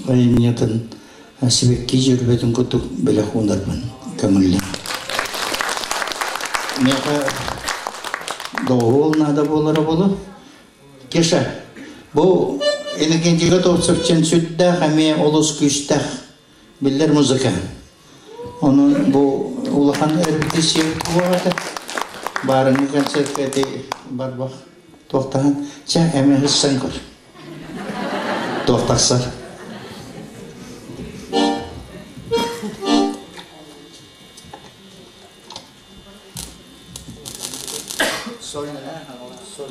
айымньытын сибэкки дьөрбөтүн курдук бэлэх уунарбын көҥүллээн. Миэхэ доҕуһуол наада буолара буолуо. Кеша, бу Иннокентий Готовцев диэн сүрдээх эмиэ олус күүстээх биллэр музыка. Онон бу улахан репетиция буолуох этэ. Баарыҥҥы концертка ити барбах туохтаһан, чэ эмиэ сыссан көр. Туох тахсар. Соль, соль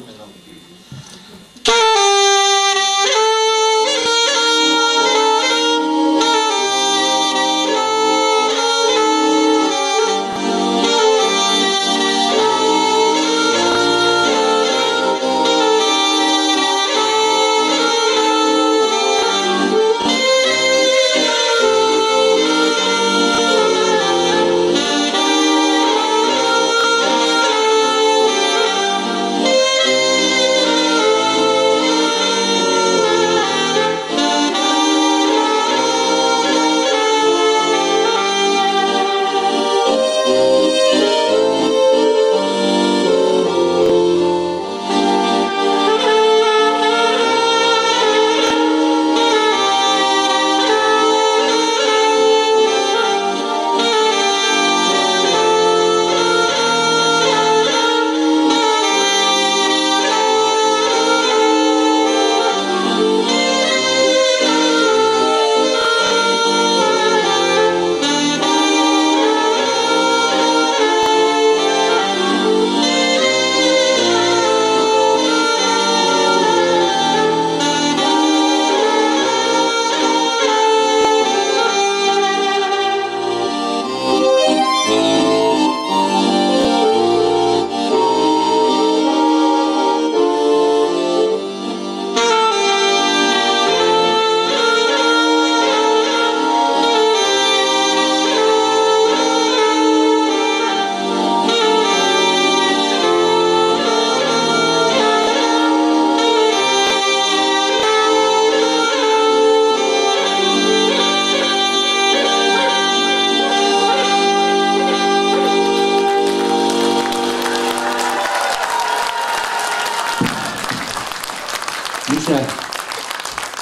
Миша,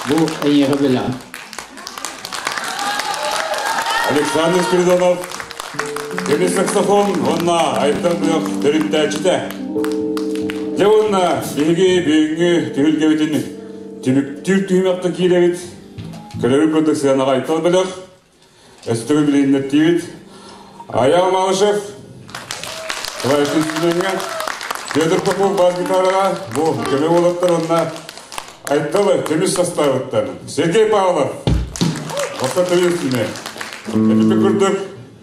бу эйиэхэ бэлэҕим. Александр Спиридонов, көмүс саксофон уонна Айтал бөлөх төрүттээччитэ. Дьэ уонна биһиги бүгүҥҥү түһүлгэбитин түмүктүүр түһүмэххэ киирэбит. Көрөбүт курдук сыанаҕа Айтал бөлөх, өстөбү билиһиннэртиибит. Аял Малышев, клавишный инструмеҥҥа, Федор Попов бас гитараҕа, бу көмө уолаттар уонна Айталы көмүс састаабыттан Сергей Павлов, орто төрүт Эпипи курдук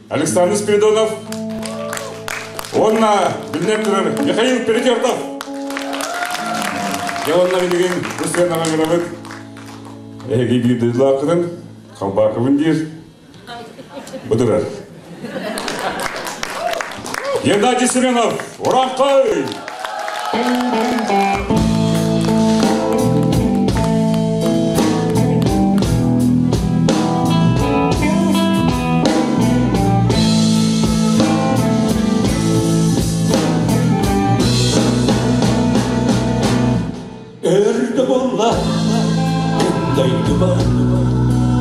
Александр Спиридонов уонна биллэн турар Михаил Перетертов. Дьэ уонна билигин бу сыанаҕа ыҥырабыт. Эһиги биир дойдулааххытын, Халбаакыбын диир. Бұдырар. Геннадий Семенов, Ураңқай! Өрді болла, дайдыба,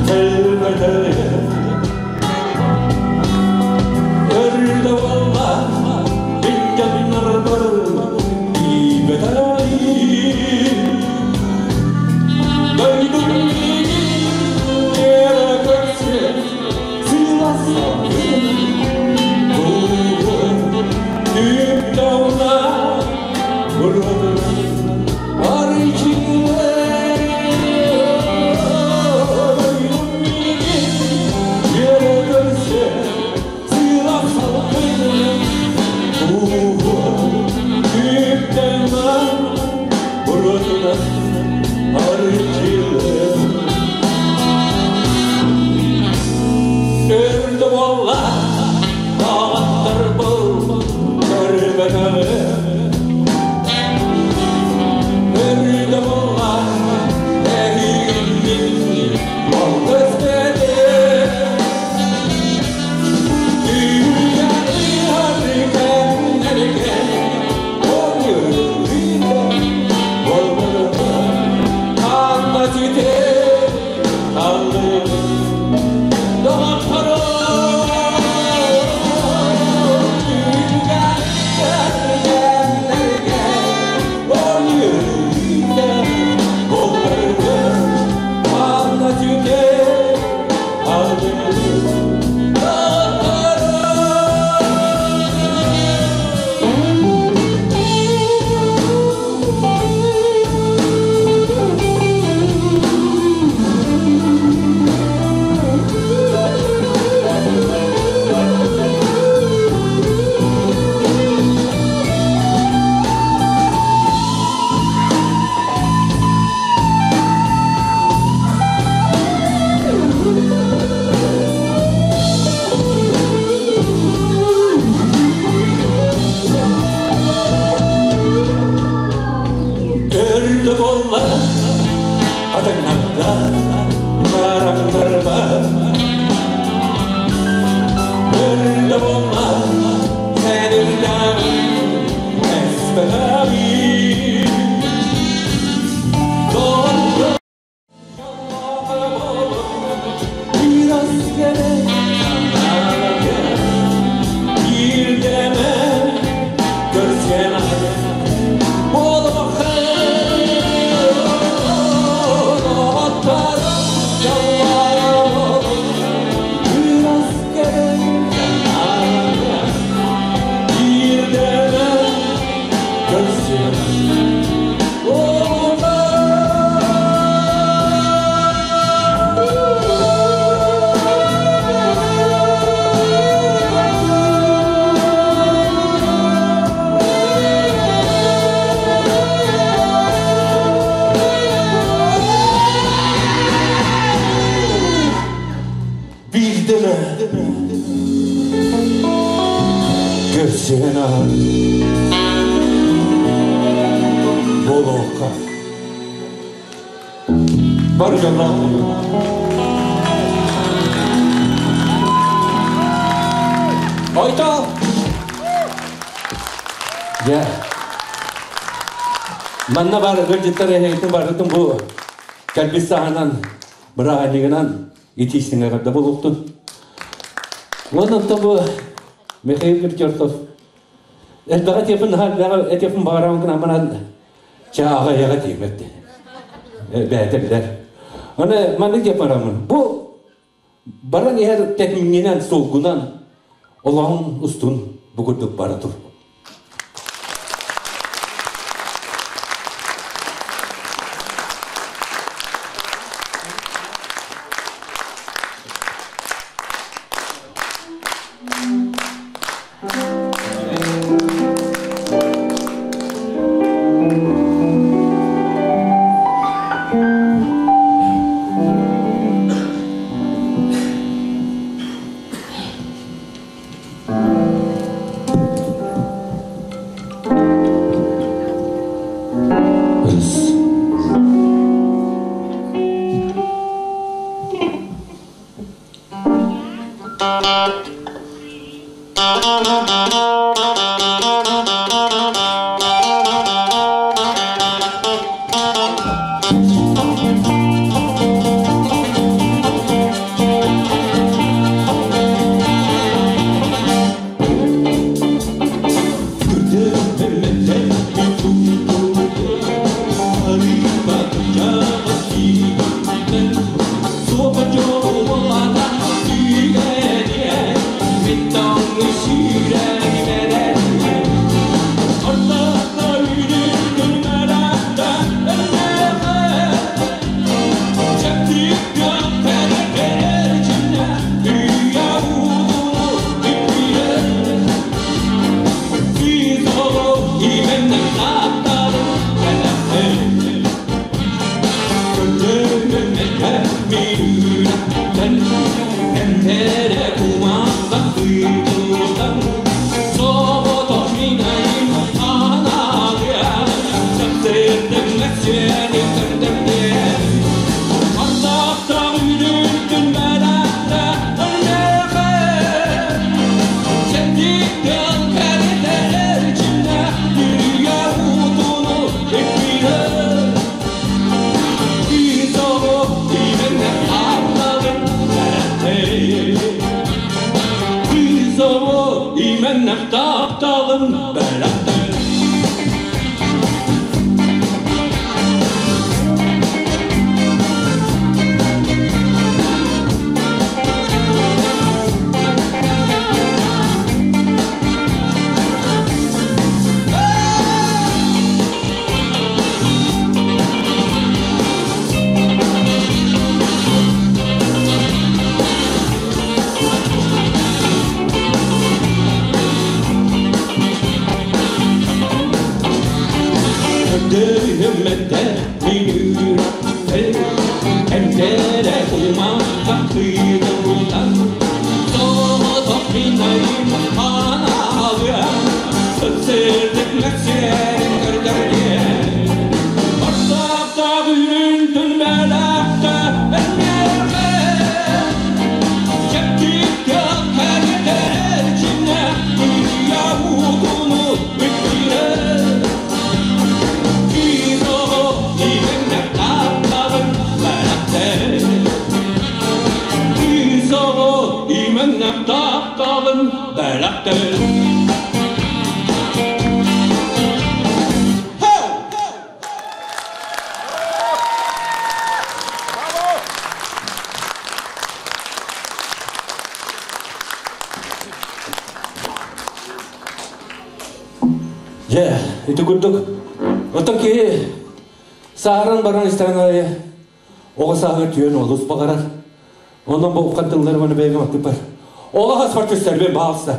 тәлбәтәлі. Өрді болла, бинжаннар бар, ибетәли. Дайдым ері көрсе, сыйласам, Түп бұрын Өрді болла, тағаттар бұл, көрбәтілі. Өрді болла, әйгілін, бол көзбәді. Өрді болла, атаңнарда, бараңдарба. Өрді болла, сәнірдән, әспәғаби. Biraz gerek, bir deme, görsen Bildirme Görsen Boloka Bargala Ойто! Я. Манна бар гыржыттар эхейтин барытын бу кәлбис саханан бырағанигынан итисиңе кадда болуктун. Онон бу Михаил Григорьев Элбага тепин халбага этепин багарам кына манан чаага яга тиметти. Бәте билер. Аны манны деп барамын. Бу баран эр текминен солгунан Allah'ın устун бугурдук бара тур. Дьэ, ити курдук. Оттон киһи сааран баран истэҕин аайы оҕо сааһыгар түһэн олус баҕарар. Онон бу уххан тылларым аны бэйэм аттыппар. Олох аспар түстэрбин баалса.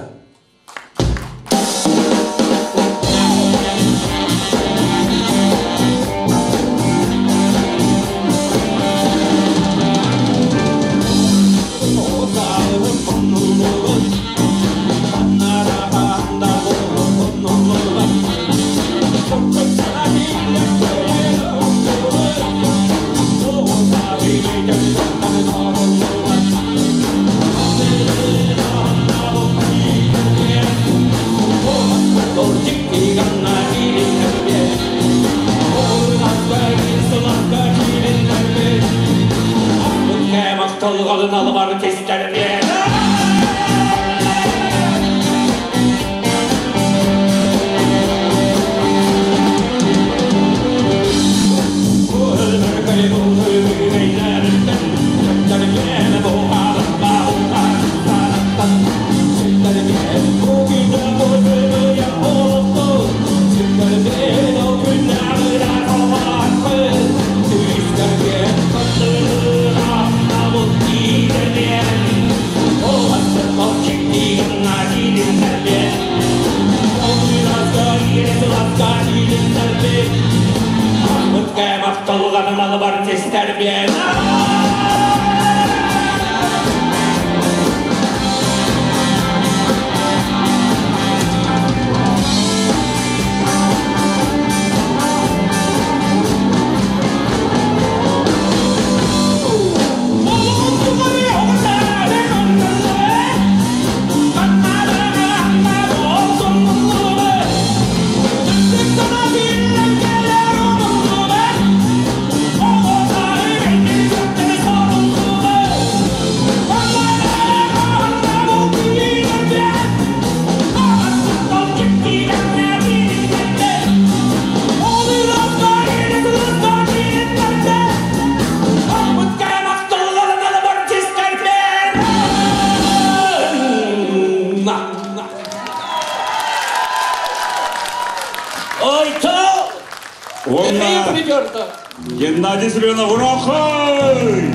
Геннадий Семенов Урохой!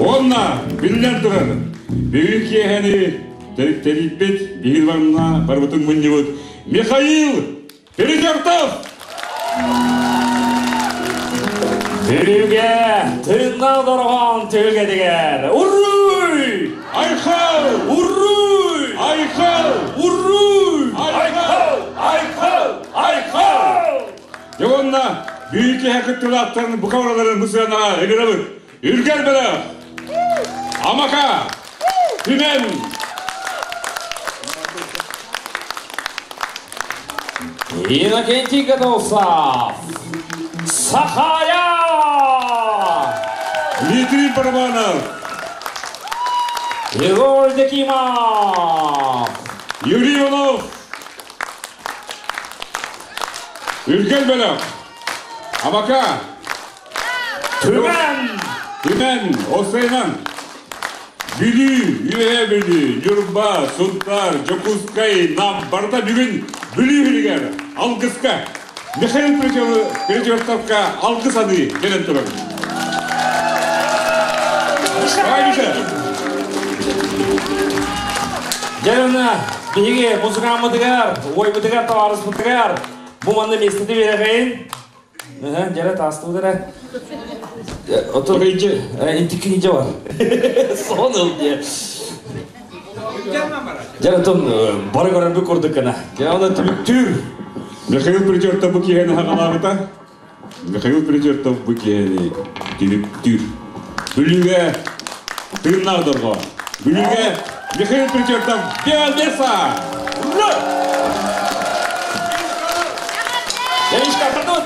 Онна биллэн турар, бүгүн киэһэни тэрийбит, биһир барына барбытын мунньубут Михаил Передертов! Түрүгэ, тыынна дорогон түгедигер. Уруй! Айхал! Уруй! Айхал! Уруй! Айхал! Айхал! Айхал! Дьэ онна бүйүк киһи кыттылааттарын букавраларын бысыанаға ыгырабыт. Үргел бөлөх! Амака! Түмен! Иннокентий Готовцев! Сахая! Дмитрий Барабанов! Егор Декимов! Юрий Иванов! Үргел бөлөх! Амака! Түмен! Түмен! Осайнан! Бүлүү, Үөһэ Бүлүү, Ньурба, Сунтар, Дьокуускай, Нам барыта бүгүн Бүлүү күнүгэр алгыска Михаил Перетертовка алгыс аны кэлэн турар. Давай, Миша! Дьэ, биһиги музыкаммытыгар, ойбутугар, табаарыспытыгар бу манна местети берэҕин. Дьэрэ таастыбыт Отон интикин ije бар. Сон ыл дие. Дьэ, отон бары көрөр бу курдук кына. Дьэ, оны түбүктүүр. Михаил Перетертов бу киһини хагалаабыта. Михаил Перетертов бу киһини түбүктүүр. Бүлүүгэ тыыннаах дорго. Бүлүүгэ Михаил Перетертов Биалеса! Ура! Яришка, пардон!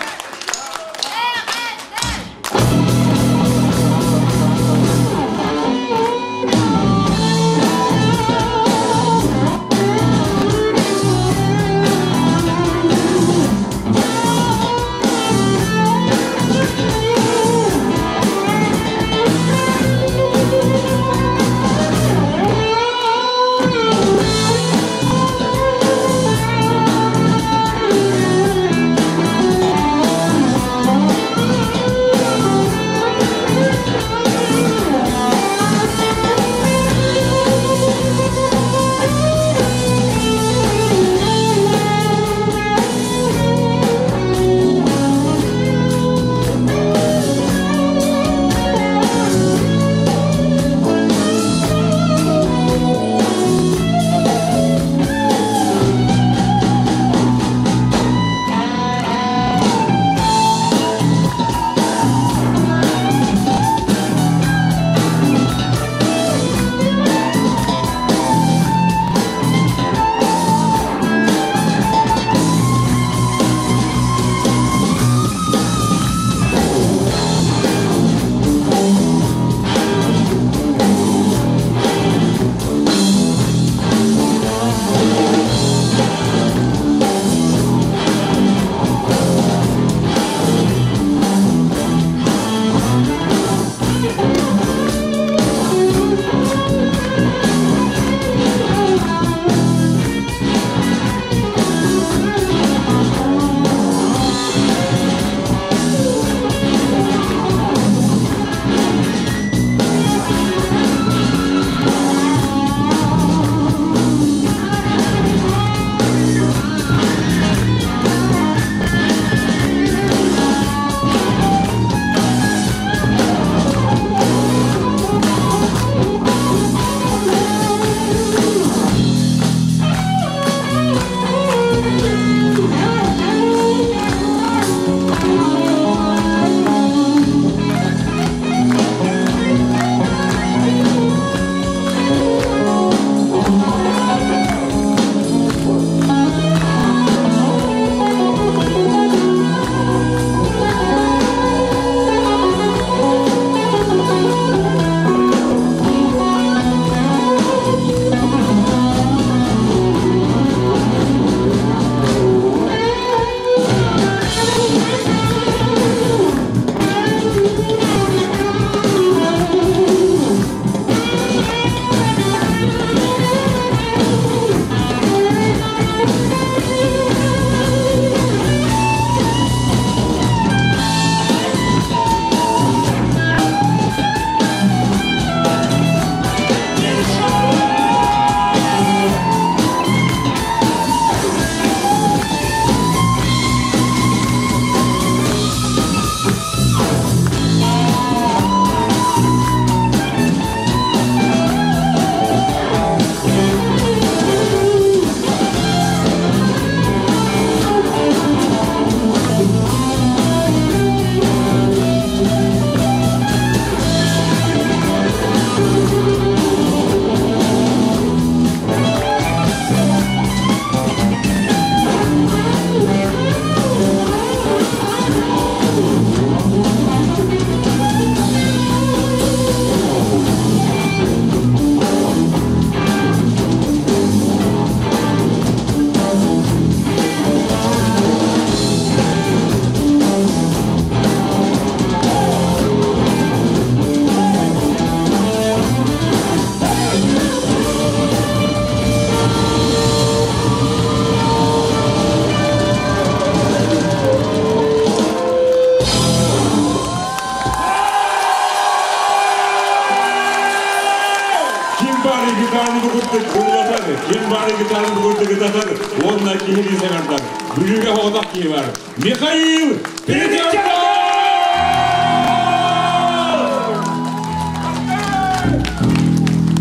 гитараны бу курдук ыллатар, ким баары гитараны бу курдук ытатар, уонна киһини саҥардар. Бүлүүгэ соҕотох киһи бар. Михаил Перетертов!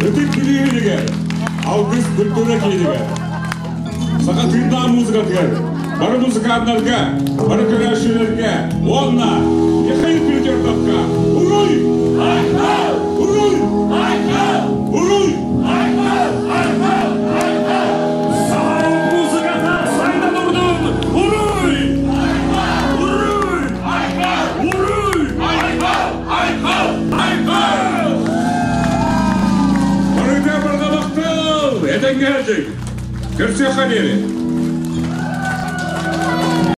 Ытык Бүлүүһүнүгэр, Алгыс культура киинигэр, саха тыыннаах музыкатыгар, бары музыканнарга, бары көрөөччүлэргэ уонна Михаил Перетертовка Уруй! Айхал! Уруй! Айхал! Уруй! Айхал! Айхал! Айхал! Саха музыката сайда турдун! Уруй! Уруй! Айхал! Уруй! Айхал! Айхал! Айхал! Барыта барҕа махтал! Этэҥҥэ сылдьыҥ! Көрсүөххэ диэри!